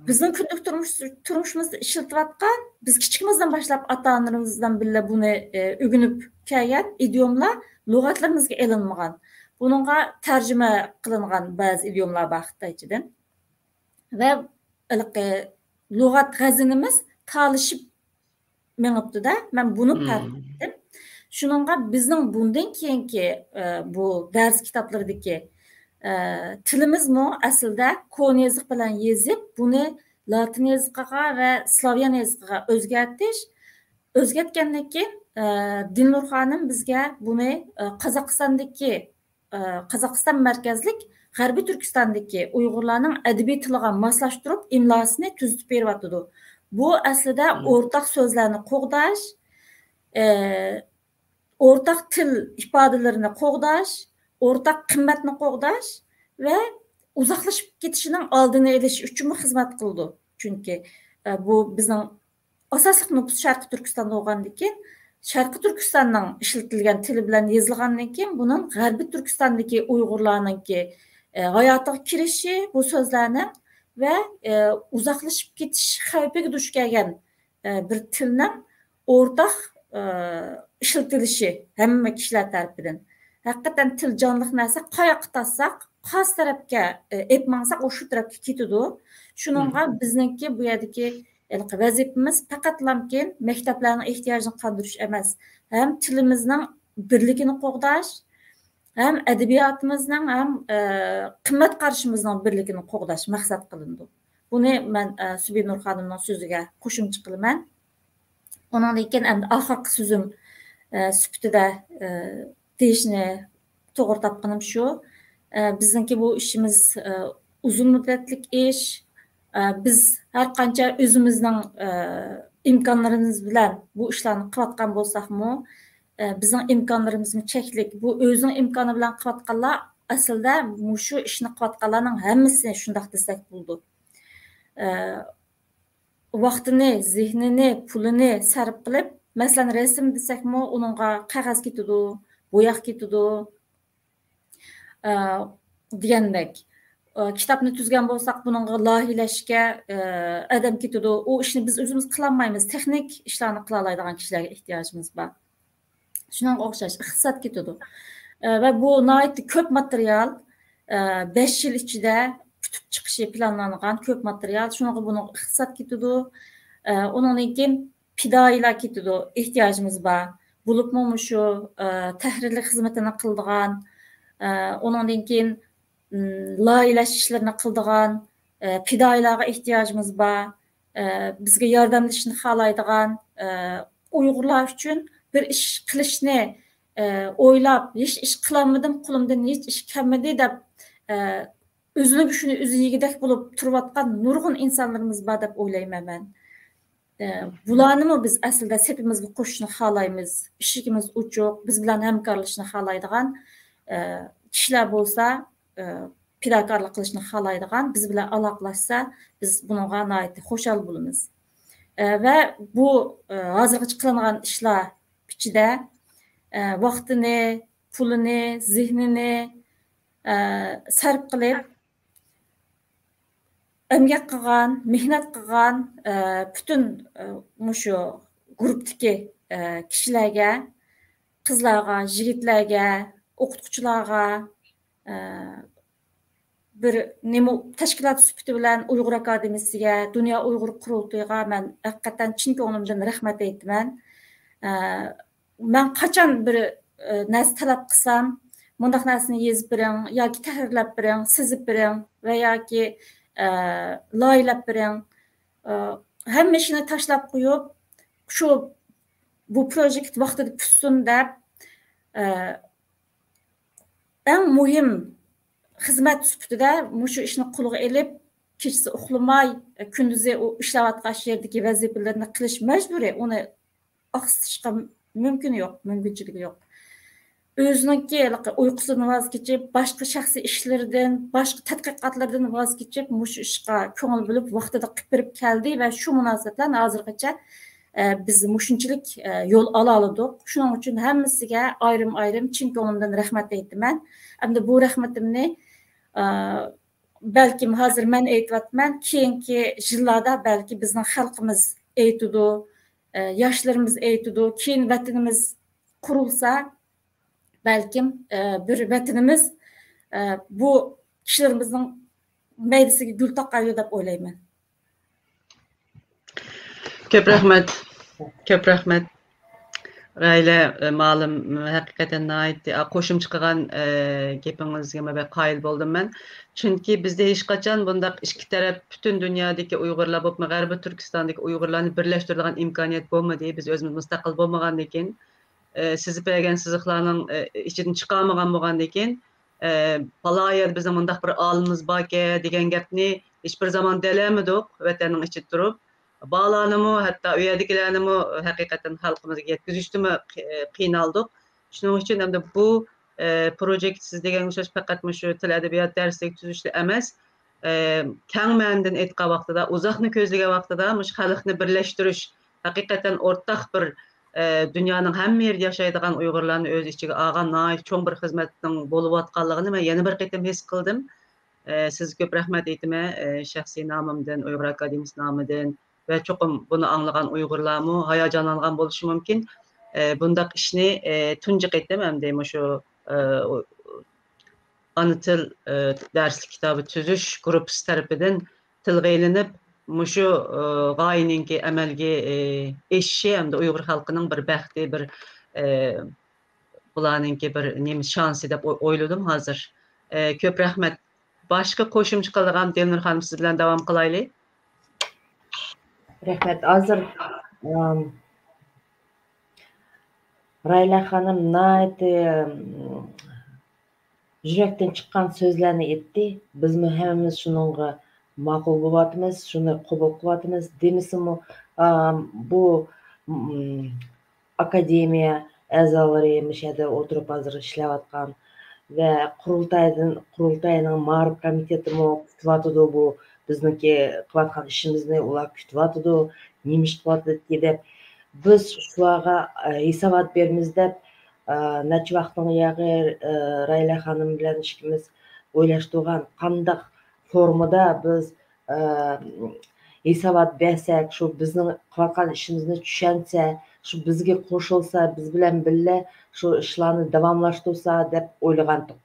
بىزنىڭ كۈندىلىك تۇرمۇش، تۇرمۇشىمىزدا ئىشلىتىۋاتقان، بىز كىچىكىمىزدىن باشلاپ ئاتا-ئانىلىرىمىز بىلەن بىللە بۇنى، ئە، ئۆگىنىپ كەلگەن ئىدىيوملار لۇغەتلىرىمىزگە ئېلىنمىغان. بۇنىڭغا تەرجىمە قىلىنغان بەزى ئىدىيوملار بار خىتايچىدىن. ۋە ھېلىقى لۇغەت خەزىنىمىز تالىشىپ مېڭىپتۇ-دە، مەن بۇنى پەرق ئېتتىم. شۇنىڭغا بىزنىڭ بۇندىن كېيىنكى، ئە، بۇ دەرس كىتابلىرىدىكى، ئە، تىلىمىزمۇ ئەسلىدە كونا يېزىق بىلەن يېزىپ، بۇنى لاتىن يېزىقىغا ۋە سلاۋيان يېزىقىغا ئۆزگەرتىش، ئۆزگەرتكەندىن كېيىن، ئە، دىلنۇر خانىم بىزگە بۇنى، ئە، قازاقىستاندىكى، ئە، قازاقىستان مەركەزلىك غەربىي تۈركىستاندىكى ئۇيغۇرلارنىڭ ئەدەبىي تىلىغا ماسلاشتۇرۇپ، ئىملاسىنى تۈزىتىپ بېرىۋاتىدۇ. بۇ ئەسلىدە ئورتاق سۆزلەرنى قوغداش، ئە، ئورتاق تىل ئىپادىلىرىنى قوغداش، ئورتاق قىممەتنى قوغداش ۋە ئۇزاقلىشىپ كېتىشىنىڭ ئالدىنى ئېلىش ئۈچۈنمۇ خىزمەت قىلىدۇ. چۈنكى، ئە، بۇ بىزنىڭ ئاساسلىق نوپۇس شەرقىي تۈركىستاندا بولغاندىكىن، شەرقىي تۈركىستاننىڭ ئىشلىتىلگەن تىلى بىلەن يېزىلغاندىن كېيىن، بۇنىڭ غەربىي تۈركىستاندىكى ئۇيغۇرلارنىڭكى، ئە، ھاياتىغا كىرىشى، بۇ سۆزلەرنىڭ ۋە، ئە، ئۇزاقلىشىپ كېتىش خەۋپىگە دۇچ كەلگەن، ئە، بىر تىلنىڭ ئورتاق، ئە، ئىشلىتىلىشى ھەممە كىشىلەر تەرىپىدىن. ھەقىقەتەن تىل جانلىق نەرسە، قاياققا تارتساق، قايسى تەرەپكە، ئە، ئېلىپ ماڭساق، ئۇ شۇ تەرەپكە كېتىدۇ. شۇنىڭغا بىزنىڭكى بۇ يەردىكى ھېلىقى ۋەزىپىمىز پەقەتلامكىن مەكتەپلەرنىڭ ئېھتىياجىنى قاندۇرۇش ئەمەس، ھەم تىلىمىزنىڭ بىرلىكىنى قوغداش، ھەم ئەدەبىياتىمىزنىڭ، ھەم، ئە، قىممەت قارىشىمىزنىڭ بىرلىكىنى قوغداش مەقسەت قىلىنىدۇ. بۇنى مەن، ئە، سۈبھىنۇر خانىمنىڭ سۆزىگە قوشۇمچە قىلىمەن. ئۇنىڭدىن كېيىن ئەمدى ئاخىرقى سۆزۈم، ئە، سۈپىتىدە، ئە، دېيىشنى توغرا تاپقىنىم شۇ. ئە، بىزنىڭكى بۇ ئىشىمىز، ئە، ئۇزۇن مۇددەتلىك ئىش. ئە، بىز ھەر قانچە ئۆزىمىزنىڭ، ئە، ئىمكانلىرىمىز بىلەن بۇ ئىشلارنى قىلىۋاتقان بولساقمۇ، ئە، بىزنىڭ ئىمكانلىرىمىزمۇ چەكلىك. بۇ ئۆزىنىڭ ئىمكانى بىلەن قىلىۋاتقانلار ئەسلىدە مۇشۇ ئىشنى قىلىۋاتقانلارنىڭ ھەممىسى شۇنداق دېسەك بولىدۇ. ئە، ۋاقتىنى، زېھنىنى، پۇلىنى سەرپ قىلىپ، مەسىلەن، رەسىم دېسەكمۇ، ئۇنىڭغا قەغەز كېتىدۇ، بوياق كېتىدۇ، ئە، دېگەندەك. ئە، كىتابنى تۈزگەن بولساق، بۇنىڭغا لايىھەلەشكە، ئە، ئادەم كېتىدۇ. ئۇ ئىشنى بىز ئۆزىمىز قىلالمايمىز. تېخنىك ئىشلارنى قىلالايدىغان كىشىلەرگە ئېھتىياجىمىز بار. شۇنىڭغا ئوخشاش ئىقتىساد كېتىدۇ. ئە، ۋە بۇ ناھايىتى كۆپ ماتېرىيال، ئە، بەش يىل ئىچىدە پۈتۈپ چىقىشى پىلانلانغان كۆپ ماتېرىيال. شۇنىڭغا بۇنىڭ ئىقتىساد كېتىدۇ. ئە، ئۇنىڭدىن كېيىن پىدائىيلار كېتىدۇ، ئېھتىياجىمىز بار. بولۇپمۇ مۇشۇ، ئە، تەھرىرلىك خىزمىتىنى قىلىدىغان، ئە، ئۇنىڭدىن كېيىن، ئىم، لايىھەلەش ئىشلىرىنى قىلىدىغان، ئە، پىدائىيلارغا ئېھتىياجىمىز بار. ئە، بىزگە ياردەملىشىشنى خالايدىغان، ئە، ئۇيغۇرلار ئۈچۈن بىر ئىش قىلىشنى، ئە، ئويلاپ، ھېچ ئىش قىلالمىدىم، قولۇمدىن ھېچ ئىش كەلمىدى دەپ، ئە، ئۆزىنىڭ گۆشىنى ئۆزى يېگۈدەك بولۇپ تۇرۇۋاتقان نۇرغۇن ئىنسانلىرىمىز بار دەپ ئويلايمەن مەن. ئە، بۇلارنىمۇ بىز ئەسلىدە سېپىمىزگە قوشۇشنى خالايمىز. ئىشىكىمىز ئوچۇق، بىز بىلەن ھەمكارلىشىشنى خالايدىغان، ئە، كىشىلەر بولسا، ئە، پىداكارلىق قىلىشنى خالايدىغان، بىز بىلەن ئالاقىلەشسە، بىز بۇنىڭغا ناھايىتى خۇشال بولىمىز. ئە، ۋە بۇ، ئە، ھازىرغىچە قىلىنغان ئىشلار ئىچىدە، ئە، ۋاقتىنى، پۇلىنى، زېھنىنى، ئە، سەرپ قىلىپ، ئەمگەك قىلغان، مېھنەت قىلغان، ئە، پۈتۈن، ئە، مۇشۇ گۇرۇپپىدىكى، ئە، كىشىلەرگە، قىزلارغا، يىگىتلەرگە، ئوقۇتقۇچىلارغا، ئە، بىر نېمە تەشكىلات سۈپىتى بىلەن ئۇيغۇر ئاكادېمىيىسىگە، دۇنيا ئۇيغۇر قۇرۇلتىيىغا مەن ھەقىقەتەن چىن كۆڭلۈمدىن رەھمەت ئېيتىمەن. ئە، مەن قاچان بىر، ئە، نەرسە تەلەپ قىلسام، مۇنداق نەرسىنى يېزىپ بېرىڭ ياكى تەھرىرلەپ بېرىڭ، سىزىپ بېرىڭ ۋە ياكى، ئە، لايىھەلەپ بېرىڭ. ئە، ھەممە ئىشنى تاشلاپ قويۇپ، شۇ بۇ پروژېكت ۋاقتىدا پۈتسۇن دەپ، ئە، ئەڭ مۇھىم خىزمەت سۈپىتىدە مۇشۇ ئىشنى قولغا ئېلىپ، كېچىسى ئۇخلىماي، كۈندۈزى ئۇ ئىشلەۋاتقان ئىش يېرىدىكى ۋەزىپىلىرىنى قىلىش مەجبۇرىي. ئۇنى ئاقسىتىشقا مۇمكىنى يوق، مۇمكىنچىلىكى يوق. ئۆزىنىڭكى ھېلىقى ئۇيقۇسىدىن ۋاز كېچىپ، باشقا شەخسىي ئىشلىرىدىن، باشقا تەتقىقاتلىرىدىن ۋاز كېچىپ، مۇشۇ ئىشقا كۆڭۈل بۆلۈپ، ۋاقتىدا قىلىپ بېرىپ كەلدى ۋە شۇ مۇناسىۋەت بىلەن ھازىرغىچە، ئە، بىز مۇشۇنچىلىك، ئە، يول ئالالىدۇق. شۇنىڭ ئۈچۈن ھەممىسىگە ئايرىم-ئايرىم چىن كۆڭلۈمدىن رەھمەت ئېيتىمەن. ئەمدى بۇ رەھمىتىمنى، ئە، بەلكىم ھازىر مەن ئېيتىۋاتىمەن، كېيىنكى يىللاردا بەلكى بىزنىڭ خەلقىمىز ئېيتىدۇ، ئە، ياشلىرىمىز ئېيتىدۇ، كېيىن ۋەتىنىمىز قۇرۇلسا، بەلكىم، ئە، بىر ۋەتىنىمىز، ئە، بۇ كىشىلىرىمىزنىڭ مەيدىسىگە گۈل تاقايدۇ دەپ ئويلايمەن. كۆپ رەھمەت. كۆپ رەھمەت. راھىلە، ئە، مۇئەللىم، ھەقىقەتەن ناھايىتى، ئا، قوشۇمچە قىلغان، ئە، گېپىڭىزگە مەن بەك قايىل بولدۇم مەن. چۈنكى بىزدە ھېچقاچان بۇنداق ئىككى تەرەپ، پۈتۈن دۇنيادىكى ئۇيغۇرلار بولۇپمۇ، غەربىي تۈركىستاندىكى ئۇيغۇرلارنى بىرلەشتۈرىدىغان ئىمكانىيەت بولمىدى. بىز ئۆزىمىز مۇستەقىل بولمىغاندىن كېيىن، ئە، سىزىپ بەرگەن سىزىقلارنىڭ، ئە، ئىچىدىن چىقالمىغان بولغاندىن كېيىن، ئە، پالان يەردە بىزنىڭ مۇنداق بىر ئالىمىز باركەن دېگەن گەپنى ھېچبىر زامان دېيەلمىدۇق ۋەتەننىڭ ئىچىدە تۇرۇپ. بالىلارنىمۇ، ھەتتا ئۇ يەردىكىلەرنىمۇ ھەقىقەتەن خەلقىمىزگە يەتكۈزۈشتىمۇ قى-، قىينالدۇق. شۇنىڭ ئۈچۈن ئەمدى بۇ، ئە، پروجېكت سىز دېگەنگە ئوخشاش پەقەت مۇشۇ تىل ئەدەبىيات دەرسلىك تۈزۈشلا ئەمەس، ئە، كەڭ مەنىدىن ئېيتقان ۋاقتىدا، ئۇزاقنى كۆزلىگەن ۋاقتىدا مۇشۇ خەلقنى بىرلەشتۈرۈش، ھەقىقەتەن ئورتاق بىر، ئە، دۇنيانىڭ ھەممە يېرىدە ياشايدىغان ئۇيغۇرلارنى ئۆز ئىچىگە ئالغان ناھايىتى چوڭ بىر خىزمەتنىڭ بولۇۋاتقانلىقىنى مەن يەنە بىر قېتىم ھېس قىلدىم. ئە، سىزگە كۆپ رەھمەت ئېيتىمەن، ئە، شەخسىي نامىمدىن، ئۇيغۇر ئاكادېمىيىسى نامىدىن ۋە چوقۇم بۇنى ئاڭلىغان ئۇيغۇرلارمۇ ھاياجانلانغان بولۇشى مۇمكىن. ئە، بۇنداق ئىشنى، ئە، تۇنجى قېتىم ئەمدى مۇشۇ، ئە، ئانا تىل، ئە، دەرسلىك كىتابى تۈزۈش گۇرۇپپىسى تەرىپىدىن تىلغا ئېلىنىپ، مۇشۇ، ئە، غايىنىڭكى ئەمەلگە، ئە، ئېشىشى ھەمدە ئۇيغۇر خەلقىنىڭ بىر بەختى، بىر، ئە، بۇلارنىڭكى بىر نېمە شانسى دەپ ئوي-، ئويلىدىم ھازىر. ئە، كۆپ رەھمەت. باشقا قوشۇمچە قىلىدىغان دىلنۇر خانىم، سىز بىلەن داۋام قىلايلى. رەھمەت. ھازىر، ئام، رايلا خانىم ناھايىتى، ئام، يۈرەكتىن چىققان سۆزلەرنى ئېيتتى. بىزمۇ ھەممىمىز شۇنىڭغا ماقۇل بولۇۋاتىمىز، شۇنى قوبۇل قىلىۋاتىمىز. دېمىسىمۇ، ئام، بۇ، ئم، ئاكادېمىيە ئەزالىرى مۇشۇ يەردە ئولتۇرۇپ ھازىر ئىشلەۋاتقان ۋە قۇرۇلتايدىن، قۇرۇلتاينىڭ مائارىپ كومىتېتىمۇ كۈتۈۋاتىدۇ بۇ بىزنىڭكى قىلىۋاتقان ئىشىمىزنى، ئۇلار كۈتۈۋاتىدۇ، نېمە ئىش قىلىۋاتىدىكى دەپ. بىز شۇلارغا، ئە، ھېسابات بېرىمىز دەپ، ئە، نەچچە ۋاقىتتىن ياقى، ئە، رايلا خانىم بىلەن ئىككىمىز ئويلاشتۇرغان، قانداق فورمىدا بىز ئە، ھېسابات بەرسەك، شۇ بىزنىڭ قىلىۋاتقان ئىشىمىزنى چۈشەنسە، شۇ بىزگە قوشۇلسا، بىز بىلەن بىللە شۇ ئىشلارنى داۋاملاشتۇرسا دەپ ئويلىغانتۇق.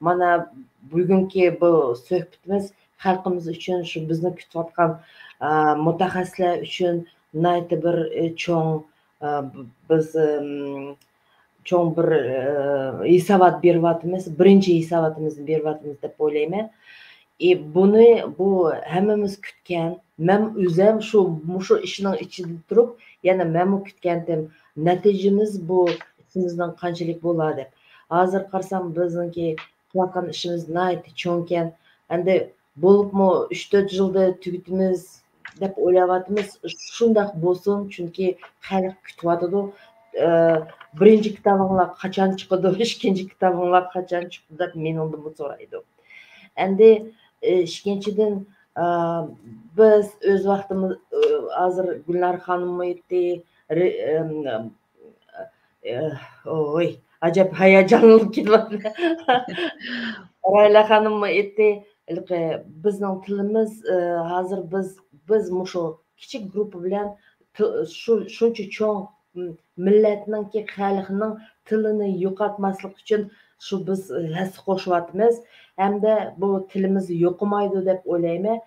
مانا بۈگۈنكى بۇ سۆھبىتىمىز خەلقىمىز ئۈچۈن، شۇ بىزنى كۈتۈۋاتقان، ئە، مۇتەخەسسىسلەر ئۈچۈن ناھايىتى بىر، ئە، چوڭ، ئە، بىز، ئىم، چوڭ بىر، ئە، ھېسابات بېرىۋاتىمىز، بىرىنچى ھېساباتىمىزنى بېرىۋاتىمىز دەپ ئويلايمەن. ئى، بۇنى، بۇ ھەممىمىز كۈتكەن، مەن ئۆزەم شۇ، مۇشۇ ئىشنىڭ ئىچىدە تۇرۇپ، يەنە مەنمۇ كۈتكەنتىم، نەتىجىمىز بۇ ئىشىمىزنىڭ قانچىلىك بولار دەپ. ھازىر قارىسام، بىزنىڭكى قىلىۋاتقان ئىشىمىز ناھايىتى چوڭكەن. ئەمدى بولۇپمۇ ئۈچ تۆت يىلدا تۈگىتىمىز دەپ ئويلاۋاتىمىز. شۇنداق بولسۇن، چۈنكى خەلق كۈتۈۋاتىدۇ. ئە، بىرىنچى كىتابىڭلار قاچان چىقىدۇ، ئىككىنچى كىتابىڭلار قاچان چىقىدۇ دەپ مېنىڭدىنمۇ سورايدۇ. ئەمدى، ئە، ئىككىنچىدىن، ئە، بىز ئۆز ۋاقتىمىز، ئە، ھازىر گۈلنار خانىممۇ ئېيتتى، رې-، ئەم، ئە، ئوي، ئەجەب ھاياجانلىنىپ كېتىۋاتىمەن. رايلا خانىممۇ ئېيتتى، ھېلىقى بىزنىڭ تىلىمىز، ئە، ھازىر بىز، بىز مۇشۇ كىچىك گۇرۇپپا بىلەن تىل-، شۇ، شۇنچە چوڭ، م-، مىللەتنىڭكى، خەلقنىڭ تىلىنى يوقاتماسلىق ئۈچۈن شۇ بىز ھەسسە قوشۇۋاتىمىز ھەمدە بۇ تىلىمىز يوقىمايدۇ دەپ ئويلايمەن.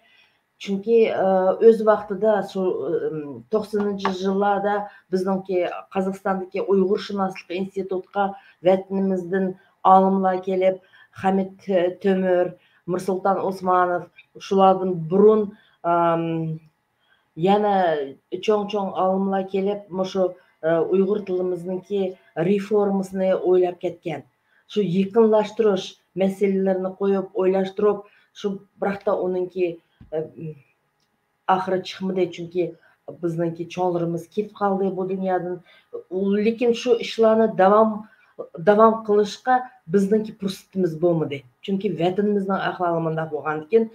چۈنكى، ئە، ئۆز ۋاقتىدا شۇ، ئىم، توقسىنىنچى يىللاردا بىزنىڭكى قازاقىستاندىكى ئۇيغۇرشۇناسلىق ئىنستىتۇتقا ۋەتىنىمىزدىن ئالىملار كېلىپ، خەمىت تۆ-، تۆمۈر، مىرسۇلتان ئوسمانوف، شۇلاردىن بۇرۇن، ئام، يەنە چوڭ-چوڭ ئالىملار كېلىپ، مۇشۇ، ئە، ئۇيغۇر تىلىمىزنىڭكى رېفورمىسىنى ئويلاپ كەتكەن. شۇ يېقىنلاشتۇرۇش مەسىلىلىرىنى قويۇپ، ئويلاشتۇرۇپ، شۇ بىراقتا ئۇنىڭكى، ئە، ئاخىرى چىقمىدى، چۈنكى بىزنىڭكى چوڭلىرىمىز كېتىپ قالدى بۇ دۇنيادىن. لېكىن شۇ ئىشلارنى داۋام، داۋام قىلىشقا بىزنىڭكى پۇرسىتىمىز بولمىدى. چۈنكى ۋەتىنىمىزنىڭ ئەھۋالى مۇنداق بولغاندىكىن،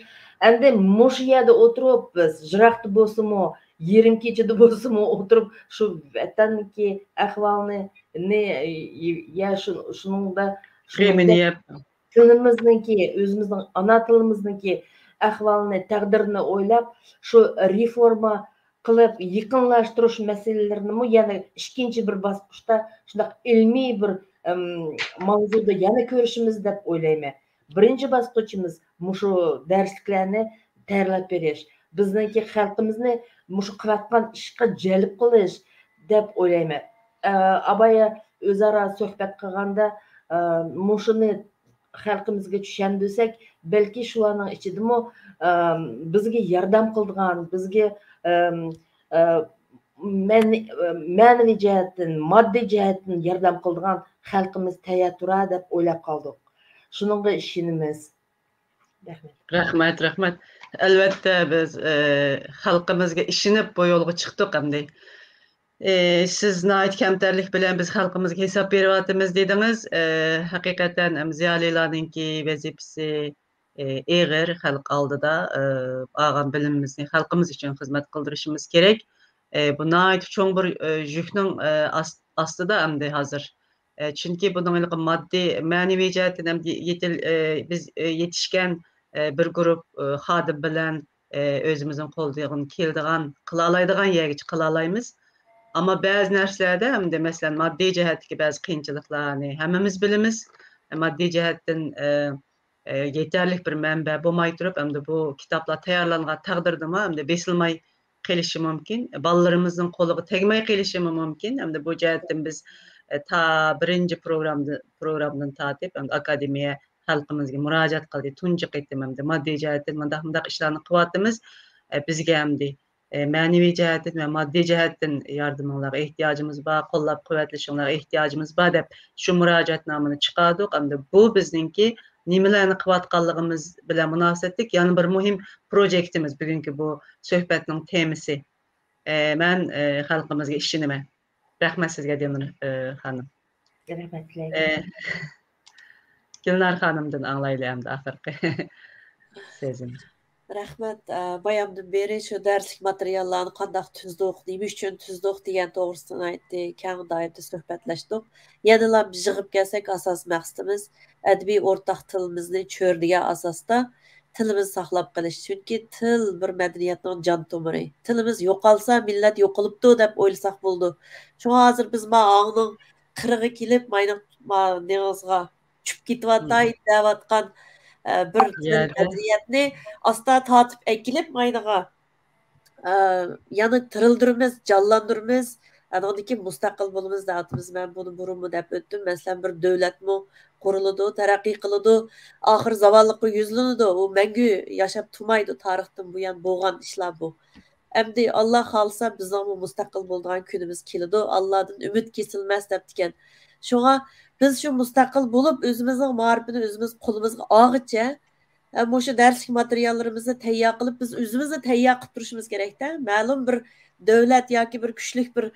ئەمدى مۇشۇ يەردە ئولتۇرۇپ، بىز يىراقتا بولسىمۇ، يېرىم كېچىدە بولسىمۇ ئولتۇرۇپ، شۇ ۋەتەندىكى ئەھۋالنى، نى، يا شۇ-، شۇنىڭدا، شۇنىڭدا غېمىنى يەپ. تىلىمىزنىڭكى، ئۆزىمىزنىڭ ئانا تىلىمىزنىڭكى ئەھۋالىنى، تەقدىرىنى ئويلاپ، شۇ رېفورما قىلىپ، يېقىنلاشتۇرۇش مەسىلىلىرىنىمۇ يەنە ئىككىنچى بىر باسقۇچتا شۇنداق ئىلمىي بىر، ئىم، ماۋزۇدا يەنە كۆرۈشىمىز دەپ ئويلايمەن. بىرىنچى باسقۇچىمىز مۇشۇ دەرسلىكلەرنى تەييارلاپ بېرىش. بىزنىڭكى خەلقىمىزنى مۇشۇ قىلىۋاتقان ئىشقا جەلپ قىلىش دەپ ئويلايمەن. ئە، ئابايا ئۆزئارا سۆھبەت قىلغاندا، ئە، مۇشۇنى خەلقىمىزگە چۈشەندۈرسەك، بەلكى شۇلارنىڭ ئىچىدىمۇ، ئە، بىزگە ياردەم قىلىدىغان، بىزگە، ئە، ئە، مەن-، مەنىۋى جەھەتتىن، ماددىي جەھەتتىن ياردەم قىلىدىغان خەلقىمىز تەييار تۇرار دەپ ئويلاپ قالدۇق. شۇنىڭغا ئىشىنىمىز. رەھمەت. رەھمەت، رەھمەت. ئەلۋەتتە، بىز، ئە، خەلقىمىزگە ئىشىنىپ بۇ يولغا چىقتۇق ئەمدى. ئە، سىز ناھايىتى كەمتەرلىك بىلەن بىز خەلقىمىزگە ھېساب بېرىۋاتىمىز دېدىڭىز. ئە، ھەقىقەتەن ھەم زىيالىيلارنىڭكى ۋەزىپىسى، ئە، ئېغىر خەلق ئالدىدا. ئە، ئالغان بىلىمىمىزنى خەلقىمىز ئۈچۈن خىزمەت قىلدۇرۇشىمىز كېرەك. ئە، بۇ ناھايىتى چوڭ بىر، ئە، يۈكنىڭ، ئە، ئاس-، ئاستىدا ئەمدى ھازىر. ئە، چۈنكى بۇنىڭ ھېلىقى ماددىي، مەنىۋى جەھەتتىن ھەم يېتىل-، ئە، بىز، ئە، يېتىشكەن، ئە، بىر گۇرۇپ، ئە، خادىم بىلەن، ئە، ئۆزىمىزنىڭ قولىدىن كېلىدىغان، قىلالايدىغان يەرگىچە قىلالايمىز. ئەمما بەزى نەرسىلەردە ئەمدى، مەسىلەن، ماددىي جەھەتتىكى بەزى قىيىنچىلىقلارنى ھەممىمىز بىلىمىز. ئە، ماددىي جەھەتتىن، ئە، ئە، يېتەرلىك بىر مەنبە بولماي تۇرۇپ، ئەمدى بۇ كىتابلار تەييارلانغان تەقدىردىمۇ ئەمدى بېسىلماي قېلىشى مۇمكىن. بالىلىرىمىزنىڭ قولىغا تەگمەي قېلىشىمۇ مۇمكىن. ئەمدى بۇ جەھەتتىن بىز، ئە، تا بىرىنچى پروگرامدا-، پروگرامدىن تارتىپ، ئەمدى ئاكادېمىيە خەلقىمىزگە مۇراجىئەت قىلدى. تۇنجى قېتىم ئەمدى ماددىي جەھەتتىن مۇنداق، مۇنداق ئىشلارنى قىلىۋاتىمىز. ئە، بىزگە ئەمدى، ئە، مەنىۋى جەھەتتىن ۋە ماددىي جەھەتتىن ياردىمىڭلارغا ئېھتىياجىمىز بار، قوللاپ قۇۋۋەتلىشىڭلارغا ئېھتىياجىمىز بار دەپ شۇ مۇراجىئەتنامىنى چىقاردۇق. ئەمدى بۇ بىزنىڭكى نېمىلەرنى قىلىۋاتقانلىقىمىز بىلەن مۇناسىۋەتلىك يەنە بىر مۇھىم پروجېكتىمىز، بۈگۈنكى بۇ سۆھبەتنىڭ تېمىسى. ئە، مەن، ئە، خەلقىمىزگە ئىشىنىمەن. رەھمەت سىزگە، دىلنۇر، ئە، خانىم. رەھمەت تىلەيمەن. ئە، گۈلنار خانىمدىن ئاڭلايلى ئەمدى ئاخىرقى سۆزىنى. رەھمەت. ئە، بايامدىن بېرى شۇ دەرسلىك ماتېرىياللارنى قانداق تۈزدۇق، نېمە ئۈچۈن تۈزدۇق دېگەن توغرىسىدا ناھايىتى كەڭ دائىرىدە سۆھبەتلەشتۇق. يەنىلا يىغىپ كەلسەك، ئاساسىي مەقسىتىمىز ئەدەبىي ئورتاق تىلىمىزنى چۆرىدىگەن ئاساستا تىلىمىزنى ساقلاپ قېلىش. چۈنكى تىل بىر مەدەنىيەتنىڭ جان تومۇرى. تىلىمىز يوقالسا، مىللەت يوقىلىپتۇ دەپ ئويلىساق بولىدۇ. شۇڭا ھازىر بىز ما ئاڭنىڭ قىرىغا كېلىپ، ماينىڭ، ما نېڭىزغا چۈشۈپ كېتىۋاتاي دەۋاتقان، ئە، بىر تىل مەدەنىيەتنى ئاستا تارتىپ ئەكېلىپ، ماينىغا، ئە، يەنە تىرىلدۈرىمىز، جانلاندۇرىمىز، ئانىڭدىن كېيىن مۇستەقىل بولىمىز دەۋاتىمىز. مەن بۇنى بۇرۇنمۇ دەپ ئۆتتۈم. مەسىلەن، بىر دۆلەتمۇ قۇرۇلىدۇ، تەرەققىي قىلىدۇ، ئاخىر زاۋاللىققا يۈزلىنىدۇ. ئۇ مەڭگۈ ياشاپ تۇرمايدۇ، تارىختىن بۇيان بولغان ئىشلار بۇ. ئەمدى ئاللا خالىسا بىزنىڭمۇ مۇستەقىل بولىدىغان كۈنىمىز كېلىدۇ. ئاللادىن ئۈمىد كېسىلمەس دەپتىكەن. شۇڭا بىز شۇ مۇستەقىل بولۇپ، ئۆزىمىزنىڭ مائارىپىنى ئۆزىمىز قولىمىزغا ئالغىچە، ئە، مۇشۇ دەرسلىك ماتېرىياللىرىمىزنى تەييار قىلىپ، بىز ئۆزىمىزنى تەييار قىلىپ تۇرۇشىمىز كېرەكتە. مەلۇم بىر دۆلەت ياكى بىر كۈچلۈك بىر،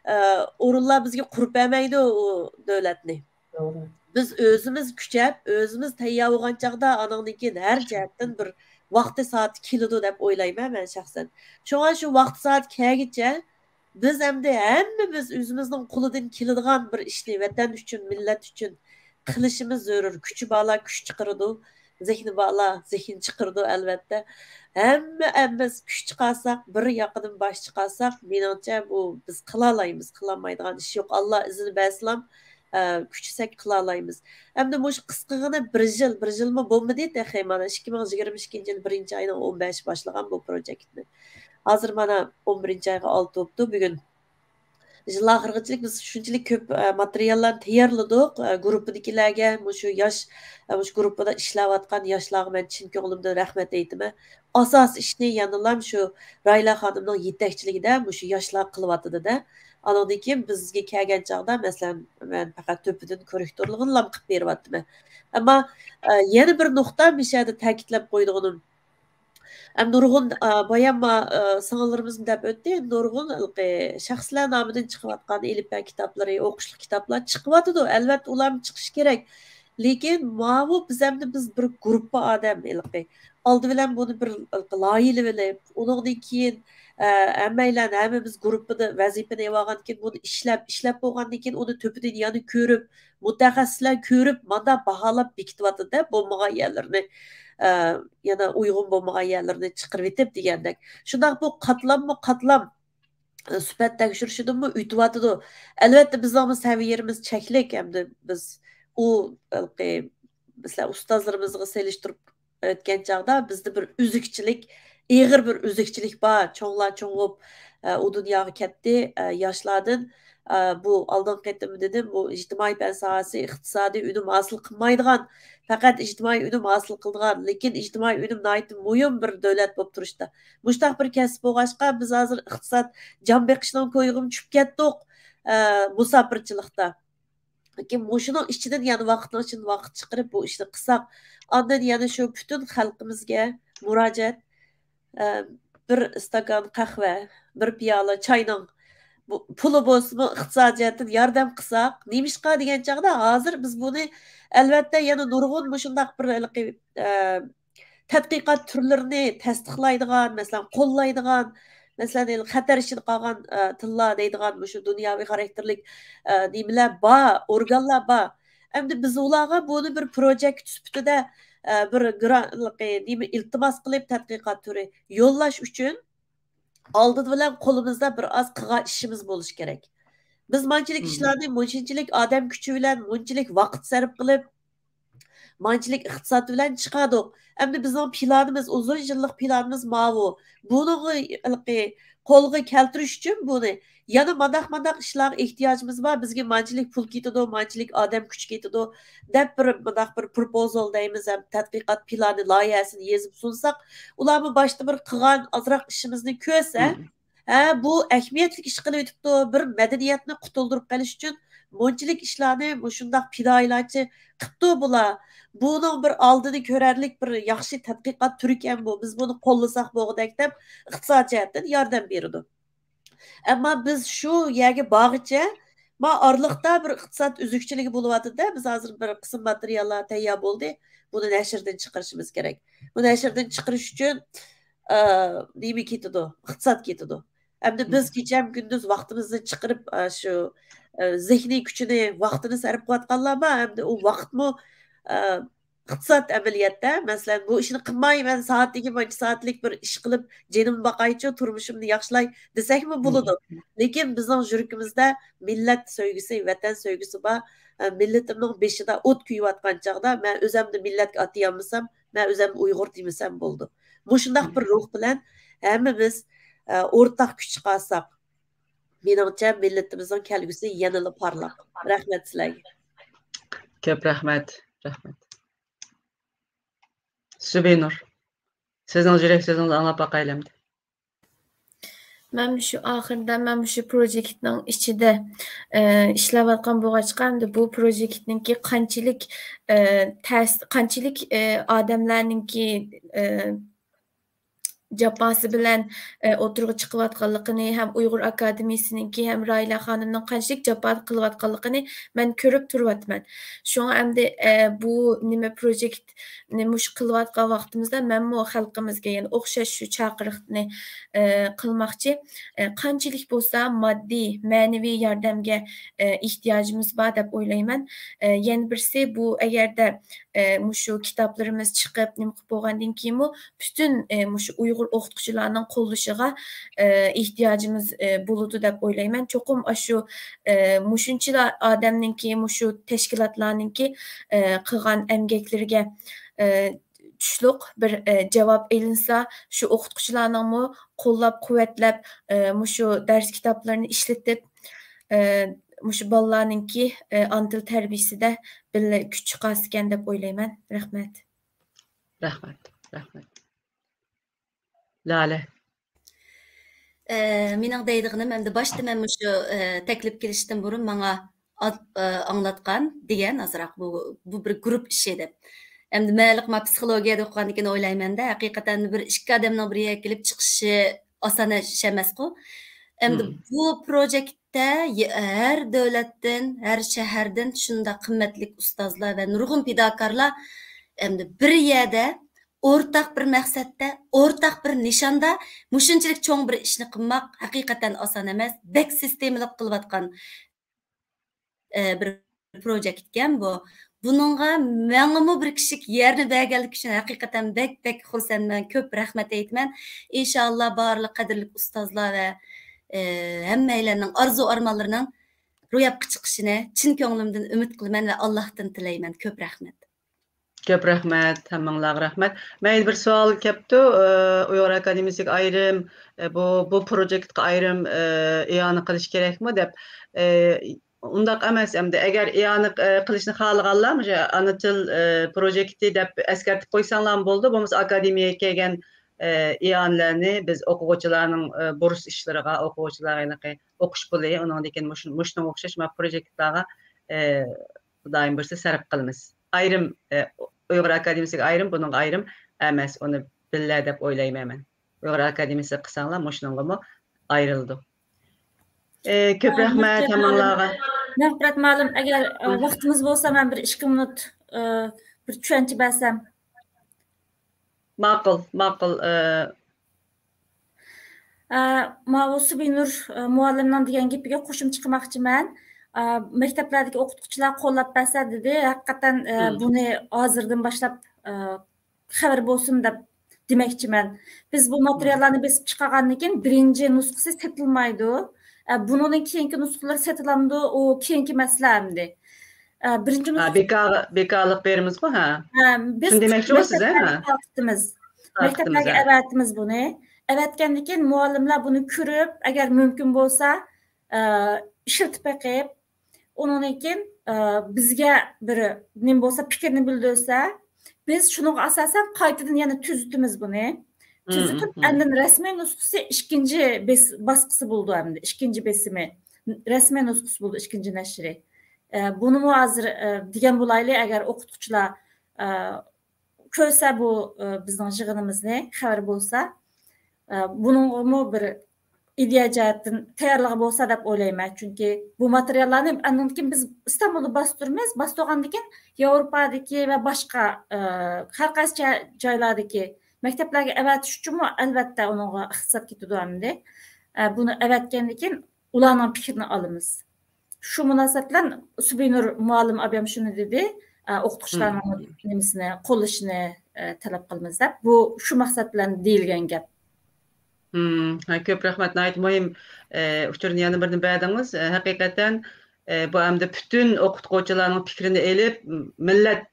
ئە، ئورۇنلار بىزگە قۇرۇپ بەرمەيدۇ ئۇ دۆلەتنى. توغرا. بىز ئۆزىمىز كۈچەپ، ئۆزىمىز تەييار بولغان چاغدا، ئانىڭدىن كېيىن ھەر جەھەتتىن بىر ۋاقتى سائىتى كېلىدۇ دەپ ئويلايمەن مەن شەخسەن. شۇڭا شۇ ۋاقتى سائىتى كەلگىچە بىز ئەمدى ھەممىمىز ئۆزىمىزنىڭ قولىدىن كېلىدىغان بىر ئىشنى، ۋەتەن ئۈچۈن، مىللەت ئۈچۈن قىلىشىمىز زۆرۈر. كۈچى بارلار كۈچ چىقىرىدۇ، زېھنى بارلار زېھىن چىقىرىدۇ، ئەلۋەتتە. ھەممە، ھەممىمىز كۈچ چىقارساق، بىر ياقىدىن باش چىقارساق، مېنىڭچە بۇ بىز قىلالايمىز، قىلالمايدىغان ئىش يوق. ئاللا ئىزنى بەرسىلام، ئە، كۈچىسەك قىلالايمىز. ئەمدى مۇشۇ قىسقىغىنە بىر يىل، بىر يىلمۇ بولمىدى تېخى، مانا ئىككى مىڭ يىگىرمە ئىككىنچى يىل بىرىنچى ئاينىڭ ئون بەشى باشلىغان بۇ پروجېكتنى. ھازىر مانا ئون بىرىنچى ئايغا ئالتە بوپتۇ بۈگۈن. يىل ئاخىرغىچىلىك بىز شۇنچىلىك كۆپ، ئە، ماتېرىياللارنى تەييارلىدۇق. ئە، گۇرۇپپىدىكىلەرگە، مۇشۇ ياش، ئە، مۇشۇ گۇرۇپپىدا ئىشلەۋاتقان ياشلارغا مەن چىن كۆڭلۈمدىن رەھمەت ئېيتىمەن. ئاساسىي ئىشنى يەنىلام شۇ راھىلە خانىمنىڭ يېتەكچىلىكىدە مۇشۇ ياشلار قىلىۋاتىدۇ-دە. ئانىڭدىن كېيىن بىزگە كەلگەن چاغدا، مەسىلەن، مەن پەقەت تۆپىدىن كوررېكتورلۇقىنىلا قىلىپ بېرىۋاتىمەن. ئەمما، ئە، يەنە بىر نۇقتا مۇشۇ يەردە تەكىتلەپ قويىدىغىنىم، ئەم، نۇرغۇن، ئا، بايام ما-، ئا، سىڭىللىرىمىزمۇ دەپ ئۆتتى، نۇرغۇن ھېلىقى شەخسلەر نامىدىن چىقىۋاتقان ئېلىپبە كىتابلىرى، ئوقۇشلۇق كىتابلار چىقىۋاتىدۇ. ئەلۋەتتە، ئۇلارمۇ چىقىشى كېرەك. لېكىن ماۋۇ بىز ئەمدى بىز بىر گۇرۇپپا ئادەم ھېلىقى. ئالدى بىلەن بۇنى بىر ھېلىقى لايىھىلىۋېلىپ، ئۇنىڭدىن كېيىن، ئە، ھەممەيلەن، ھەممە بىز گۇرۇپپىدا ۋەزىپىنى ئېلىۋالغاندىن كېيىن، بۇنى ئىشلەپ، ئىشلەپ بولغاندىن كېيىن، ئۇنى تۆپىدىن يەنە كۆرۈپ، مۇتەخەسسىسلەر كۆرۈپ، ماندا باھالاپ بېكىتىۋاتىدۇ-دە، بولمىغان يەرلىرىنى، ئە، يەنە ئۇيغۇن بولمىغان يەرلىرىنى چىقىرىۋېتىپ دېگەندەك. شۇنداق بۇ قاتلاممۇ قاتلام سۈپەت تەكشۈرۈشىدىنمۇ ئۆتۈۋاتىدۇ. ئەلۋەتتە، بىزنىڭمۇ سەۋىيەمىز چەكلىك، ھەمدە بىز ئۇ ھېلىقى، مەسىلەن، ئۇستازلىرىمىزغا سېلىشتۇرۇپ ئۆتكەن چاغدا بىزدە بىر ئۈزۈكچىلىك، ئېغىر بىر ئۈزۈكچىلىك بار. چوڭلار چوڭىيىپ، ئە، ئۇ دۇنياغا كەتتى. ئە، ياشلاردىن، ئە، بۇ ئالدىنقى قېتىم دېدىم، بۇ ئىجتىمائىي پەن ساھەسى ئىقتىسادىي ئۈنۈم ھاسىل قىلمايدىغان، پەقەت ئىجتىمائىي ئۈنۈم ھاسىل قىلىدىغان، لېكىن ئىجتىمائىي ئۈنۈم ناھايىتى مۇھىم بىر دۆلەت بولۇپ تۇرۇشتا. مۇشۇنداق بىر كەسىپ بولغاچقا، بىز ھازىر ئىقتىساد جان بېقىشنىڭ كويىغىمۇ چۈشۈپ كەتتۇق، ئە، مۇساپىرچىلىقتا. لېكىن مۇشۇنىڭ ئىچىدىن يەنە ۋاقىتنىڭ ئىچىدىن ۋاقىت چىقىرىپ بۇ ئىشنى قىلساق، ئاندىن يەنە شۇ پۈتۈن خەلقىمىزگە مۇراجىئەت، ئە، بىر ئىستاكان قەھۋە، بىر پىيالە چاينىڭ بۇ پۇلى بولسىمۇ ئىقتىسادىي جەھەتتىن ياردەم قىلساق، نېمىشقا دېگەن چاغدا ھازىر بىز بۇنى ئەلۋەتتە يەنە نۇرغۇن مۇشۇنداق بىر ھېلىقى، ئە، تەتقىقات تۈرلىرىنى تەستىقلايدىغان، مەسىلەن، قوللايدىغان، مەسىلەن، ھېلى خەتەر ئىچىدە قالغان، ئە، تىللار دەيدىغان مۇشۇ دۇنياۋى خاراكتېرلىك، ئە، نېمىلەر بار، ئورگانلار بار. ئەمدى بىز ئۇلارغا بۇنى بىر پروجېكت سۈپىتىدە، ئە، بىر گران-، نېمە، ئىلتىماس قىلىپ تەتقىقات تۈرى يوللاش ئۈچۈن ئالدىدا بىلەن قولىمىزدا بىر ئاز قىلغان ئىشىمىز بولۇشى كېرەك. بىز مانچىلىك مم. ئىشلارنى مۇنچىلىك ئادەم كۈچى بىلەن، مۇنچىلىك ۋاقىت سەرپ قىلىپ، مانچىلىك ئىقتىساد بىلەن چىقاردۇق. ئەمدى بىزنىڭ پىلانىمىز، ئۇزۇن يىللىق پىلانىمىز ماۋۇ. بۇنىڭغا ھېلىقى قولغا كەلتۈرۈش ئۈچۈن بۇنى يەنە مانداق، مانداق ئىشلارغا ئېھتىياجىمىز بار، بىزگە مانچىلىك پۇل كېتىدۇ، مانچىلىك ئادەم كۈچى كېتىدۇ، دەپ بىر مانداق بىر پروپوزال دەيمىز ھەم تەتقىقات پىلانى لايىھەسىنى يېزىپ سۇنساق، ئۇلارمۇ باشتا بىر قىلغان ئازراق ئىشىمىزنى كۆرسە، مم. ھە، بۇ ئەھمىيەتلىك ئىش قىلىۋېتىپتۇ، بىر مەدەنىيەتنى قۇتۇلدۇرۇپ قېلىش ئۈچۈن مۇنچىلىك ئىشلارنى مۇشۇنداق پىدائىيلارچە قىپتۇ بۇلار. بۇنىڭ بىر ئالدىنى كۆرەرلىك بىر ياخشى تەتقىقات تۈرىكەن بۇ. بىز بۇنى قوللىساق بولغۇدەك دەپ ئىقتىساد جەھەتتىن ياردەم بېرىدۇ. ئەمما بىز شۇ يەرگە بارغىچە، ما ئارىلىقتا بىر ئىقتىساد ئۈزۈكچىلىكى بولۇۋاتىدۇ-دە، بىز ھازىر بىر قىسىم ماتېرىياللار تەييار بولدى. بۇنى نەشردىن چىقىرىشىمىز كېرەك. بۇ نەشردىن چىقىرىش ئۈچۈن، ئە، نېمە كېتىدۇ؟ ئىقتىساد كېتىدۇ. ئەمدى بىز مم. كېچەم كۈندۈز ۋاقتىمىزنى چىقىرىپ، ئە، شۇ، ئە، زېھنىي كۈچىنى، ۋاقتىنى سەرپ قىلىۋاتقانلار بار. ئەمدى ئۇ ۋاقىتمۇ، ئە، ئىقتىساد ئەمەلىيەتتە، مەسىلەن، بۇ ئىشنى قىلماي، مەن سائەتتىكى مانچە سائەتلىك بىر ئىش قىلىپ، جېنىمنى باقايچۇ، تۇرمۇشۇمنى ياخشىلاي دېسەكمۇ بولىدۇ. مم. لېكىن بىزنىڭ يۈرىكىمىزدە مىللەت سۆيگۈسى، ۋەتەن سۆيگۈسى بار. ئە، مىللىتىمنىڭ بېشىدا ئوت كۆيۈۋاتقان چاغدا، مەن ئۆزەمنى مىللەتكە ئاتىيالمىسام، مەن ئۆزەمنى ئۇيغۇر دېمىسەم بولىدۇ. مۇشۇنداق بىر روھ بىلەن ھەممىمىز، ئە، ئورتاق كۈچ چىقارساق، مېنىڭچە مىللىتىمىزنىڭ كەلگۈسى يەنىلا پارلاق. رەھمەت سىلەرگە. كۆپ رەھمەت. رەھمەت. زۇبەينۇر، سىزنىڭ يۈرەك سۆزىڭىزنى ئاڭلاپ باقايلى ئەمدى. مەن مۇشۇ ئاخىرىدا، مەن مۇشۇ پروجېكتنىڭ ئىچىدە، ئە، ئىشلەۋاتقان بولغاچقا، ئەمدى بۇ پروجېكتنىڭكى قانچىلىك، ئە، تەس-، قانچىلىك، ئە، ئادەملەرنىڭكى، ئە، جاپاسى بىلەن، ئە، ئوتتۇرىغا چىقىۋاتقانلىقىنى ھەم ئۇيغۇر ئاكادېمىيىسىنىڭكى ھەم راھىلە خانىمنىڭ قانچىلىك جاپا قىلىۋاتقانلىقىنى مەن كۆرۈپ تۇرۇۋاتىمەن. شۇڭا ئەمدى، ئە، بۇ نېمە پروجېكت نى مۇشۇ قىلىۋاتقان ۋاقتىمىزدا مەنمۇ خەلقىمىزگە يەنە ئوخشاش شۇ چاقىرىقنى، ئە، قىلماقچى. ئە، قانچىلىك بولسا ماددىي، مەنىۋى ياردەمگە، ئە، ئېھتىياجىمىز بار دەپ ئويلايمەن. ئە، يەنە بىرسى بۇ ئەگەردە، ئە، مۇشۇ كىتابلىرىمىز چىقىپ نېمە قىلىپ بولغاندىن كېيىنمۇ پۈتۈن، ئە، مۇشۇ ئۇيغۇر ئوقۇتقۇچىلارنىڭ قوللىشىغا، ئە، ئېھتىياجىمىز، ئە، بولىدۇ دەپ ئويلايمەن. چوقۇم ئاشۇ، ئە، مۇشۇنچىلا ئادەمنىڭكى، مۇشۇ تەشكىلاتلارنىڭكى، ئە، قىلغان ئەمگەكلىرىگە، ئە، چۈشلۈق بىر، ئە، جاۋاب ئېلىنسا، شۇ ئوقۇتقۇچىلارنىڭمۇ قوللاپ-قۇۋۋەتلەپ، ئە، مۇشۇ دەرس كىتابلىرىنى ئىشلىتىپ، ئە، مۇشۇ بالىلارنىڭكى، ئە، ئانا تىل تەربىيەسىدە بىللە كۈچ چىقارسىكەن دەپ ئويلايمەن. رەھمەت. رەھمەت. رەھمەت. لالە. ئە، مېنىڭ دەيدىغىنىم، ئەمدى باشتا مەن مۇشۇ، ئە، تەكلىپ كېلىشتىن بۇرۇن ماڭا ئات-، ئە، ئاڭلاتقان دېگەن ئازراق بۇ، بۇ بىر گۇرۇپ ئىشى دەپ. ئەمدى مەن ھېلىقى ما پسىخولوگىيەدە ئوقۇغاندىن كېيىن ئويلايمەن-دە، ھەقىقەتەن بىر ئىككى ئادەمنىڭ بىر يەرگە كېلىپ چىقىشى ئاسان ئىش ئەمەسقۇ. ئەمدى مم. بۇ پروجېكتتە ي-، ھەر دۆلەتتىن، ھەر شەھەردىن شۇنداق قىممەتلىك ئۇستازلار ۋە نۇرغۇن پىداكارلار ئەمدى بىر يەردە ئورتاق بىر مەقسەتتە، ئورتاق بىر نىشاندا مۇشۇنچىلىك چوڭ بىر ئىشنى قىلماق ھەقىقەتەن ئاسان ئەمەس. بەك سىستېمىلىق قىلىۋاتقان، ئە، بىر پروجېكتكەن بۇ. بۇنىڭغا ماڭىمۇ بىر كىشىلىك يەرنى بەرگەنلىكى ئۈچۈن ھەقىقەتەن بەك، بەك خۇرسەنمەن، كۆپ رەھمەت ئېيتىمەن. ئىنشائاللا، بارلىق قەدىرلىك ئۇستازلار ۋە ئى، ھەممەيلەننىڭ ئارزۇ-ئارمانلىرىنىڭ روياپقا چىقىشىنى چىن كۆڭلۈمدىن ئۈمىد قىلىمەن ۋە ئاللاھتىن تىلەيمەن. كۆپ رەھمەت. كۆپ رەھمەت، ھەممىڭلارغا رەھمەت. مەيلى بىر سوئال كەپتۇ، ئۇيغۇر ئاكادېمىيەسىگە ئايرىم، بۇ، بۇ پروجېكتقا ئايرىم ئىئانە قىلىش كېرەكمۇ دەپ. ئۇنداق ئەمەس ئەمدى. ئەگەر ئىئانە قىلىشنى خالىغانلار مۇشۇ ئانا تىل پروجېكتى دەپ ئەسكەرتىپ قويساڭلارمۇ بولىدۇ. بولمىسا ئاكادېمىيەگە كەلگەن ئىئانىلەرنى بىز ئوقۇغۇچىلارنىڭ بۇرس ئىشلىرىغا، ئوقۇغۇچىلارغا ھېلىقى ئوقۇش پۇلى، ئۇنىڭدىن كېيىن مۇشۇ-، مۇشۇنىڭغا ئوخشاش مانا پروجېكتلارغا خۇدايىم بۇيرۇسا سەرپ قىلىمىز. ئايرىم، ئە، ئۇيغۇر ئاكادېمىيەسىگە ئايرىم، بۇنىڭغا ئايرىم ئەمەس، ئۇنى بىللە دەپ ئويلايمەن مەن. ئۇيغۇر ئاكادېمىيەسىگە قىلساڭلار مۇشۇنىڭغىمۇ ئايرىلىدۇ. ئە، كۆپ رەھمەت ھەممىڭلارغا. مەغپىرەت مۇئەللىم، ئەگەر ئە، ۋاقتىمىز بولسا، مەن بىر ئىككى مىنۇت ئە، بىر چۈشەنچە بەرسەم. ماقۇل، ماقۇل. ئە، ئە، ماۋۇ سۈبىنۇر ئە، مۇئەللىمنىڭ دېگەن گېپىگە قوشۇمچە قىلماقچىمەن. ئە، مەكتەپلەردىكى ئوقۇتقۇچىلار قوللاپ بەرسە دېدى. ھەقىقەتەن ئە، بۇنى ھازىردىن باشلاپ ئە، خەۋىرى بولسۇن دەپ دېمەكچىمەن. بىز بۇ ماتېرىياللارنى بېسىپ چىقارغاندىن كېيىن بىرىنچى نۇسخىسى سېتىلمايدۇ. ئە، بۇنىڭدىن كېيىنكى نۇسخىلىرى سېتىلامدۇ، ئۇ كېيىنكى مەسىلە ئەمدى. ئە، بىرىنچى ھە، نۇسخىسى بىكار، بىكارلىق بېرىمىزغۇ، ھە. ھە، بىز شۇنى دېمەكچى بولسىز، ھە؟ مەكتەپلەرگە تارقىتىمىز. تارقىتىمىز، مەكتەپلەرگە ھە. ئەۋەتىمىز بۇنى. ئەۋەتكەندىن كېيىن مۇئەللىملەر بۇنى كۆرۈپ، ئەگەر مۇمكىن بولسا، ئە، ئىشلىتىپ بېقىپ، ئۇنىڭدىن كېيىن، ئە، بىزگە بىر نېمە بولسا پىكىرنى بىلدۈرسە، بىز شۇنىڭغا ئاساسەن قايتىدىن يەنە تۈزىتىمىز بۇنى. تۈزىتىپ، ئاندىن رەسمىي نۇسخىسى ئىككىنچى بېس-، باسقۇسى بولىدۇ ئەمدى، ئىككىنچى بېسىمى. رەسمىي نۇسخىسى بولىدۇ، ئىككىنچى نەشرى. ئە، بۇنىمۇ ھازىر، ئە، دېگەن بولايلى، ئەگەر ئوقۇتقۇچىلار، ئە، كۆرسە بۇ، ئە، بىزنىڭ يىغىنىمىزنى، خەۋەر بولسا، ئە، بۇنىڭغىمۇ بىر ئىدىيە جەھەتتىن تەييارلىقى بولسا دەپ ئويلايمەن. چۈنكى بۇ ماتېرىياللارنى ئاندىن كېيىن بىز ئىستانبۇلدا باستۇرىمىز. باستۇرغاندىن كېيىن ياۋروپادىكى ۋە باشقا، ئە، ھەر قايسى جا-، جايلاردىكى مەكتەپلەرگە ئەۋەتىش ئۈچۈنمۇ ئەلۋەتتە ئۇنىڭغا ئىقتىساد كېتىدۇ ئەمدى. ئە، بۇنى ئەۋەتكەندىن كېيىن ئۇلارنىڭ پىكرىنى ئالىمىز. شۇ مۇناسىۋەت بىلەن سۇبىنۇر مۇئەللىم ئابىيام شۇنى دېدى، ئە، ئوقۇتقۇچىلارنىڭ نېمىسىنى، قوللىشىنى، ئە، تەلەپ قىلىمىز دەپ. بۇ شۇ مەقسەت بىلەن دېيىلگەن گەپ. ھە، كۆپ رەھمەت، ناھايىتى مۇھىم، ئە، ئۇچۇرنى يەنە بىرنى بەردىڭىز. ئە، ھەقىقەتەن، ئە، بۇ ئەمدى پۈتۈن ئوقۇتقۇچىلارنىڭ پىكرىنى ئېلىپ، مىللەت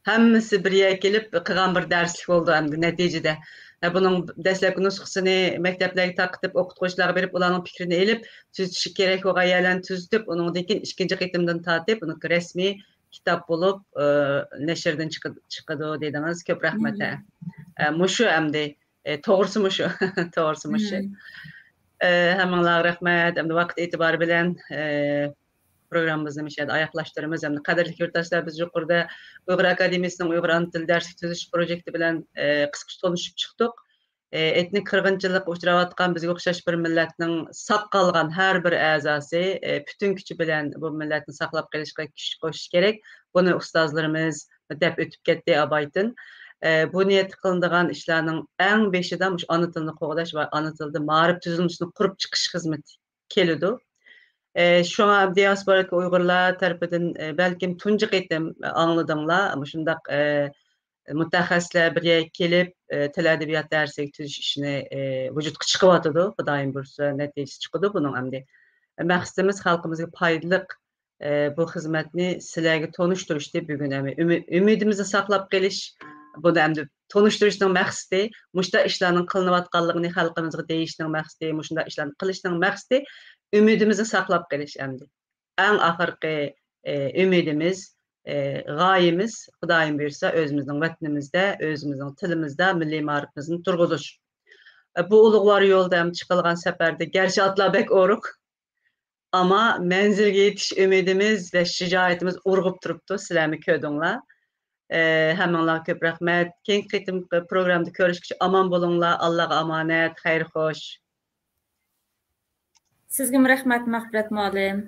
ھەممىسى بىر يەرگە كېلىپ قىلغان بىر دەرسلىك بولدى ئەمدى نەتىجىدە. ھە، بۇنىڭ دەسلەپكى نۇسخىسىنى مەكتەپلەرگە تارقىتىپ، ئوقۇتقۇچىلارغا بېرىپ، ئۇلارنىڭ پىكرىنى ئېلىپ، تۈزىتىشى كېرەك بولغان يەرلەرنى تۈزىتىپ، ئۇنىڭدىن كېيىن ئىككىنچى قېتىمدىن تارتىپ، ئۇنى رەسمىي كىتاب بولۇپ، ئى، نەشردىن چىقىدۇ، چىقىدۇ دېدىڭىز. كۆپ رەھمەت. ھە. ئە، مۇشۇ ئەمدى، ئى، توغرىسى مۇشۇ. توغرىسى مۇشۇ. ئى، ھەممىڭلارغا رەھمەت. ئەمدى ۋاقىت ئېتىبارى بىلەن، ئى، پروگراممىمىزنى مۇشۇ يەردە ئاياغلاشتۇرىمىز. ئەمدى قەدىرلىك يۇرتداشلار، بىز يۇقىرىدا ئۇيغۇر ئاكادېمىيەسىنىڭ ئۇيغۇر ئانا تىلى دەرسلىك تۈزۈش پروژېكتى بىلەن، ئى، قىسقىچە تونۇشۇپ چىقتۇق. ئى، ئېتنىك قىرغىنچىلىققا ئۇچراۋاتقان بىزگە ئوخشاش بىر مىللەتنىڭ ساق قالغان ھەر بىر ئەزاسى، ئى، پۈتۈن كۈچى بىلەن بۇ مىللەتنى ساقلاپ قېلىشقا كۈچ قوشۇش كېرەك. بۇنى ئۇستازلىرىمىز دەپ ئۆتۈپ كەتتى ئابايتىن. ئى، بۇ نىيەتتە قىلىنىدىغان ئىشلارنىڭ ئەڭ بېشىدا مۇشۇ ئانا تىلنى قوغداش ۋە ئانا تىلدا مائارىپ تۈزۈلمىسىنى قۇرۇپ چىقىش خىزمىتى كېلىدۇ. ئى، شۇڭا دىياسپورادىكى ئۇيغۇرلار تەرىپىدىن، ئى، بەلكىم تۇنجى قېتىم ئاڭلىدىڭلار، مۇشۇنداق، ئى، مۇتەخەسسىسلەر بىر يەرگە كېلىپ، ئى، تىل ئەدەبىيات دەرسلىك تۈزۈش ئىشىنى، ئى، ۋۇجۇدقا چىقىۋاتىدۇ. خۇدايىم بۇيرۇسا، نەتىجىسى چىقىدۇ بۇنىڭ ئەمدى. مەقسىتىمىز خەلقىمىزگە پايدىلىق، ئى، بۇ خىزمەتنى سىلەرگە تونۇشتۇرۇشتى بۈگۈن. ئەمدى ئۈمىد-، ئۈمىدىمىزنى ساقلاپ قېلىش، بۇنى ئەمدى تونۇشتۇرۇشنىڭ مەقسىتى، مۇشۇنداق ئىشلارنىڭ قىلىنىۋاتقانلىقىنى خەلقىمىزغا دېيىشنىڭ مەقسىتى، مۇشۇنداق ئىشلارنى قىلىشنىڭ مەقسىتى ئۈمىدىمىزنى ساقلاپ قېلىش ئەمدى. ئەڭ ئاخىرقى، ئى، ئۈمىدىمىز، ئى، غايىمىز، خۇدايىم بۇيرۇسا، ئۆزىمىزنىڭ ۋەتىنىمىزدە، ئۆزىمىزنىڭ تىلىمىزدا مىللىي مائارىپىمىزنى تۇرغۇزۇش. ئى، بۇ ئۇلۇغۋار يولدا ھەم چىقىلغان سەپەردە گەرچە ئاتلار بەك ئورۇق، ئەمما مەنزىلگە يېتىش ئۈمىدىمىز ۋە شىجائىتىمىز ئۇرغۇپ تۇرۇپتۇ، سىلەرمۇ كۆردۈڭلار. ئى، ھەممىڭلارغا كۆپ رەھمەت. كېيىنكى قېتىمقى پروگراممىدا كۆرۈشكىچە ئامان بولۇڭلار، ئاللاغا ئامانەت، خەير خوش. سىزگىمۇ رەھمەت، مەغپىرەت مۇئەللىم.